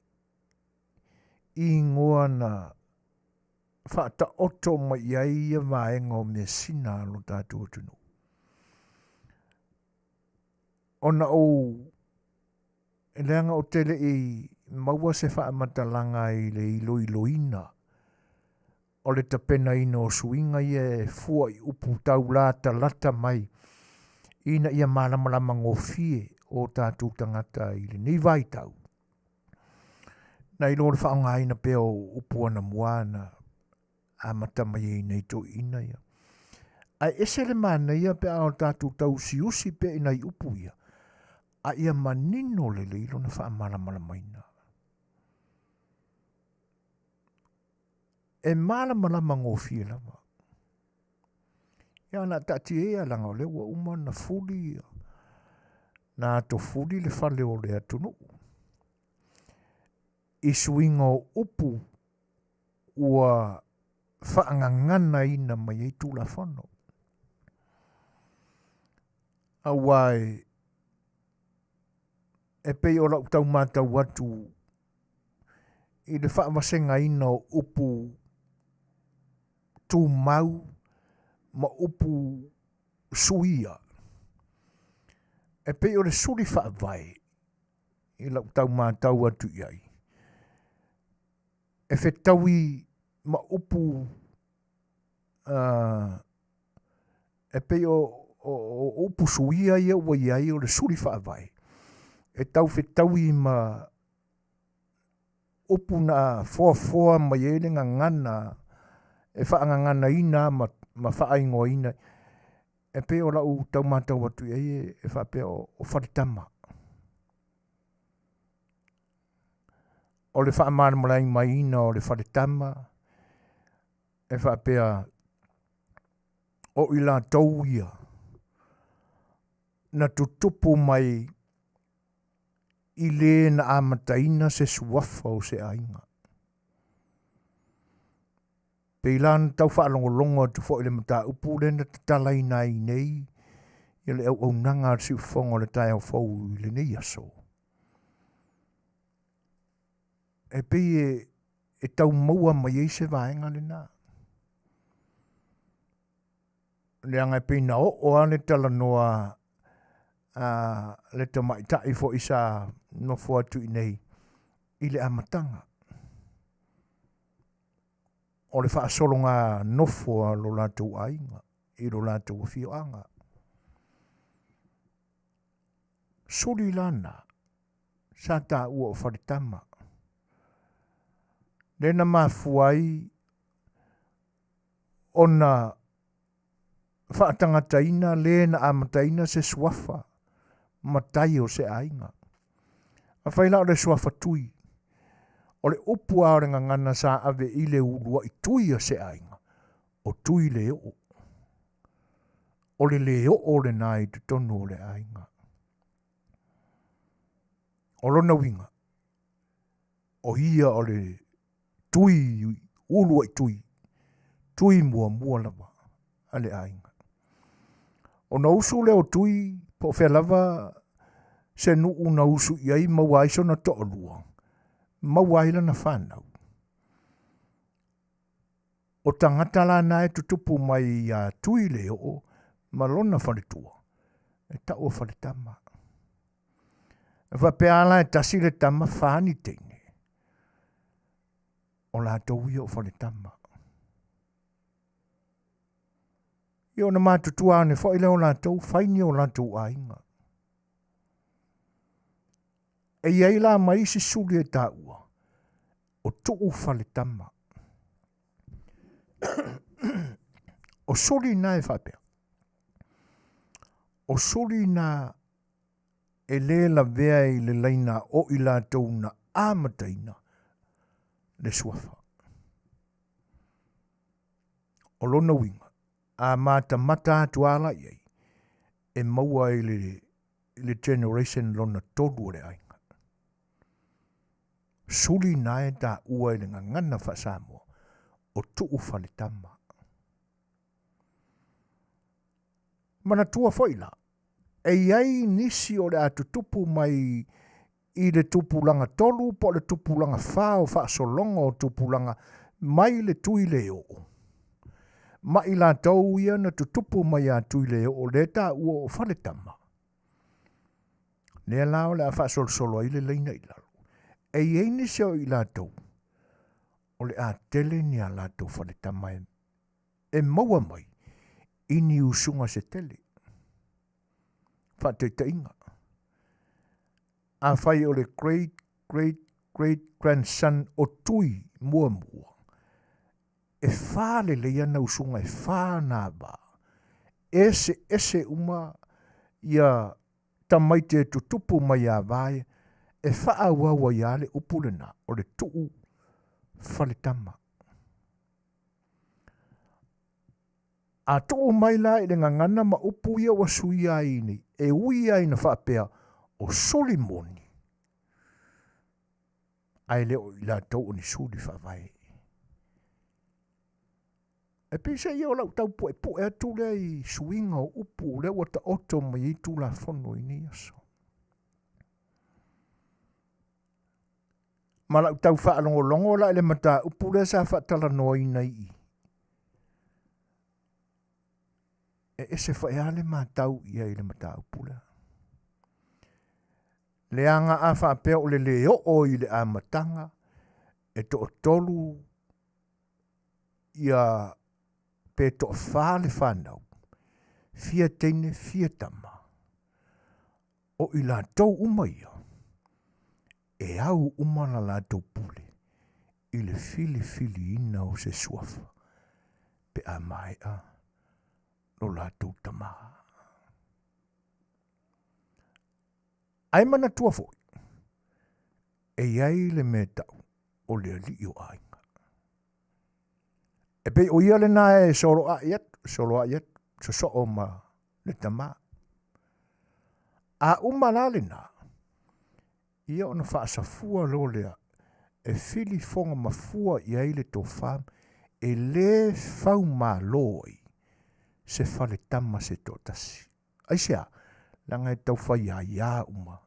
i igoa na faataoto mai i ai ia vaega o measina a lo tatou atunuu. Ona ou leaga ou te le i maua se faamatalaga i le iloiloina. O le tapenaina o suiga ia e fua i upu taulatalata mai ina ia malamalama gofie o tatou tagata i lenei vaitau. Nai lo le faaaogaina pea o upu anamua na amata mai ai nei toeaiina ia. Ae ese le manaia pe a o tatou tausiusi pea i nai upu ia, a ia manino lelei lona faamalamalamaina. E malamalama gofie lava. Ia na taatia ia leaga o lea ua uma ona fuli na atofuli le fale o le atunuu i suiga o upu ua faagaganaina mai ai Tulafono. Aua e pei o lau tau matau atu i le faavasegaina o upu tumau ma upu suia, e pei o le suli faavae i lau tau matau atu i ai, e fetaui ma upu e pei o, o, o upu suia ia ua i ai o le suli faavae, e tau fetaui ma upu na foafoa mai ai le gagana e faagaganaina ma, ma faaigoaina e pei o lau tau matau atu i ai e faapea o, o faletama. O le faamalamalamaina o le faletama e faapea o i latou ia na tutupu mai i le na amataina se suafa o se aiga. Pei la na tau faalogologo atu foi i le mataupu lea na tatalaina ai nei ia le auaunaga a le siufofoga o le taeao fou i lenei aso. E pei e, e tau maua mai ai se vaega lena. Leaga e pei na oo lava le talanoa a le tamaitai foi sa nofo atu i nei i le amataga o le faasologa nofo a lo latou aiga i lo latou afioaga. Suli lana sa taua o Faletama, lea na mafua ai ona faatagataina le na amataina se suafa matai o se aiga. Afai la o le suafa tui, o le upu a o le gagana sa ave i le uluai tui a se aiga, o tui le oo. O le le oo lena i totonu o le aiga. O lona uiga, o ia o le tui uluai tui, tui muamua lava a le aiga. Ona usu lea o tui, po o fea lava se nuu na usu i ai maua ai sona toalua, maua ai lana fanau. O tagata la na e tutupu mai ia Tui le oo ma lona faletua, e tau o faletama. E faapea la e tasi le tama fa ni teine. O latou ia o faletama. Ia ona matutua ane foi lea o latou, fai ni o latou aiga. E i ai la ma isi suli e taua, o tuu faletama. O suli na e faapea. O suli na e lē lavea i le laina o i latou na amataina le suafa. O lona uiga, a matamata atu a la i ai, e maua i le, i le generation lona tolu o le aiga. Suli na e taua i le gagana faa-Samoa, o tuu faletama. Manatua foi la, e i ai nisi o le a tutupu mai i le tupulaga tolu po o le tupulaga fa o faasologa o tupulaga mai le tui le oo. Ma i latou ia na tutupu mai ia tui le oo lea taua o faletama. Lea la o le a faasolosolo ai le laina i lalo. E i ai nisi o i latou. O le a tele ni a latou faletama e maua mai i ni usuga se tele. Faataitaiga, afai o le great great great grandson o Tui muamua, e fa lelei ana usuga e fa na va, eseese uma ia tamaiti e tutupu mai ia vae e faaauau ai lava le upu lena o le tuu faletama. A tuu mai la i le gagana ma upu ia ua suia ai nei, e ui lava ina faapea o suli moni, ae le o i latou o ni suli faavae. E peiseai ia o lau tau puepue atu lea i suiga o upu o lea ua taoto mai ai Tulafono i nei aso. Ma lau tau faalogologo la i le mataupu lea sa faatalanoaina i i. E ese foi lava le matau i ai i le mataupu lea. Leaga a faapea o le le oo i le amataga e toatolu ia pe toafa le fanau, fia teine fia tama, o i latou uma ia, e au uma la latou pule i le filifiliina o se suafa pe a maea lo latou tamā. Ae manatua foi, e i ai le mea tau o le alii o aiga. E pei o ia lena e soloai atu, soloai atu, sosoo ma le tamā. A uma la lena, ia ona faasafua loa lea e fili foga mafua i ai le tofa e lē faumalo ai se faletama se toatasi. Aisea? Leaga e tau fai aiā uma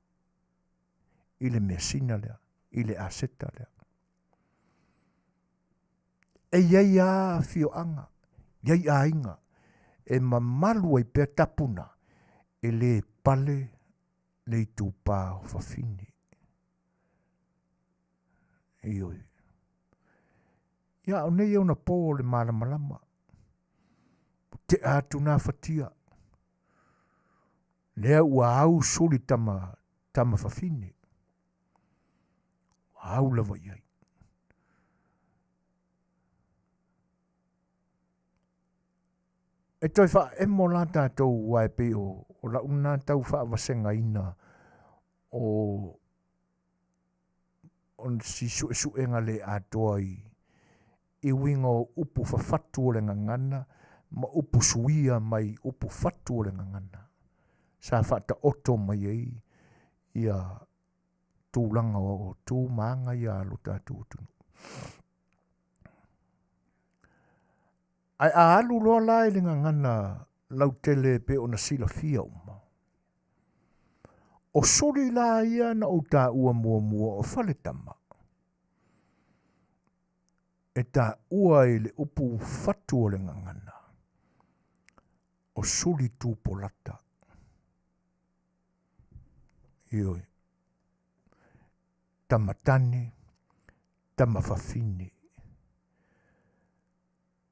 i le measina lea, i le aseta lea. E i ai lava afioaga, i ai aiga e mamalu ai pea tapuna e lē pale le itupa o fafine. Ioe. Ia, o nei ona pō o le malamalama. Ua tea atu nā fatia. Lea ua au suli tama, tama fafine. Ua au lava i ai. E toe faaemo la tatou aua e pei o, o lau lena tau faavasegaina o o si suesuega le atoa i i uiga o upu fafatu o le gagana ma upu suia mai upu fatu o le gagana sa faataoto mai ai ia tulaga o tu ma aga ia a lo tatou atunuu. Ae a alu loa la i le gagana lautele e pei ona silafia uma, o suli la ia na ou taua muamua o Faletama, e taua i le upu fatu o le gagana, o suli tupolata. Ioe. Tama tane, tama fafine.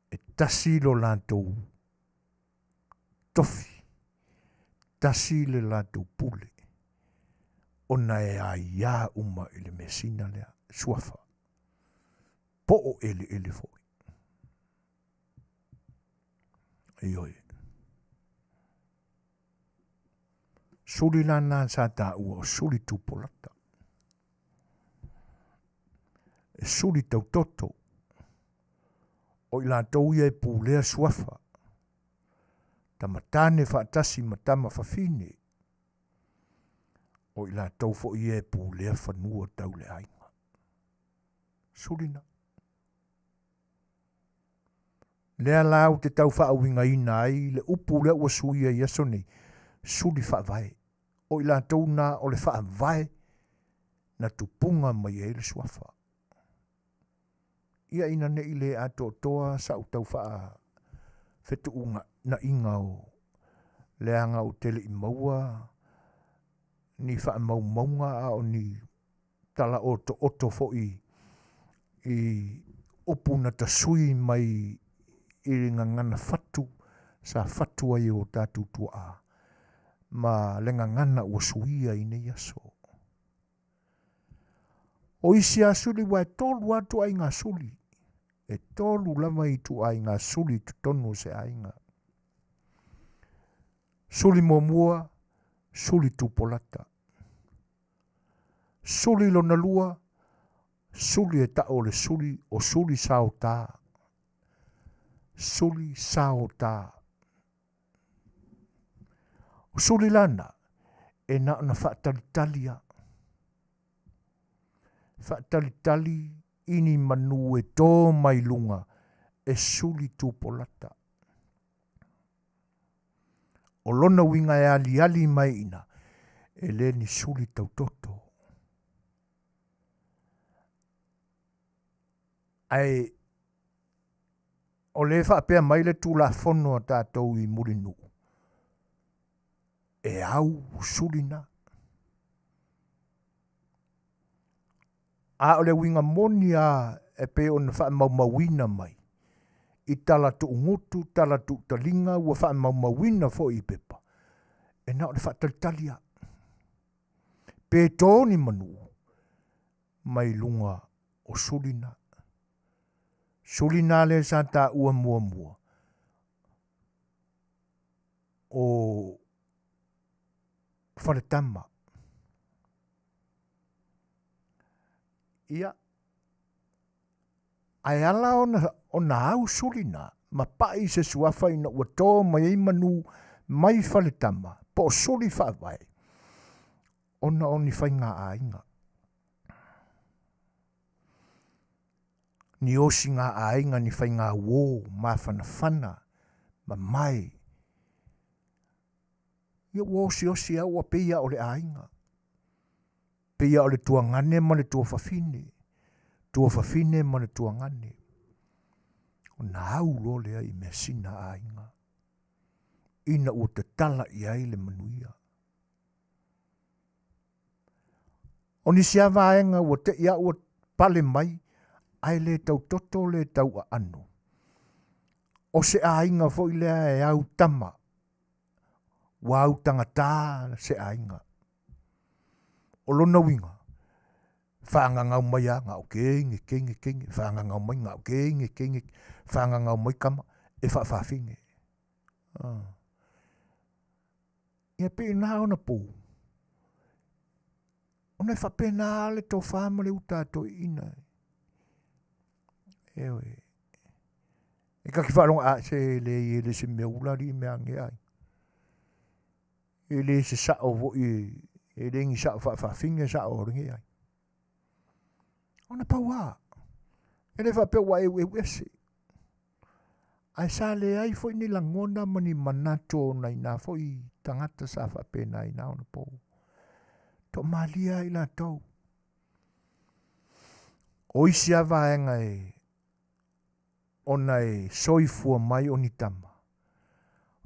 E tasi lo latou tofi, tasi le latou pule, ona e aiā uma i le measina lea, suafa, po o eleele foi. Ioe. Suli la na sa taua o suli tupolata. E suli tautoto. O i latou ia e pulea suafa. Tama tane faatasi ma tama fafine. O i latou foi ia e pulea fanua tau le aiga. Suli na. Lea la ou te tau faauigaina ai le upu lea ua suia i aso nei, suli faavae. O i latou na o le faavae na tupuga mai ai le suafa. Ia ina ne i le atoatoa sa'u tau faafetuunaiga o leaga ou te le i maua ni faamaumauga a o ni tala otooto foi i. Upu na tasui mai i le gagana fatu sa fatu ai e o tatou tuaa ma le gagana ua suia i nei aso. O isi a suli ua e tolu a tuaiga suli, e tolu lava i tuaiga suli i totonu o se aiga. Suli muamua, suli tupolata. Suli lona lua, suli e ta'u o le suli o suli saotā. Suli saotā. O suli lana, e na ona faatalitali a. Faatalitali i ni manu e tō mai luga e suli tupolata. O lona uiga e aliali mai ina, e le ni suli tautoto. Ae o lea e faapea mai le Tulafono a tatou i Mulinuu, e au suli na. A o le uiga moni a e pei ona faamaumauina mai i tala tuugutu, tala tuutaliga ua faamaumauina foi i pepa, e na o le faatalitali a. Pe to ni manu mai luga o suli na. Suli na lea sa taua muamua o Faletama. Ia, ae ala ona, ona au suli na, ma pa'i se suafa ina ua tō mai ai manu mai Faletama, po o suli faavae, ona o ni faiga aiga. Ni osiga aiga, ni faiga uō, mafanafana, mamae. Ia ua osiosi au ua pei a o le aiga. Pei a o le tuagane ma le tuafafine, tuafafine ma le tuagane. Ona au loa lea i measina aiga, ina ua tatala i ai le manuia. O nisi a vaega ua te i a ua pale mai, ae le tau toto le tau aano. O se aiga foi lea e au tama, ua au tagata se aiga. O lona uiga, faagagau mai a gao keinge, keinge, keinge, faagagau mai gao keinge, keinge, faagagau mai kama e faafafine. Ah. Ia pei na ona pou. Ona e faapena le tofa ma le uta a toeaiina. Ioe. E kaki faalogo, a se leai e le se mea ula alii mea age ai. E le se sao foi, e le ni sao faafafine sao o lenei ai. Ona pau a. E le faapea ua eueu ese. Ae sa leai foi ni lagona ma ni manatu o nai nā foi tagata sa faapena i nā ona pou. Toamalie ai latou. O isi a vaega e ona e soifua mai o ni tama,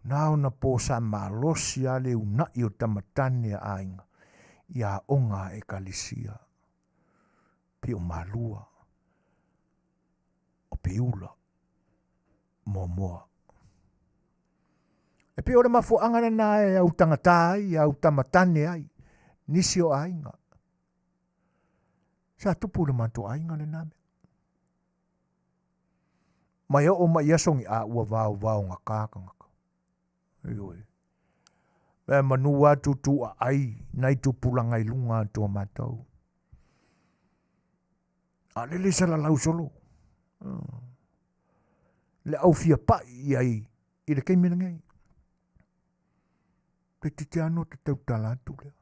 na ona pō sa malosi a le unaʻi o tama tane a aiga i aoga a Ekalesia, pei o Malua, o Piula, Moamoa. E pei o le mafuaaga lena e autagata ai, e autamatane ai nisi o aiga. Sa tupu i le matou aiga lena mea. Mai oo mai i aso ni a ua vaovaogata tagata. Ioe. Mea manu a tutu a ai nai tupulaga i luga atu o matou. A lele salalau solo. Le au fia pai i ai i le taimi lenei. Toeitiiti lava no te tautala atu lea.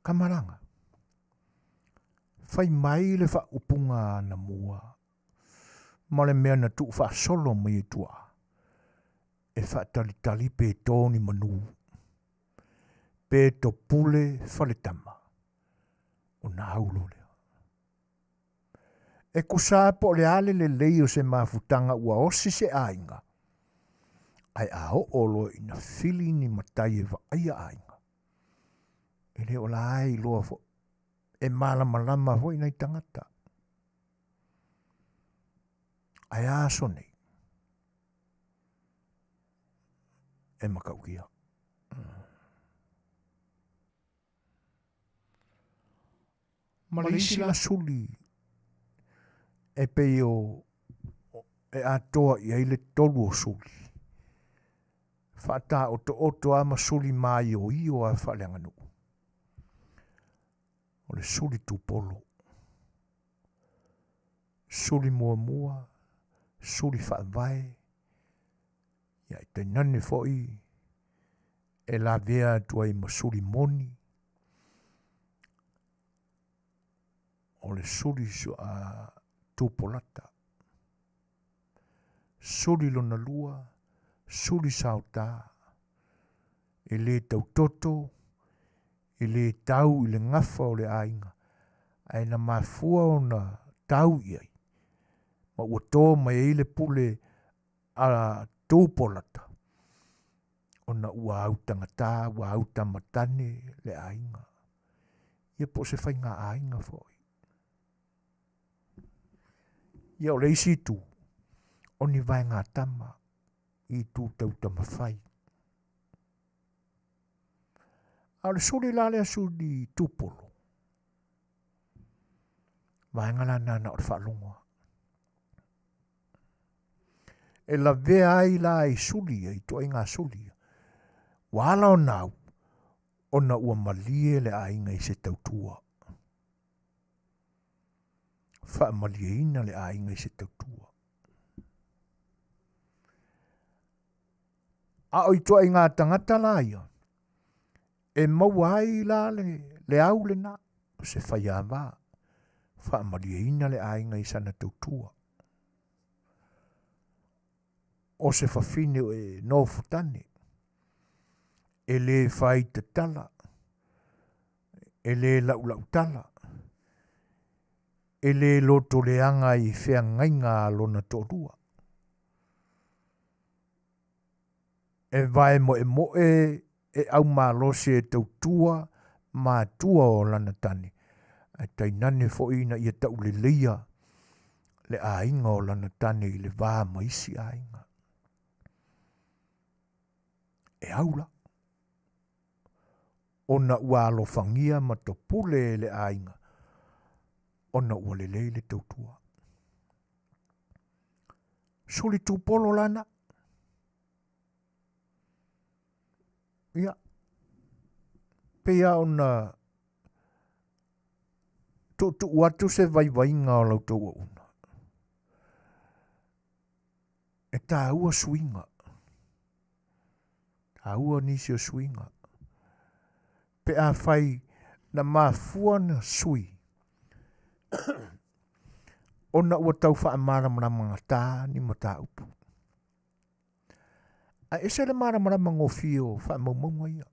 Kamalaga, fai mai le faaupuga anamua ma le mea na tuufaasolo mai e tuaa, e faatalitali pe to ni manu, pe topule faletama, ona au loa lea. E tusa po o le a le lelei o se mafutaga ua osi se aiga, ae a oo loa ina fili ni matai e vaaia aiga, e le o la e iloa foi. E malamalama foi nai tagata. Ae a aso nei? E matautia. Ma le isi la suli e pei o e atoa i ai le tolu o suli. Faataotooto lava ma suli maioio lava faaleaganuu. O le suli tupolo. Suli muamua, suli faavae, ia e tainane foi e lavea atu ai ma suli moni. O le suli tupolata. Suli lona lua, suli saota, e lē tautoto, e lē tau i le gafa o le aiga, ae na mafua ona tau i ai, ma ua to mai ai le pule a Tupolata, ona ua autagata, ua autamatane le aiga. Ia po o se faiga aiga foi. Ia o le isi itu, o ni vaegatama i itu tau tamafai. A o le suli la lea suli tupolo, vaega la na o le faalogo. E lavea ai la i suli ia, i ituaiga suli ia. Ua ala ona au, ona ua malie le aiga i se tautua. Faamalieina le aiga i se tautua. A o ituaiga tagata la ia, e maua ai la le, le au lena, o se faiava, faamalieina le aiga i sana tautua. O se fafine e nofotane, e lē fai tatala, e lē laulautala, e lē lotoleaga i feagaiga a lona toalua. E vae moemoe e aumalosi e tautua matua o lana tane, ae tainane foi ina ia tauleleia le aiga o lana tane i le va ma isi aiga. E au la, ona ua alofagia ma topule e le aiga, ona ua lelei le tautua. Suli tupolo lana. Ia, pei lava ona tuutuu atu se vaivaiga o la outou auauna. E taua suiga. Taua nisi o suiga. Pe afai na mafua na sui, ona ua tau faamalamalamagatā ni mataupu. Ae ese le malamalama gofie o faamaumauga ia.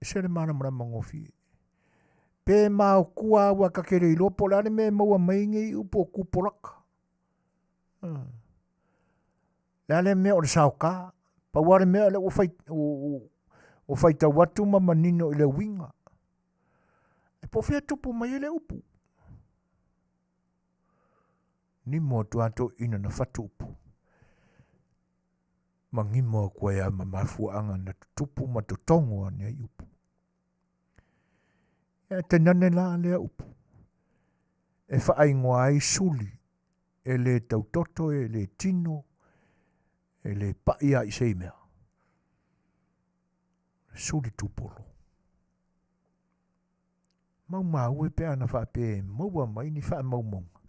Ese le malamalama gofie. Pe maokua aua ta te le iloa po o le a le mea e maua mai ai nei upu o tupolata. Le a le mea o le saota. Pau lava le mea o lea ua fai, ua faitau atu ma manino i le uiga. E po o fea tupu mai ai le upu. Nimo atu lava toeaiina na fatu upu. Ma gimo atu ai lava ma mafuaaga na tutupu ma totogo ane ai upu. Ia tainane la lea upu e faaigoa ai suli e lē tautoto, e lē tino, e lē pa'i lava i se mea. Suli tupolo. Maumau e pe ana faapea e maua mai ni faamaumauga.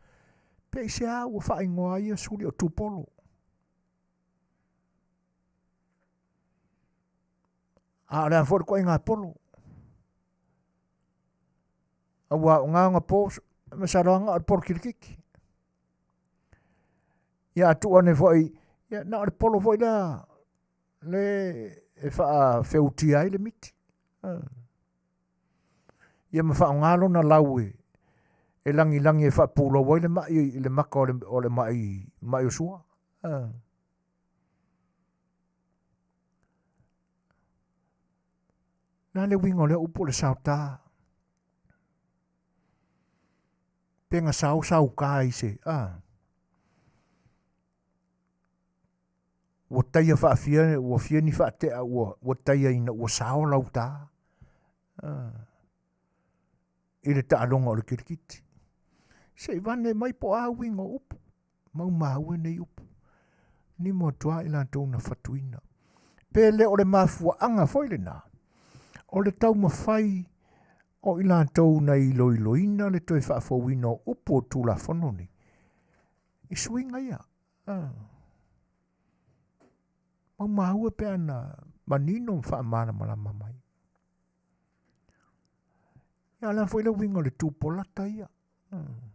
Pe aisea ua faaigoa ai ia suli o tupolo. A o le a foi le ituaiga polo. Aua o gā ona po, masalo lava na o le polo kilikiti. Ia a tuu ane foi, ia na o le polo foi lea le e faafeutia ai le miti. Ia ma faaaoga lona lau e e lagilagi e faapulou ai le mai i le maka o le, o le mai, mai o sua. Le a le uiga o lea upu o le saota? Pe na sao sauka i se, a. Ua taia faafia, ua fia ni faatea ua, ua taia ina ua sao lauta. A. I le taaloga o le kirikiti. Se i vane mai po o a uiga o upu. Maumau e nei upu. Nimo atu lava i latou na fatuina. Pe le o le mafuaaga foi lena, o le taumafai o i latou na iloiloina le toe faafouina o upu o Tulafono nei, i suiga ia. Ah. Maumau e pe ana manino ma faamalamalama mai. Ia, o le a foi le uiga o le tupolata ia? Hmm.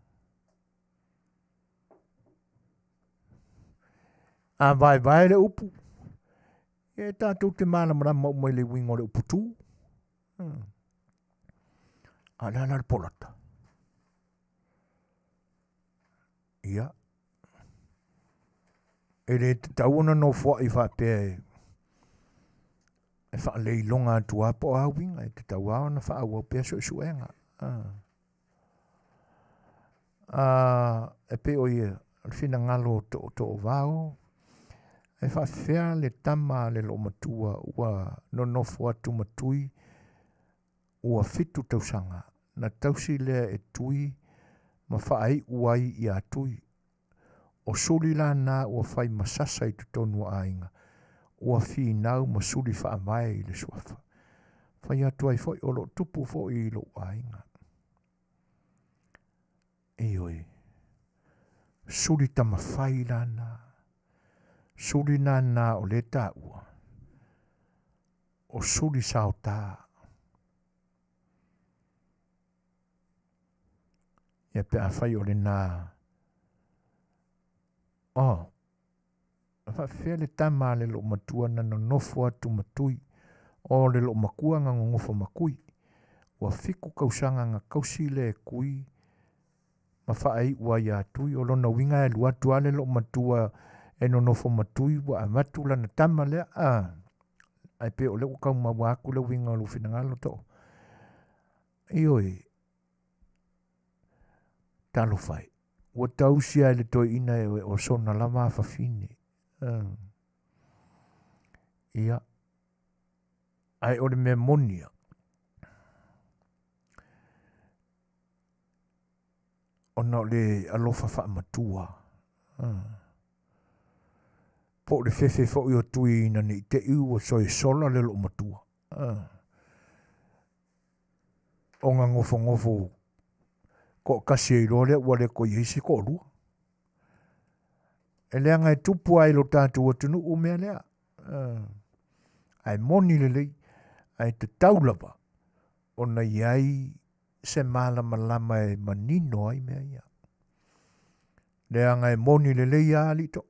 A vaevae le upu, ia e tatou te malamalama uma i le uiga o le upu tu. Hmm. A o le a la le polata? Ia, e le tatau ona nofoai faapea e, e faaleiloga atu lava po o a uiga, e tatau lava ona faaauau pea suesuega. Ah. Ah, e pei o ia, o le finagalo o to, Toovao, e faafefea le tama a le loomatua ua nonofo atu ma Tui ua fitu tausaga, na tausi lea e Tui ma faaiu ai iā Tui. O Suli la na ua fai ma sasa i totonu o aiga, ua finau ma suli faavae i le suafa. Fai atu ai foi o lo o tupu foi i lou aiga. Ioe, suli tamafai la na, suli nana o lea taua, o suli saota. Ia pe afai o lena, oh, e faafefea le tama a le loomatua na nonofo atu ma Tui, o le loomakua na nonofo ma Kui. Ua fiku kausaga na kausi lea e Kui ma faaiu ai iā Tui. O lona uiga e alu atu lava le loomatua e nonofo ma Tui ua avatu lana tama lea, a, ae pei o lea ua tau maua atu le uiga o lou finagalo Too. Ioe, talofa e. Ua tausi lava e le toeaina e o sona lava afafine. Ia, ae o le mea moni ia, ona o le alofa faamatua. Po o le fefe foi o Tui ina ne i te i ua soe sola le loomatua. Ona nofonofo toatasi ai loa lea ua le toe i ai se toalua. E leaga e tupu lava i lo tatou atunuu mea lea. Ae moni lelei, ae tatau lava ona i ai se malamalama e manino ai mea ia. Leaga e moni lelei lava alii too.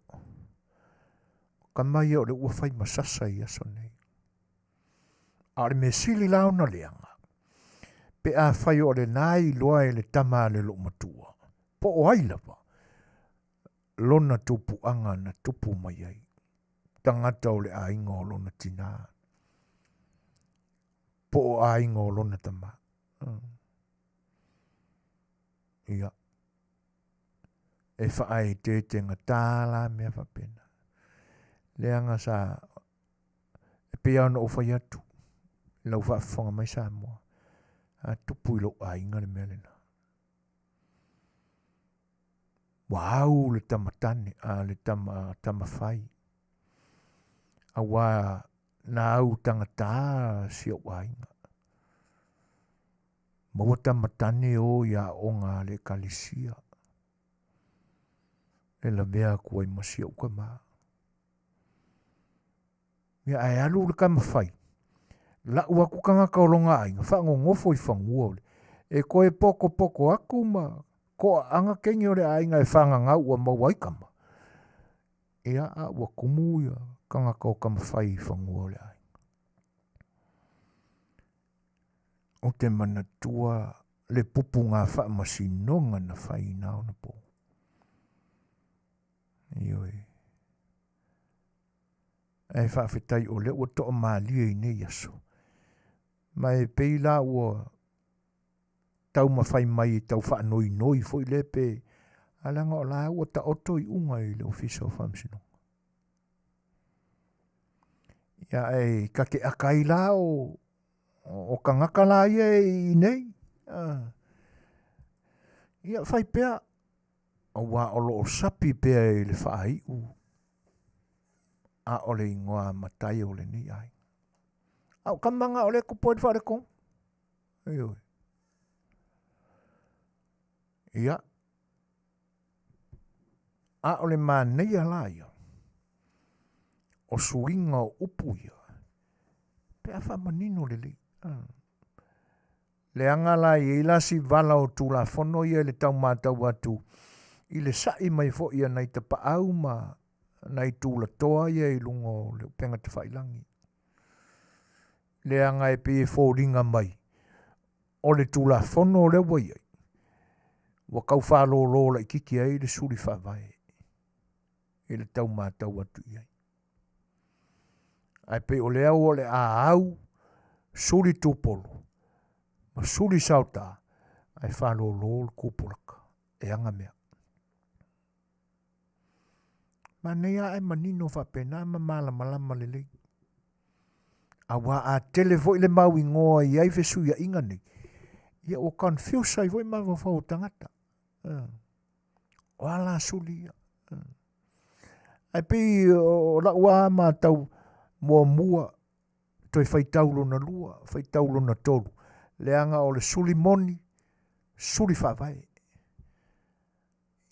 O tama ia o lea ua fai ma sasa i aso nei. A o le mea sili la ona leaga, pe afai o lena e iloa e le tama a le loomatua, po o ai lava, lona tupuaga na tupu mai ai, tagata o le aiga o lona tinā, po o aiga o lona tama. Ia, e faaeteetegatā la mea faapena. Leaga sa E pei lava ona ou fai atu i lau faafofoga mai Samoa, a tupu i lou aiga le mea lena. Ua au le tama tane, a le tama, tama fai. Auā na au tagata si ou aiga. Maua tama tane o i aoga a le ekalesia. E lavea atu ai ma si ou tama. Ia ae alu le tama fai. Lau atu tagata o lona aiga, faanonofo i fanua o le. E toe potopoto atu ma toaaga teine o le aiga e fagagau ua maua ai tama. Ia, a ua tumu ia tagata o tama fai i fanua o le aiga. Ou te manatua le pupuga faamasinoga na fai i na ona po. Ioe. Ae faafetai o lea ua toamalie i nei aso. Ma e pei la ua taumafai mai e tau faanoinoi foi lea pe a leaga o la ua taoto iuga i le Ofisa o Faamasinoga. Ia ae ta te aka ai la o o tagata la ia i nei. Ia fai pea aua o lo o sapi pea i le faaiu a o le igoa matai o lenei aiga. A o tama na o lea e tupu ai le faaletonu. Ioe. Ia. A o le manaia la ia, o suiga o upu ia, pe a faamanino lelei. Leaga la e i ai la si vala o Tulafono ia i le tau matau atu i le sa'i mai foi a nai tapaau ma nai tulatoa ia i luga o le upega tafailagi. Leaga e pei e foliga mai o le Tulafono lea ua i ai, ua tau faalolo laitiiti ai le suli faavae i le tau matau atu i ai. Ae pei o lea ua o le a au suli tupolo ma suli saota ae faalolo le tupolaka e aga mea. Manaia ae manino faapena ma malamalama lelei. Aua a tele foi le mau igoa e i ai fesuiaiga nei, ia ua confuse ai foi mafaufau o tagata. O a la suli ia? Ae pei o lau lava matau muamua, toe faitau lona lua, faitau lona tolu, leaga o le suli moni, suli faavae.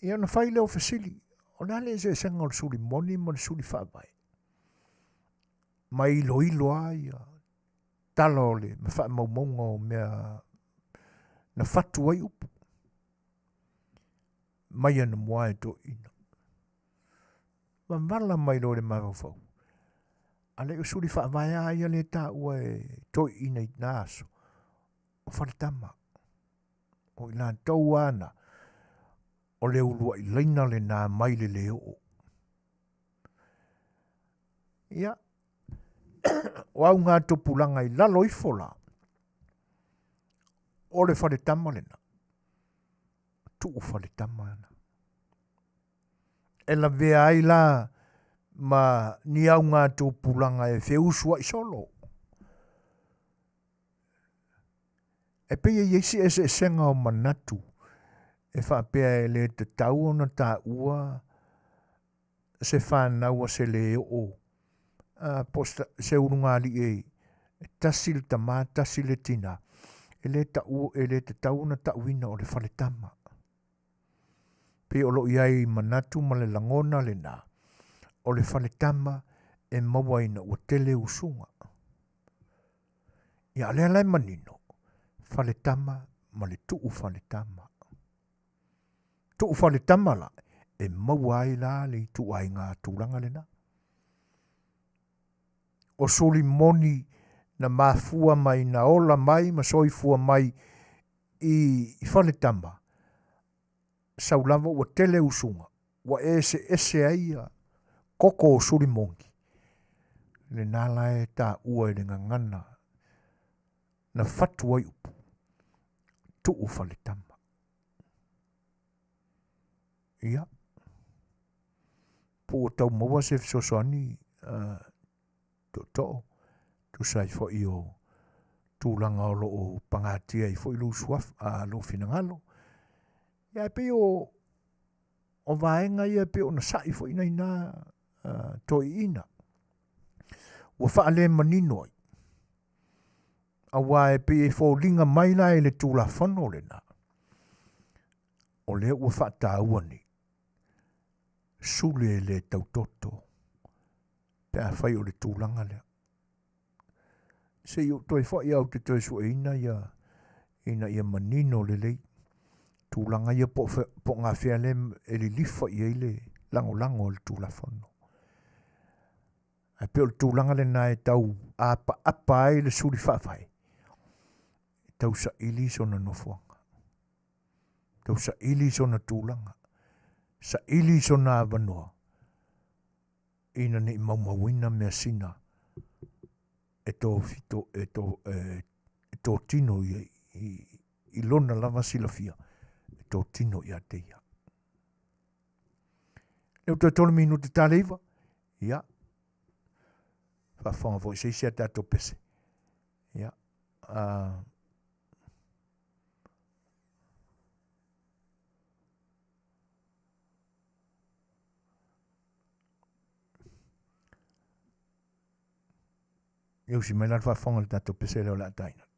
Ia ona fai lea o fesili, o le a le eseesega o le suli moni ma le suli faavae? Ma iloilo lava ia tala o le ma faamaumauga o mea na fatu ai upu mai anamua e toeaiina. Mavala mai loa i le mafaufau, a le o suli faavae lava ia lea e taua e toeaiina i na aso, o Faletama. O i latou lava na, o le uluai laina lena mai le le oo. Ia, o auga tupulaga i lalo ifo la, o le faletama lena, tuu faletama lena. E lavea ai la ma ni auga tupulaga e feusuai solo. E pei e i ai si eseesega o manatu e faapea e le tatau ona taua se fanau a se le oo po o se ulugalii e tasi le tama tasi le tina, e le tau, e le tatau ona tauina o le faletama. Pei o lo o i ai manatu ma le lagona lena, o le faletama e maua ina ua tele usuga. Ia, a o lea la e manino, faletama ma le tuu faletama. Tuu faletama la, e maua ai la le ituaiga tulaga lena. O suli moni na mafua mai na ola mai ma soifua mai i faletama, sau lava ua tele usuga, ua eseese ai ia koko o suli moni, lena la e taua i le gagana na fatu ai upu, tuu faletama. Ia, po ua tau maua se fesoasoani uh, tootoo, tusa ai foi o tulaga o lo o pagatia ai foi lou suafa, a, lou finagalo. Ia, e pei o, o vaega ia e pei ona sa'i foi nai nā uh, toeaiina. Ua faalemanino ai, aua e pei e foliga mai la i le Tulafono lena, o lea ua faataua nei, sule e le tautoto pe afai o le tulaga lea. Se i ou toe foi au te toe sueina ia ina ia manino lelei tulaga ia po o gafea lea e lilifa i ai le lagolago a le Tulafono. Ae pei o le tulaga lena e tau apaapa ai le suli faavae, e tau saili sona nofoaga, tau saili sona tulaga, saili sona avanoa ina ne i maumauina measina e tofito e to e totino ia i i lona lava silafia e totino ia te ia. Lea ua toe tolu minute tale iva, ia, faafofoga foi se isi a tatou pese. Ia, uh, Ia usi mai la le faafofoga i le tatou pese lea o le a taina atu.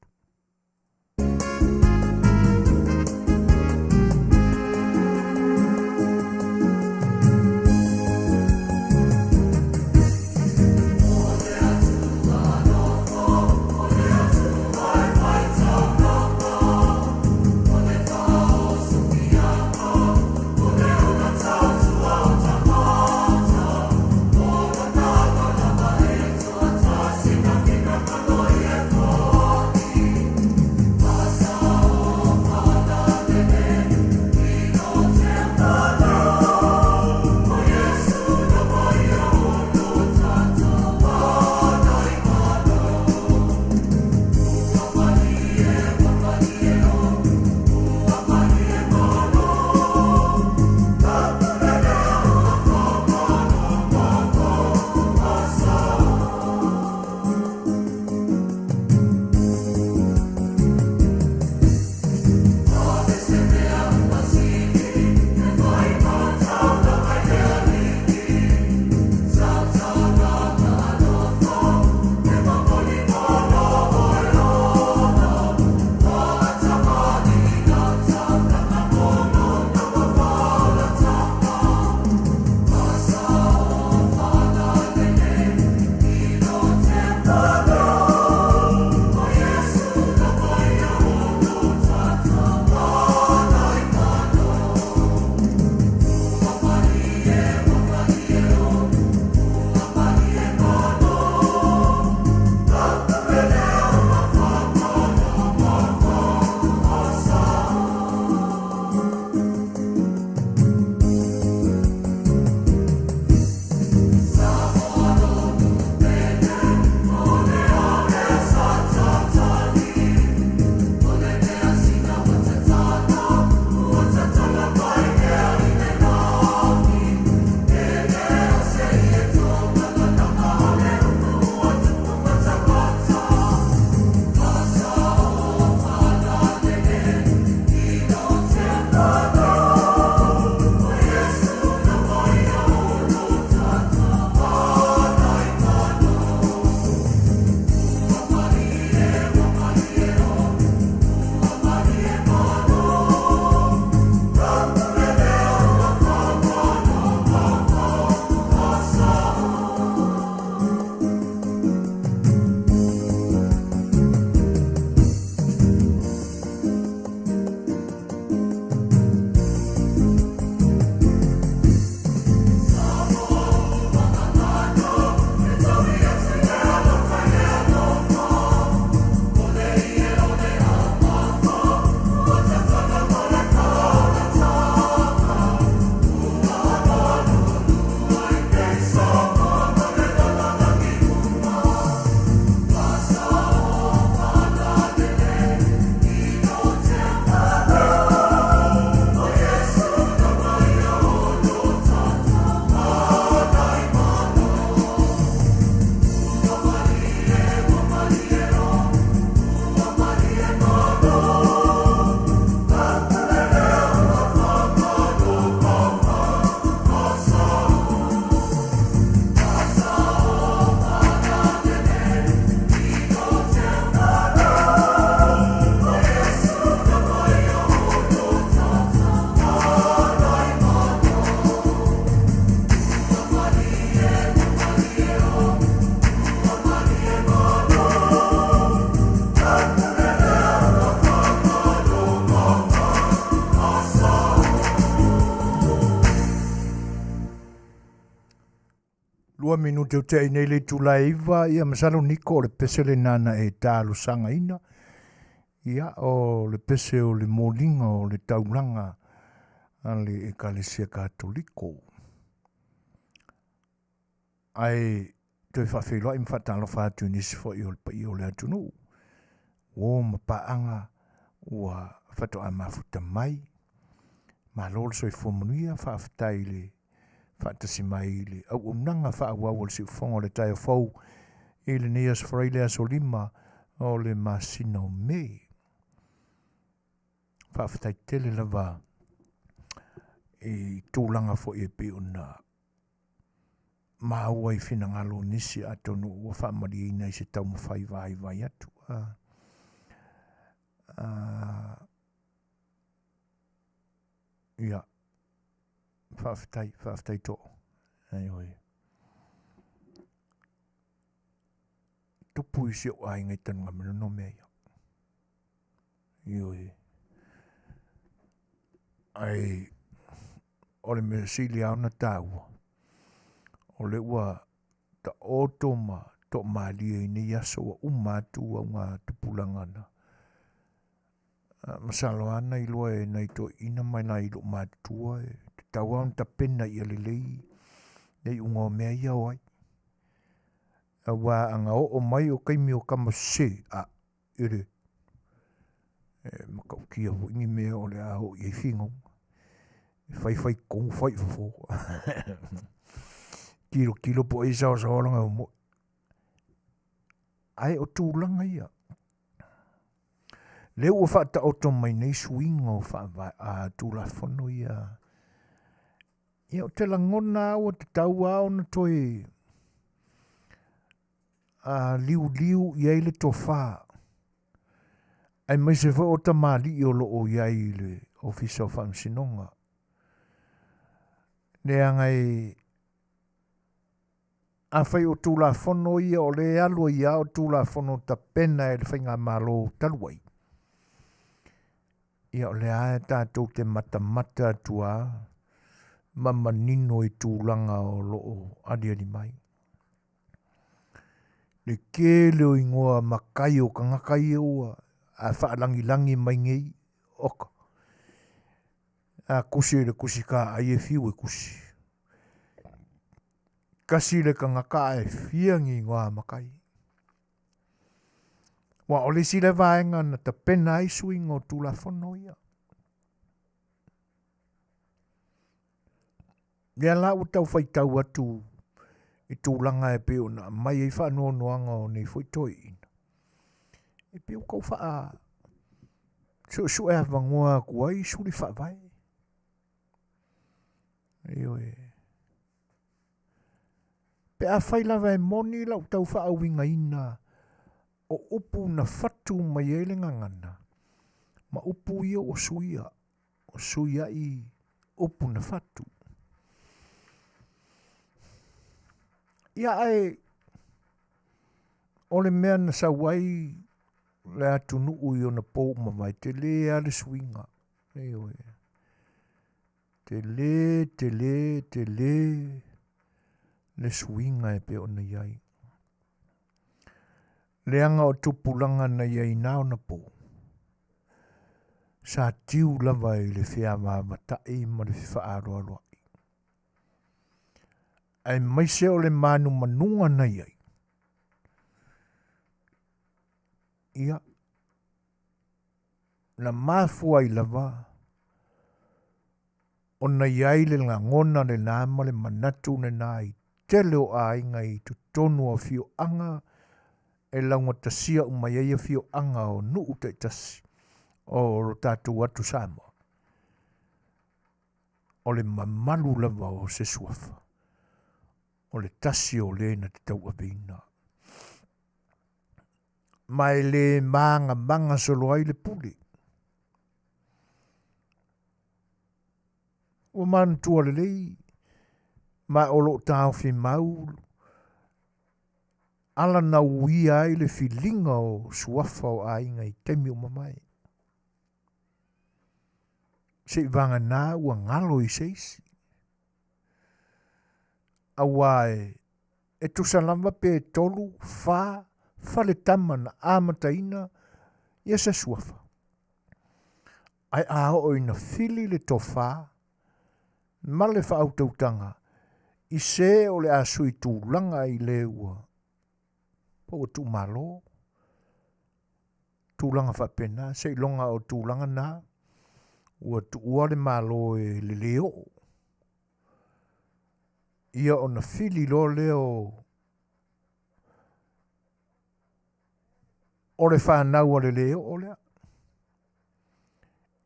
Lua minute o tea i nei le itula e iva, ia masalo Niko o le pese lena na e talosagaina, ia o le pese o le moliga o le taulaga a le Ekalesia Katoliko. Ae toe faafeiloai ma faatalofa atu i nisi foi o le paia o le atunuu, uo ma paaga ua faatoa mafuta mai. Malo le soifua manuia, faafetai i le faatasi mai i le auaunaga faaauau a le siufofoga o le taeao fou i lenei aso Faraile aso 5 o le masina o Me. Faafetai tele lava i tulaga foi e pei ona maua i finagalo o nisi atonu ua faamalieina i se taumafai vaivai atu. Ia, faafetai, faafetai too. Ioe. Tupu i si ou aiga i Tanugamanono mea ia. Ioe. Ai o le mea sili lava ona taua, o lea ua taoto ma toamalie i nei aso ua uma atu auga tupulaga na masalo lava na iloa e nai toeaiina ma nai loomatutua e tatau lava ona tapena ia lelei le iuga o mea ia o ai. Aua a oo mai o taimi o tama sese, a ele e matautia foi ni mea o le a oo i ai finauga. E fai fai totonu fai i fafo. Tilotilo po o ai e saosaoa lana moe. Ae o tulaga ia, lea ua faataoto mai nei suiga o faavae, a Tulafono ia, ia ou te lagona lava ua tatau lava ona toe a, liuliu i ai le tofa, aemaise foi o tamalii o lo o i ai i le Ofisa o Faamasinoga. Leaga e Afai o Tulafono ia o lea e alu ai lava o Tulafono tapena e le Faigamalo talu ai, ia o lea lava e tatou te matamata atu lava ma manino i tulaga o lo o aliali mai. Le tele o igoa matai o tagata ia ua a faalagilagi mai nei, oka. A tusi i le tusi taai e fiu e tusi. Tasi le tagata ae fia ni igoa matai. Ua o le isi lea vaega na tapena ai suiga o Tulafono ia. Lea la ua tau faitau atu i tulaga e pei ona aumai ai faanoanoaga o nei foi toeaiina, e pei ua tau faa suesue avanoa atu ai suli faavae. Ioe. Pe afai lava e moni lau tau faauigaina o upu na fatu mai ai le gagana, ma upu ia ua suia, ua suiai upu na fatu. Ia ae o le mea na sau ai le atunuu i ona pou mavae, tele lava le suiga. Ioe. Tele, tele, tele le suiga e pei ona i ai. Leaga o tupulaga na i ai na ona po, sa tiu lava i le feavaavatai ma le fefaaloaloai. Aemaise o le manumanuga na i ai, ia, na mafua ai lava ona i ai le lagona lena ma le manatu lena i tele o aiga i totonu o afioaga e laugatasia uma ai afioaga o nuu taitasi o lo tatou atu Samoa. O le mamalu lava o se suafa, o le tasi o le na te tauaveina. Ma e le magamaga solo ai le pule. Ua manatua lelei, ma o lo o taofi mau ala na uia ai le filiga o suafa o aiga i taimi o mamae. Se i vagana ua galo i se isi. Aua e, e tusa lava pe tolu, fa, faletama na amataina ia se suafa. Ae a oo ina fili le tofa ma le faautautaga i se o le a sui tulaga i le ua po ua tuumalo, tulaga faapena, seiloga o tulaga na. Ua tuua le Malo e le lē oo. Ia ona fili loa lea o o le fanau a le lē oo lea.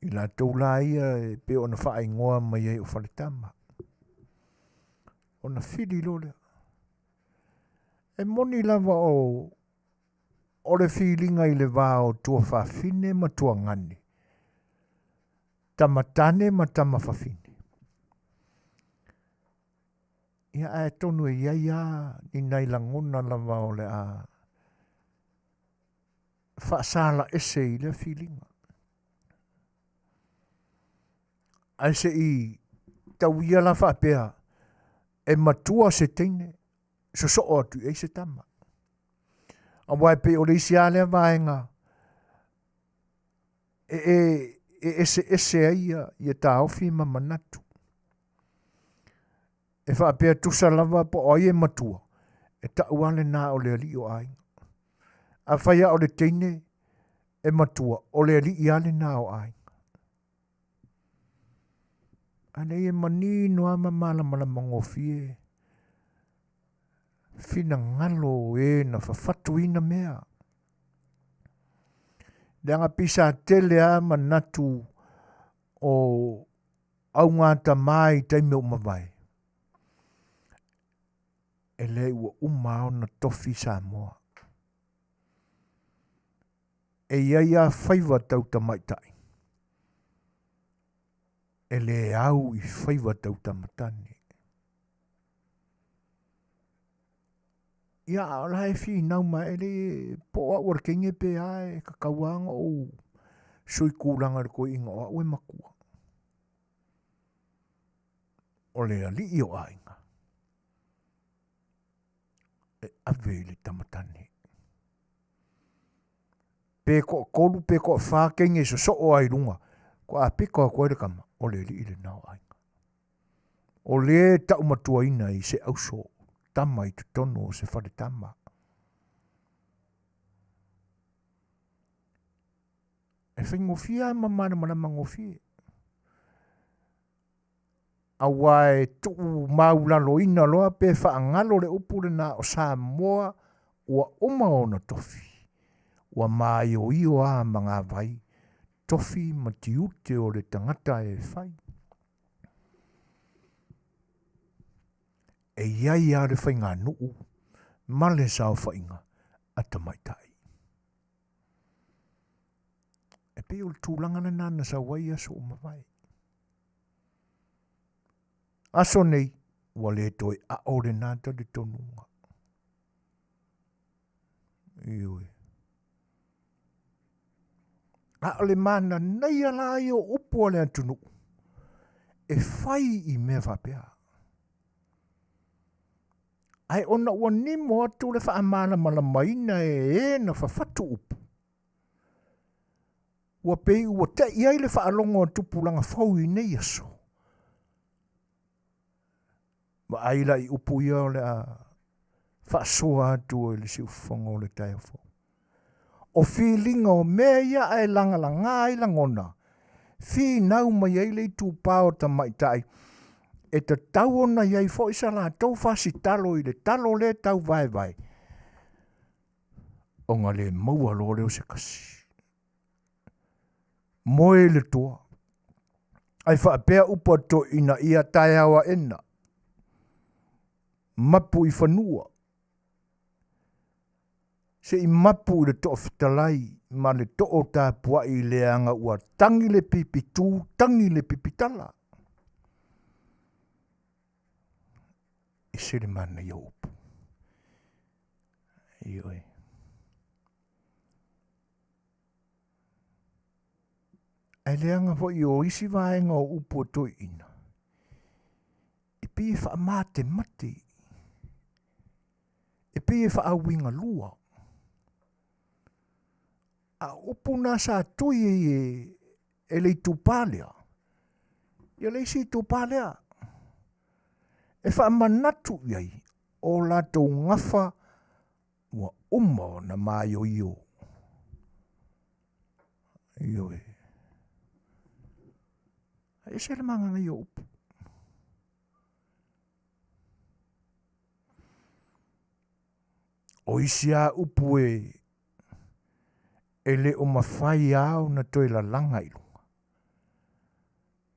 I latou la ia e pei ona faaigoa mai ai o Faletama. Ona fili loa lea. E moni lava o o le filiga i le va o tuafafine ma tuagane, tamatane ma tamafafine. Ia ae atonu e i ai lava ni nai lagona lava o le a faasala ese i lea filiga. Ae se i tau ia la faapea e matua se teine sosoo atu i ai se tama. Aua e pei o le isi lava lea vaega e, e, e eseese ai ia, ia taofi ma manatu. E faapea tusa lava po o ai e matua, e tau lava lena o le alii o aiga. Afai lava o le teine e matua, o le alii lava lena o aiga. A lea e manino lava ma malamalama gofie finagalo o e na fafatuina mea. Leaga pei sa tele lava manatu o augatama i taimi ua mavae, e leai ua uma lava ona tofi Samoa. E i ai lava faiva tau tamaitai e le au i faiva tau tamatane. Ia, a o la e finau mai, e le po o au o le teine pe a, e tatau lava ona ou sui tulaga i le toeaina o au e matua. O le alii o aiga e ave i le tamatane. Pe toatolu pe toafa teine e sosoo ai i luga, faatoa pito atu ai le tama, o le alii lena o aiga. O lea e taumatuaina i se auso tama i totonu o se faletama. E faigofie lava ma malamalama gofie. Aua e tuumaulaloina loa pe faagalo le upu lena o Samoa ua uma ona tofi, ua maioio a magavai tofi ma tiute o le tagata e fai. E i ai lava le faiganuu ma le saofaiga a tamaitai. E pei o le tulaga lena na sau ai aso ua mavae. Aso nei, ua le toe a'o lena talitonuga. Ioe. A o le mananaia la ia o upu a le atunuu e fai i mea faapea. Ae ona ua nimo atu le faamalamalamaina e e na fafatu upu, ua pei ua te'i ai le faalogo a tupulaga fou i nei aso. Vaai la i upu ia o le a faasoa atu e le siufofoga o le taeao fou. O filiga o mea ia ae lagalaga ai lagona, finau mai ai le itupa o tamaitai e tatau ona i ai foi sa latou fasitalo i le talo lea tau vaevae, ona le maua loa lea o se kasi. Moe le toa, ae faapea upu a toeaiina ia taeao aena, mapu i fanua, se i mapu i le toafetalai ma le too tapuai leaga ua tagi le pipitū, tagi le pipitala. Ese le manaia o upu. Ioe. Ae leaga foi o isi vaega o upu a toeaiina, e pei e faamatemate, e pei e faauigalua. A o upu na sa tui ai e, e le itupa lea, ia le isi itupa lea, e faamanatu i ai o latou gafa ua uma ona maioio. Ioe. E ese le magagaia o upu. O isi lava upu e e le o mafai lava ona toe lalaga i luga.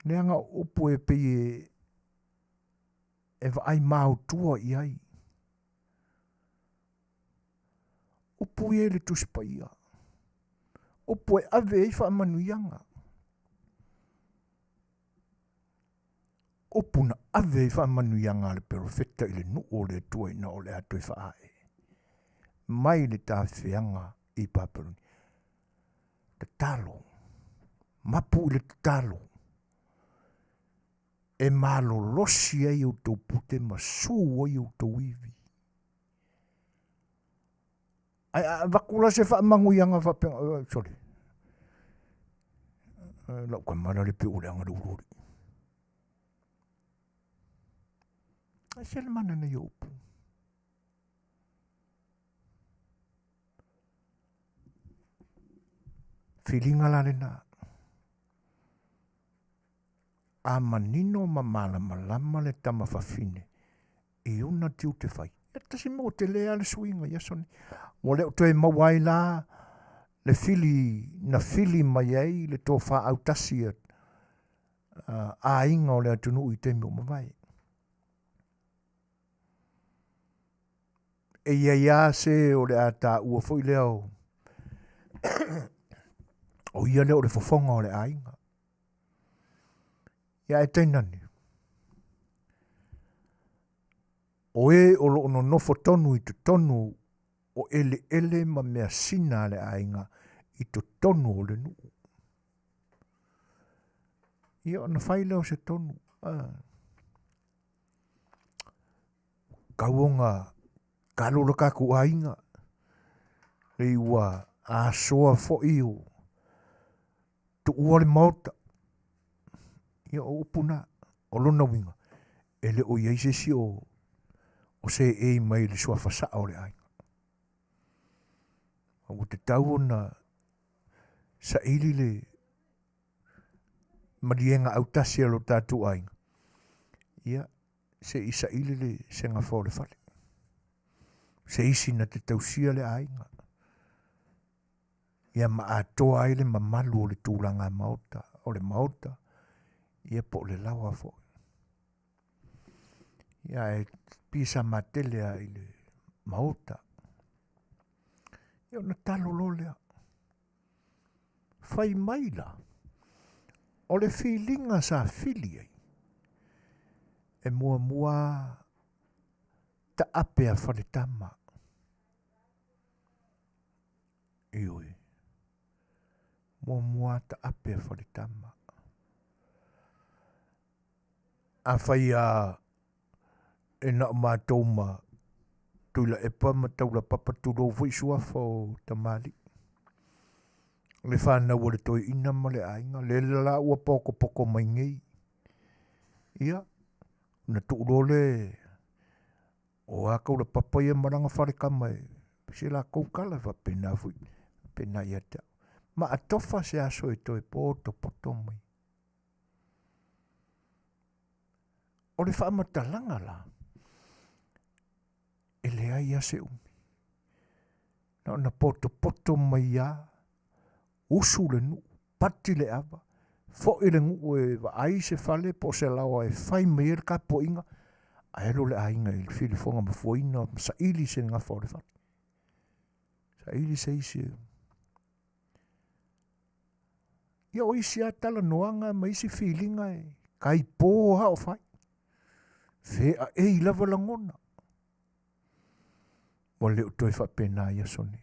Leaga o upu e pei e e vaai maotua i ai. Upu ia i le Tusi Paia. Upu e ave ai faamanuiaga. Upu na ave ai faamanuiaga a le perofeta i le nuu o le Atua ina o le a toe faaee mai le tafeaga i Papaloni. Tatalo, mapu i le tatalo, e malolosi ai outou pute ma su ai outou ivi. Ae a avatu la se faamanuiaga faapea, sole, lau tama la le pei ua leaga le ulu alii. Ae se le mana nei o upu. Filiga la lena. A manino ma malamalama le tama fafine i ona tiute fai. E tasi mea ua tele lava le suiga i aso nei. Ua le o toe maua ai la le fili na fili mai ai le tofa autasi a aiga o le atunuu i taimi ua mavae. E i ai lava se o le a taua foi lea o o ia lea o le fofoga o le aiga. Ia ae tainane, o e o lo o nonofo tonu i totonu o eleele ma measina a le aiga i totonu o le nuu. Ia ona fai lea o se tonu. Ah. Tau ona talo le tatou aiga, lei ua asoa foi o tuua le maota. Ia o upu na, o lona uiga, e le o i ai se isi o, o seei mai i le suafa sao o le aiga. Ua tatau ona saili le maliega autasi a lo tatou aiga, ia, se i saili le se gafa o le fale. Se isi na te tausia le aiga. Ia ma atoa ai le mamalu o le tulaga maota, o le maota, ia po o le laoa foi. Ia e pisa matele a i le maota. Ia ona talo loa lea. Fai mai la, o le filiga sa fili ai, e muamua taape a Faletama. Ioe, muamua taape a Faletama. Afai a e na o matou ma Tuilaepa ma Taulapapa tulou foi suafa o tamalii. Le fanau a le toeaina ma le aiga, le la ua potopoto mai nei. Ia, ona tuu loa lea o a Taulapapa ia ma lana faletama e se latou tala faapena foi, faapena ia te au. Ma atofa se aso e toe potopoto mai. O le faamatalaga la, e leai lava se umi. Na ona potopoto mai lava, usu le nuu, pati le ava, foi le nuu e vaai se fale po o se laoa e fai mai ai le tapuaiga, ae alu le aiga i le filifoga mafuaina ma saili se gafa o le fale. Saili se isi e Ia o isi lava talanoaga ma isi filiga e kai pō lava o fai. Feaei lava lagona. Ua le o toe faapena i aso nei.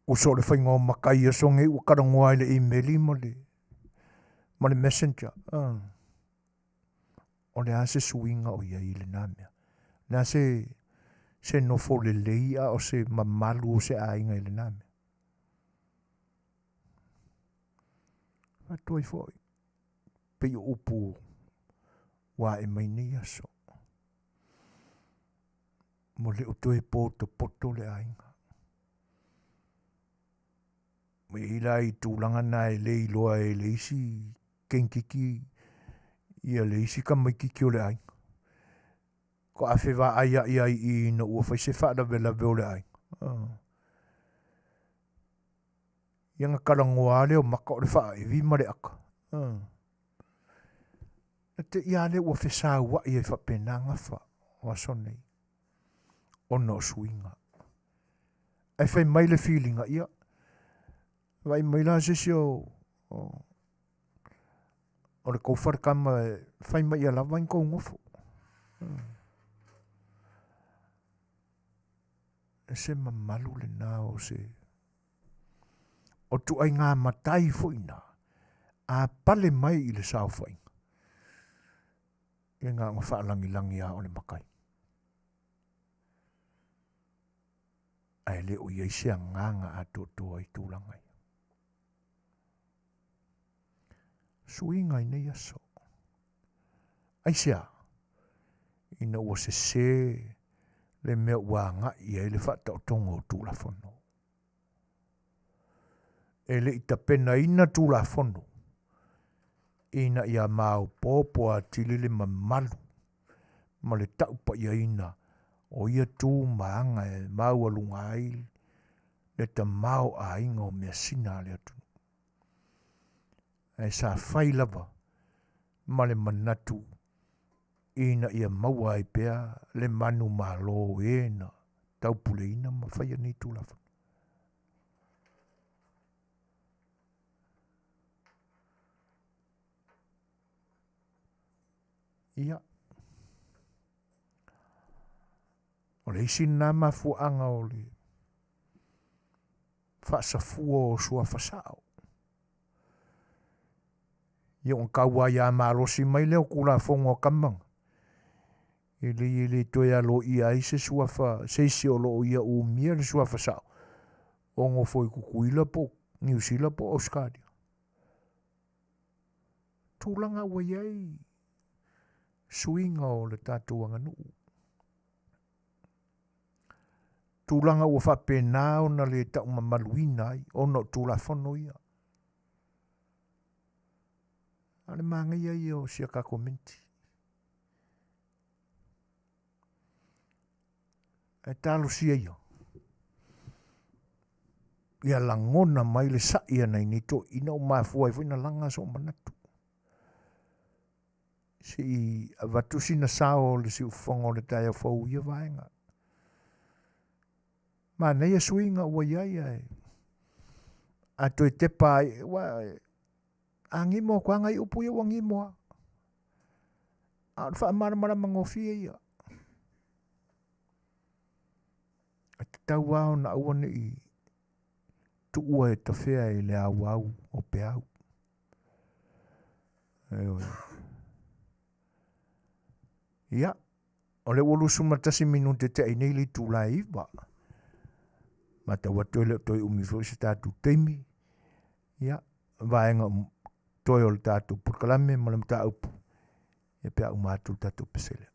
Uso o le faiga o maka i aso nei ua talanoa i le imeli ma le, ma le messenger. Ah. O le a se suiga o i ai i lena mea? O le a se, se nofo lelei a o se mamalu o se aiga i lena mea? Faatu ai foi, pei o upu ua ae mai nei aso. Ua le o toe potopoto le aiga. Ua i ai la i tulaga na e le iloa e le isi kenkiki ia le isi tamaititi o le aiga. Faatoa fevaai ai ai i i ina ua fai se faalavelave o le aiga. Ia ona talanoa lava lea o mata o le faaivi ma le ata. Na te i lava lea ua fesauai ai faapena gafa o aso nei ona o suiga. Ae fai mai le filiga, ia, vaai mai la se isi o, o, o le tou faletama e fai mai ia lava ni tou nofo. E se mamalu lena o se o ituaiga matai foi na a pale mai i le saofaiga, ia na ona faalagilagi lava o le matai. Ae le o i ai se agaga atoatoa i tulaga ia. Suiga i nei aso. Aisea? Ina ua sese le mea ua agai i ai le faataotoga o Tulafono. E le i tapenaina Tulafono ina ia maopoopo atili le mamalu ma le taupaiaina o ia tu ma aga e maualuga ai le tamaoaiga o measina a le atunuu. Ae sa fai lava ma le manatu ina ia maua ai pea le manumalo o e na taupuleina ma faia nei Tulafono. Ia, o le isi lena mafuaaga o le faasafua o suafa sao. Ia ona tau aia malosi mai lea o Tulafono a Tamaga, e lei e le toe aloaia ai se suafa, se isi o lo o ia umia le suafa sao, o nofo i Tutuila po o Niu Sila po o Ausetalia. Tulaga ua i ai suiga o le tatou aganuu. Tulaga ua faapena ona le taumamaluina ai ona o Tulafono ia. A o le manaia ia o si a tatou minti. Ae talosia ia, ia lagona mai le sa'i a nai nei toeaiina ua mafua ai foi ona laga sou manatu. Se i avatu sina sao o le siufofoga o le taeao fou i ia vaega. Manaia suiga ua i ai ae a toe tepa ai, ua a gimo atu lava nai upu ia ua gimo lava. A o le faamalamalama gofie ia. E tatau lava ona aua ne i tuua e tafea i le auau o peau. Ioe. Ia, o lea ua 21 minute tea i nei le itula e 9. Matau atu e le o toe umi foi se tatou taimi. Ia, vaega toe o le tatou polokalame ma le mataupu, ia pe a uma atu le tatou pese lea.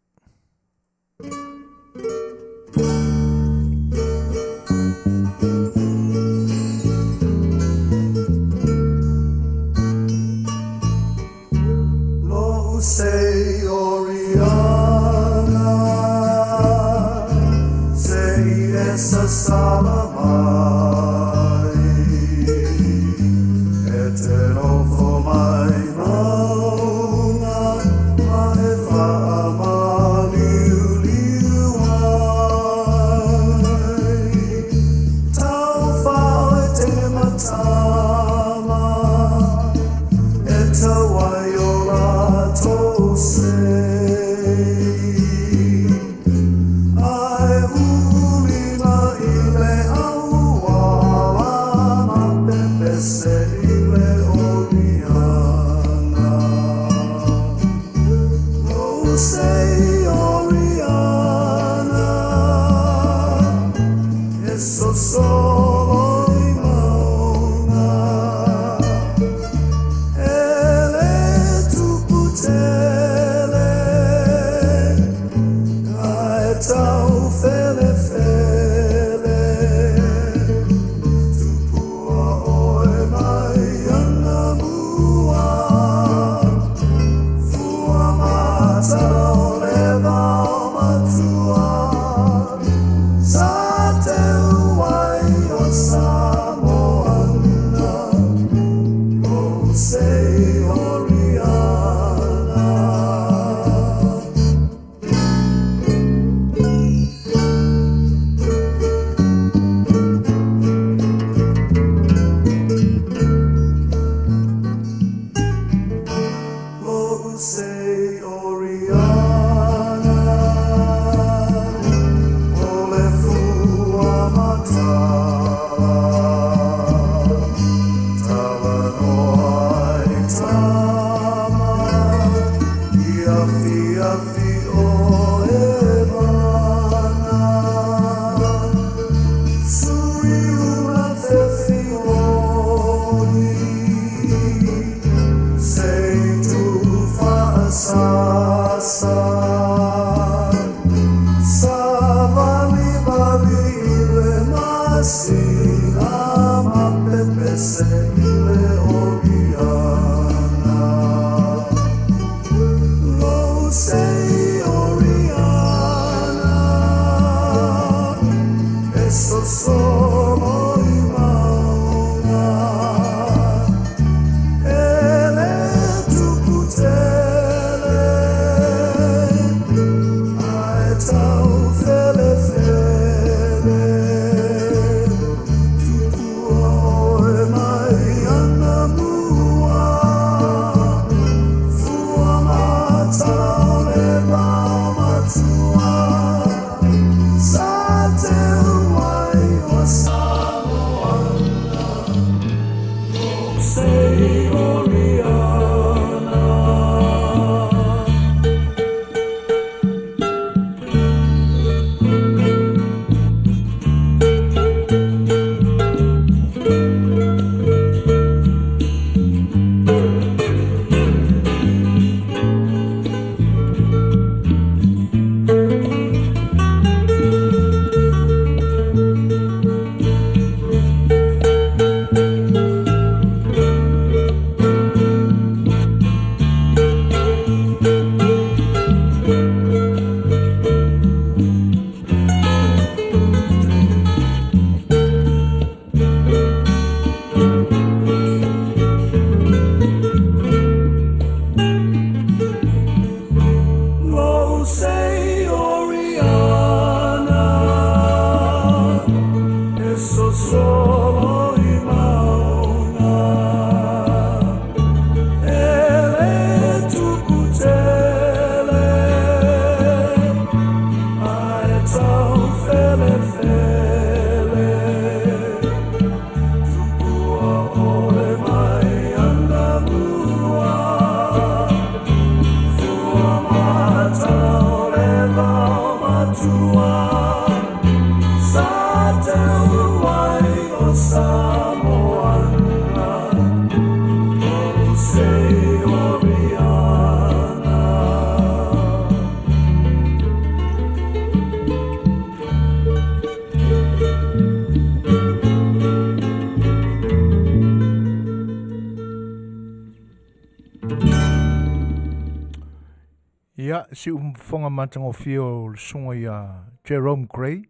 Ia, siufofoga matagofie o le susuga ia Jerome Gray,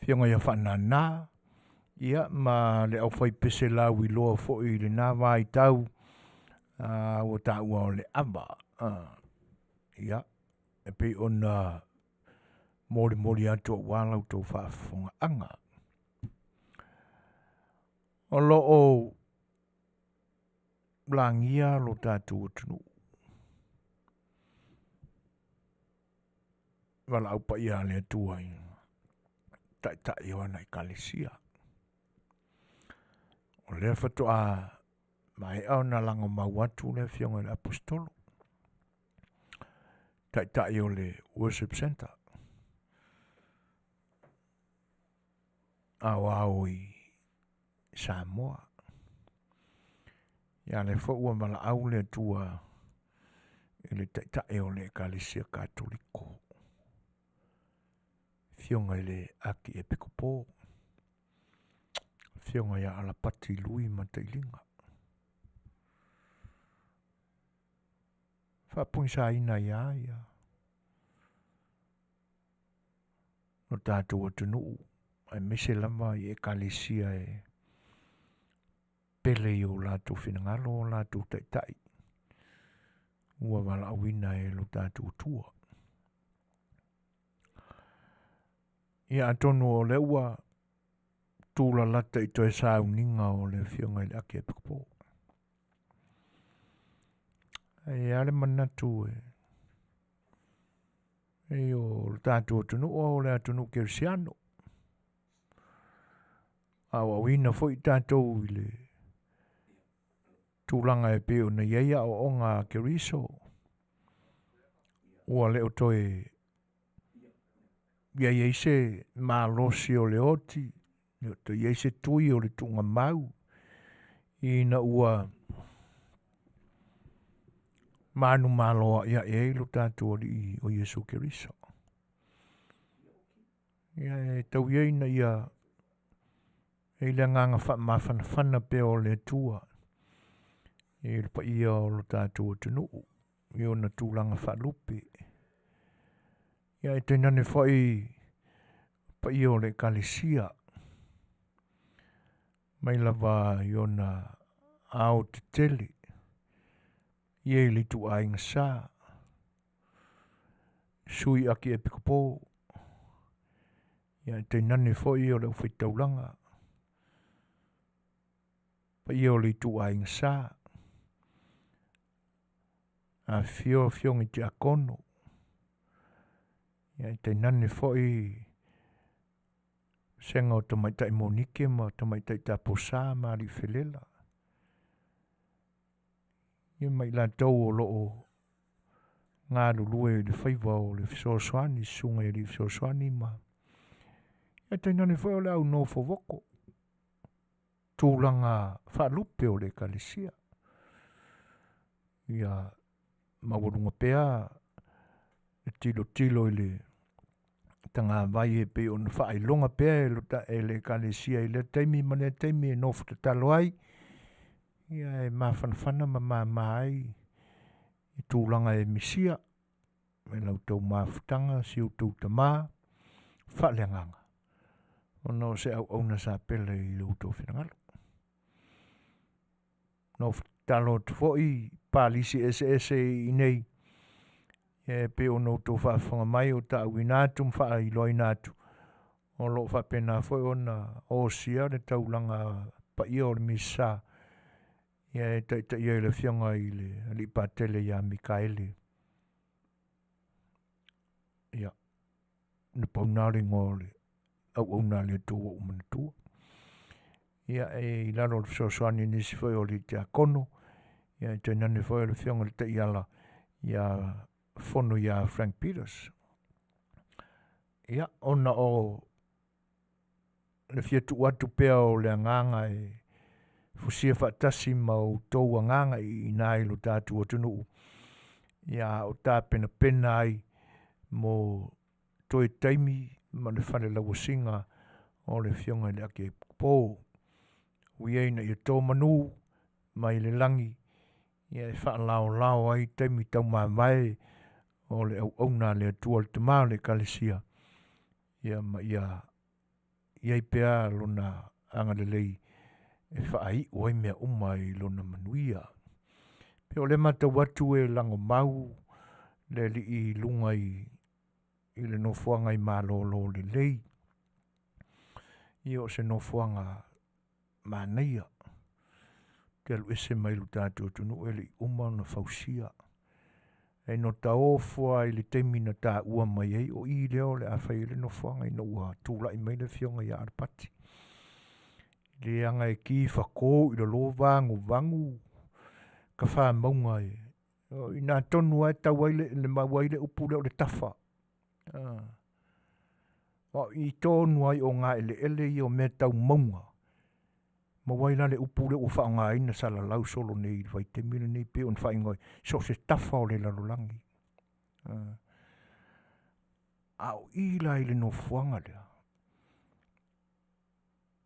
afioga ia Faanana, ia ma le aufaipese lauiloa foi i lena vaitau, ua taua o le ava. Ia, e pei ona molimoli atu aua la outou faafofogaaga. O lo o lagia lo tatou atunuu. Valaau paia a le Atua i taitai o ana ekalesia. O lea faatoa maea ona lagomau atu le afioga i le Aposetolo, taitai o le Worship Center, aoao i Samoa. Ia lea foi ua valaau le Atua i le taitai o le Ekalesia Katoliko, afioga i le Akiepikopo, afioga ia Alapati Lui Matailiga. Faapogisaina ai lava ia lo tatou atunuu aemaise lava i Ekalesia e pele i o latou finagalo o latou taitai ua valaauina e lo tatou Atua. Ia atonu o lea ua tulalata i toe sauniga o le afioga i le Akiepikopo. Ae i ai le manatu e e o le tatou atunuu o le atunuu kerisiano. Aoaoina foi tatou i le tulaga e pei ona i ai aoaoga a Keriso, ua le o toe i ai ai se malosi o le oti, le o toe i ai se tui o le tuugamau, ina ua manumalo a'ia'i ai lo tatou Alii o Iesu Keriso. Ia e tau ia ina ia e i le agaga faamafanafana pea o le Atua i le paia o lo tatou atunuu i ona tulaga faalupe. Ia e tainane foi paia o le Ekalesia mai lava i ona ao tetele ia i le ituaiga sa, sui akiepikopo, ia e tainane foi o le aufaitaulaga, paia o le ituaiga sa, afifio afioga i tiakono, ia e tainane foi vasega o tamaitai monike ma tamaitai taposa ma alii felela, ia ma i latou o lo o galulue i le faiva o le fesoasoani, susuga i alii fesoasoani ma ia tainane foi o le au nofovoko, tulaga faalupe o le Ekalesia. Ia maualuga pea le tilotilo i le tagavai e pei ona faailoga pea e lo ta e le Ekalesia i lea taimi ma lea taimi e nofo tatalo ai, ia e mafanafana ma mama ai i tulaga e misia i la outou mafutaga si outou tama faaleagaga ona o se auauna sa pele i lo outou finagalo. Nofo tatalo atu foi i palisi eseese i inei e pei ona outou faafofoga mai o taauina atu ma faailoaina atu o lo o faapena foi ona osia le taulaga paia o le Misa ia e taitaia ai le afioga i le Alii Patele ia Mikaele. Ia, na pau na o le igoa o le auauna a le Atua ua ou manatua. Ia, e i lalo o le fesoasoani a nisi foi o alii tiakono, ia e tainane foi o le afioga i le Taiala ia Fono ia Frank Peters. Ia, ona o le fia tuu atu pea o le agaga e fusia faatasi ma outou agaga i ina i lo tatou atunuu, ia o tapenapena ai mo toe taimi ma le fale lauasiga o le afioga i le Akiepikopo. Ui ai ina ia to manu mai le lagi, ia e faalaolao ai taimi taumavae o le auauna a le Atua le Tama o le Ekalesia, ia ma ia i ai pea lona agalelei e faaiu ai mea uma i lona manuia. Pe o lea matau atu e lagomau le alii i luga i, i le nofoaga i malolo lelei. Ia o se nofoaga manaia. Te alu ese mai lo tatou atunuu e le i uma ona fausia. E no taofo lava i le taimi na taua mai ai o i lea o le a fai ai le nofoaga ina ua tulai mai le afioga ia Alapati. Leaga e kifako i lalo vaguvagu tafamauga e o i ina tonu lava e tau ai le, le maua ai le upu lea o le tafa. O i tonu ai o gaeleele ia o mea tau mauga, maua ai la le upu lea ua faaaogaina salalau solo nei i le vaitaimi lenei pei ona faaigoa ai, so o se tafa o le lalolagi. A o i la i le nofoaga lea,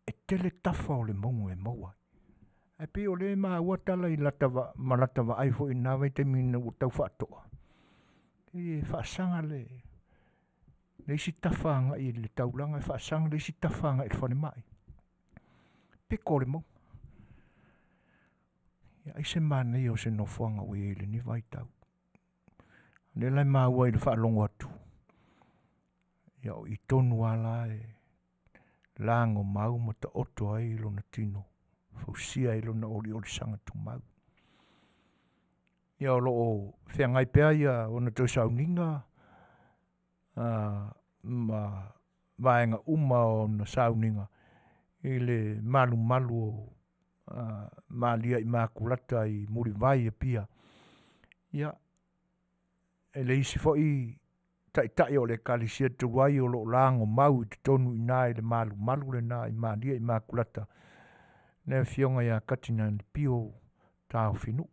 e tele tafa o le mauga e maua ai. Ae pei o lea e maua tala i lata va, ma lata vaai foi i lena vaitaimi ina ua tau faatoa, e faasaga le, le isi tafa agai i le taulaga, faasaga le isi tafa agai i le falemai. Peko o le mauga. Ia ai se manaia o se nofoaga ua i ai i lenei vaitau. O lea la e maua i le faalogo atu, ia o i tonu lava la e lagomau ma taoto ai lona tino, fausia ai lona oliolisaga tumau. Ia o lo o feagai pea ia ona toe sauniga ma vaega uma o ona sauniga i le malumalu o Malia Imakulata i Mulivai i Apia. Ia, e le isi foi taitai o le Ekalesia talu ai o lo o lagomau i totonu i ina i le malumalu lena i Malia Imakulata, le afioga ia Katinai Pio Taofinuu,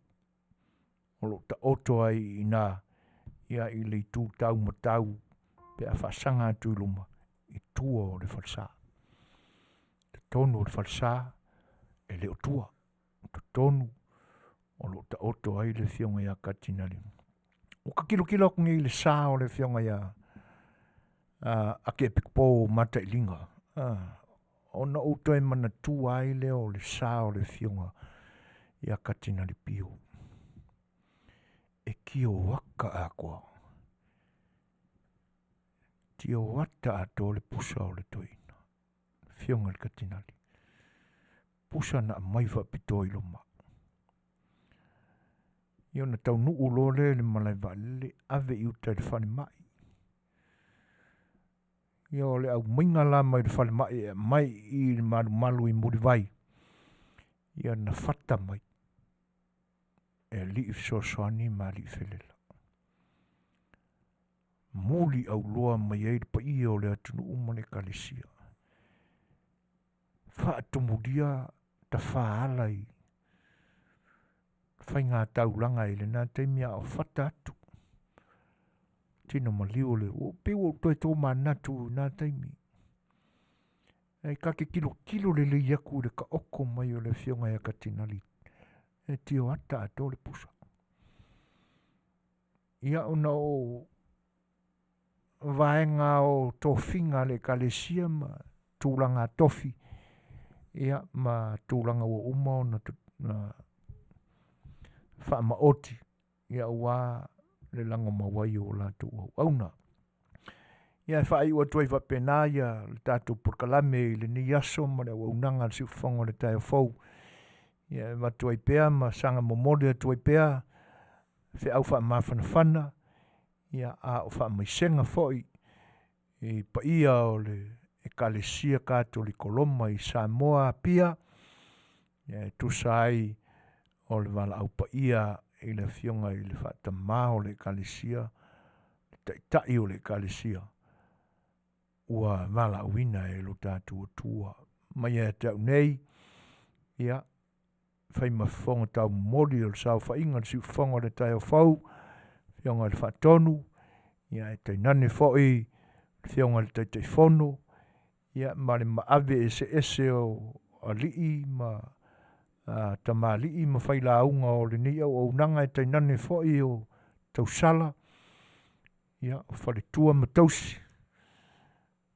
o lo o taoto ai i ina ia i le itu taumatau pe a faasaga atu i luma i tua o le falesa. Totonu o le falesa e le o tua, o totonu o lo o taoto ai le afioga ia Katinai. Ua ta tilotilo atu nei i le sa o le afioga ia Ake Epikopo o Matailiga, ona ou toe manatua ai lea o le sa o le afioga ia Katinai Pio. E tioata atoa, tioata atoa le pusa o le toeaina, afioga i le Katinali. Pusa na aumai faapitoa i loma. Ia ona taunuu loa lea i le malae vaalele, ave i uta i le falemai. Ia o le aumaiga la mai le falemai e aumai i le malumalu i Mulivai, ia na fata mai e alii fesoasoani ma alii felela. Muli auloa mai ai le paia o le atunuu ma le ekalesia. Faatumulia tafaala i faiga taulaga i lena taimi a o fata atu. Tino maliu o le, ua pei ua ou toe tomanatu i na taimi. E ta te tilotilo lelei atu i le taoto mai o le afioga ia Katinali e tio ata atoa le pusa. Ia ona o vaega o tofiga a le ekalesia ma tulaga tofi, ia ma tulaga ua uma ona faamaoti, ia aua le lagomau ai o latou auauna. Ia e faaiu atu ai faapena ia le tatou polokalame i lenei aso ma le auaunaga a le siufofoga o le taeao fou. Ia e avatu ai pea ma saga momoli atu ai pea feau faamafanafana, ia a o faamaisega foi i paia o le Ekalesia Katoliko Roma i Samoa Apia, ia e tusa ai o le valaau paia i le afioga i le Faatama o le Ekalesia, le Taitai o le Ekalesia, ua valaauina e lo tatou Atua. Mai ia te au nei, ia, fai ma fofoga taumomoli o le saofaiga o le siufofoga o le taeao fou, afioga i le Faatonu, ia ae tainane foi le afioga i le Taitaifono, ia ma le maave eseese o alii ma tamalii ma failauga o lenei auaunaga e tainane foi o tausala, ia, o faletua ma tausi,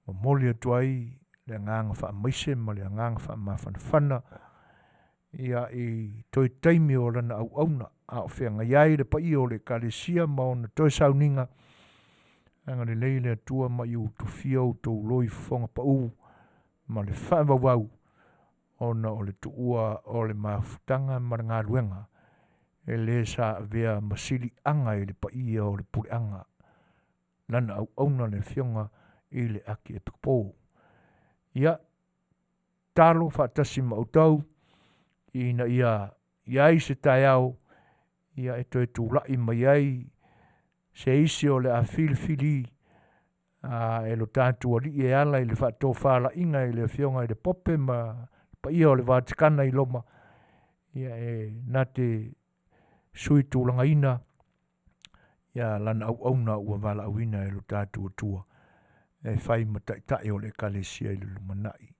momoli atu ai le agaga faamaise ma le agaga faamafanafana ia i toe taimi o lana auauna a o feagai ai le paia o le Ekalesia ma ona toe sauniga. Agalelei le Atua ma ia utufia outou loi fofoga pau ma le faavauvau ona o le tuua o le mafutaga ma le galuega e le sa avea ma siliaga i le paia o le puleaga lana auauna le afioga i le Akiepikopo. Ia, talo faatasi ma outou ina ia i ai se taeao ia e toe tulai mai ai se isi o le a filifili e lo tatou alii e ala i le faatofalaiga i le afioga i le Pope ma le paia o le Vatikana i Roma, ia e na te sui tulagaina ia lana auauna ua valaauina e lo tatou Atua e fai ma taitai o le Ekalesia i le lumanai.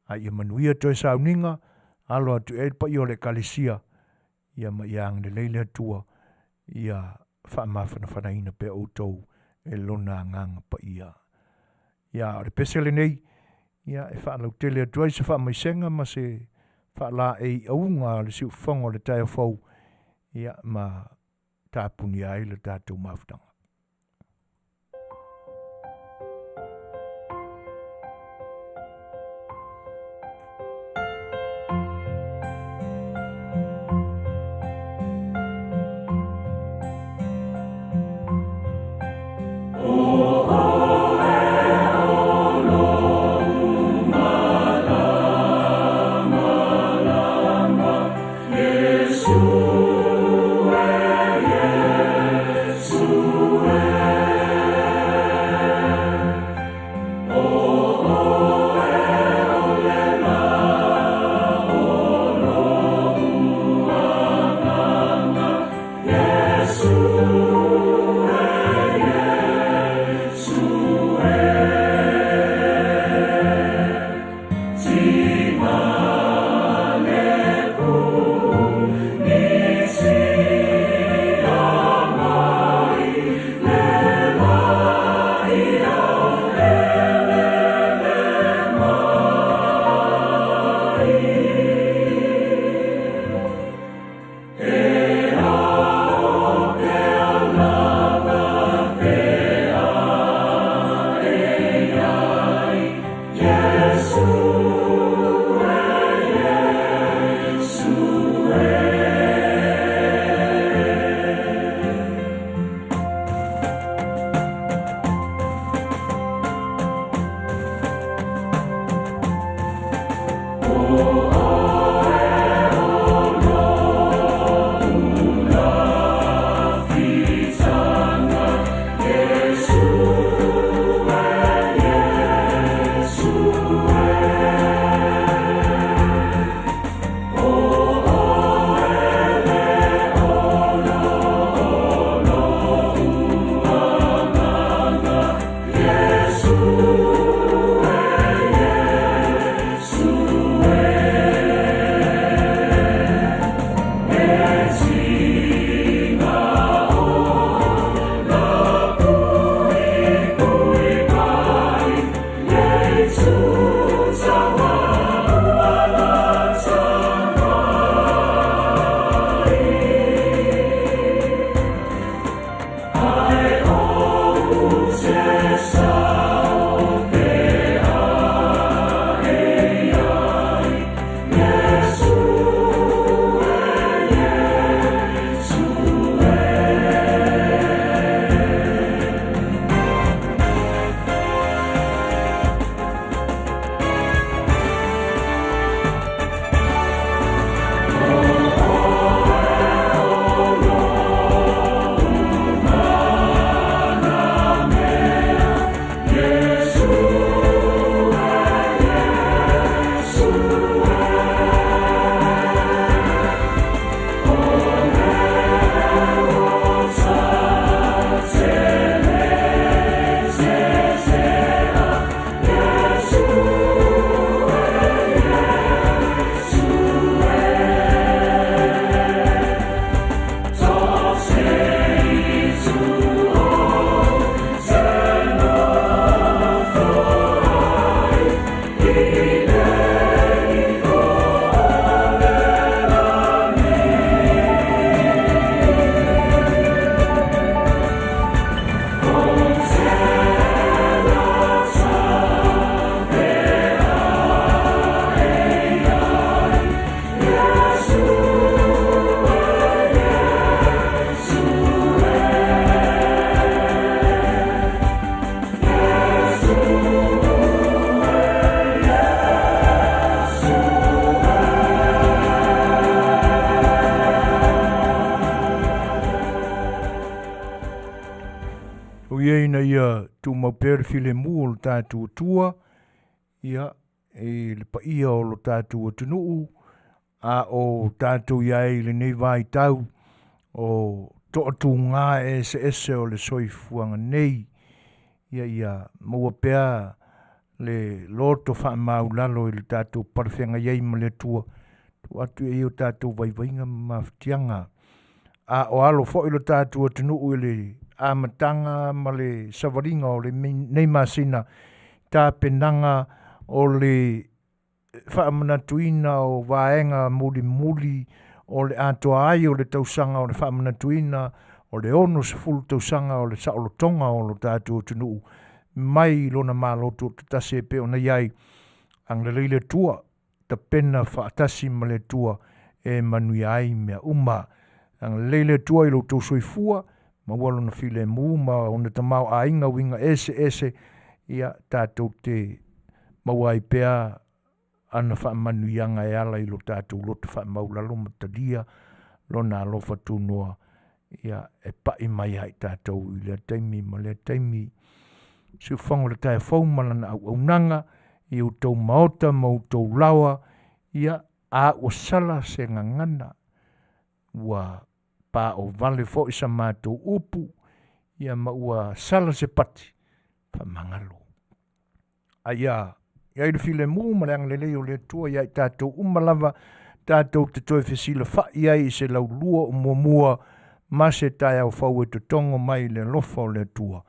A ia manuia toe sauniga, Alo atu i ai le paia o le Ekalesia, ia ma ia agalelei le Atua, ia faamafanafanaina pea outou e Lona Agaga Paia. Ia, o le pese lenei, ia, e faalautele atu ai se faamaisega ma se faalaei auga a le siufofoga o le taeao fou, ia, ma tapunia ai le tatou mafutaga. Ui ai ina ia tumau pea le filemu o lo tatou Atua, ia, i le paia o lo tatou atunuu, a o tatou i ai i lenei vaitau o toatuga eseese o le soifuaga nei, ia, ia maua pea le loto faamaulalo i le tatou palefeagai ai ma le Atua. Tuu atu i ai o tatou vaivaiga ma mafatiaga. A o alo foi lo tatou atunuu i le amataga ma le savaliga o lenei masina, tapenaga o le faamanatuina o vaega mulimuli o le atoa ai o le tausaga o le faamanatuina o le 60 tausaga o le saolotoga o lo tatou atunuu mai lona Malo Tutoatasi e pei ona i ai. Agalelei le Atua, tapena faatasi ma le Atua e manuia ai mea uma. Agalelei le Atua i lo outou soifua, maua lona filemu ma ona tamaoaiga uiga eseese, ia tatou te maua ai pea ana faamanuiaga e ala i lo tatou loto faamaualalo ma talia lona alofa tunoa, ia e pai mai ia i tatou i lea taimi ma lea taimi. Siufofoga o le taeao fou ma lana auaunaga i outou maota ma outou laoa, ia a ua sala se gagana, ua paovale foi sa matou upu, ia ma ua sala se pati, faamagalo. A ia i ai le filemu ma le agalelei o le Atua ia i tatou uma lava, tatou te toe fesilafai ai i se laulua o muamua ma se taeao fou e totogo mai i le alofa o le Atua.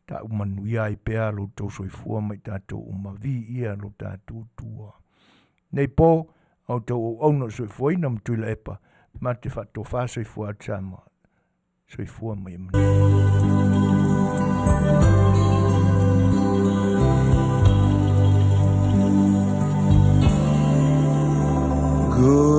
Tau manuia ai pea lo outou soifua ma i tatou uma. Viia lo tatou Atua. Nei po, a outou auauna o le soifuaina ma Tuilaepa, ma te faatofa soifua atu Samoa. Soifua ma ia manuia. Good.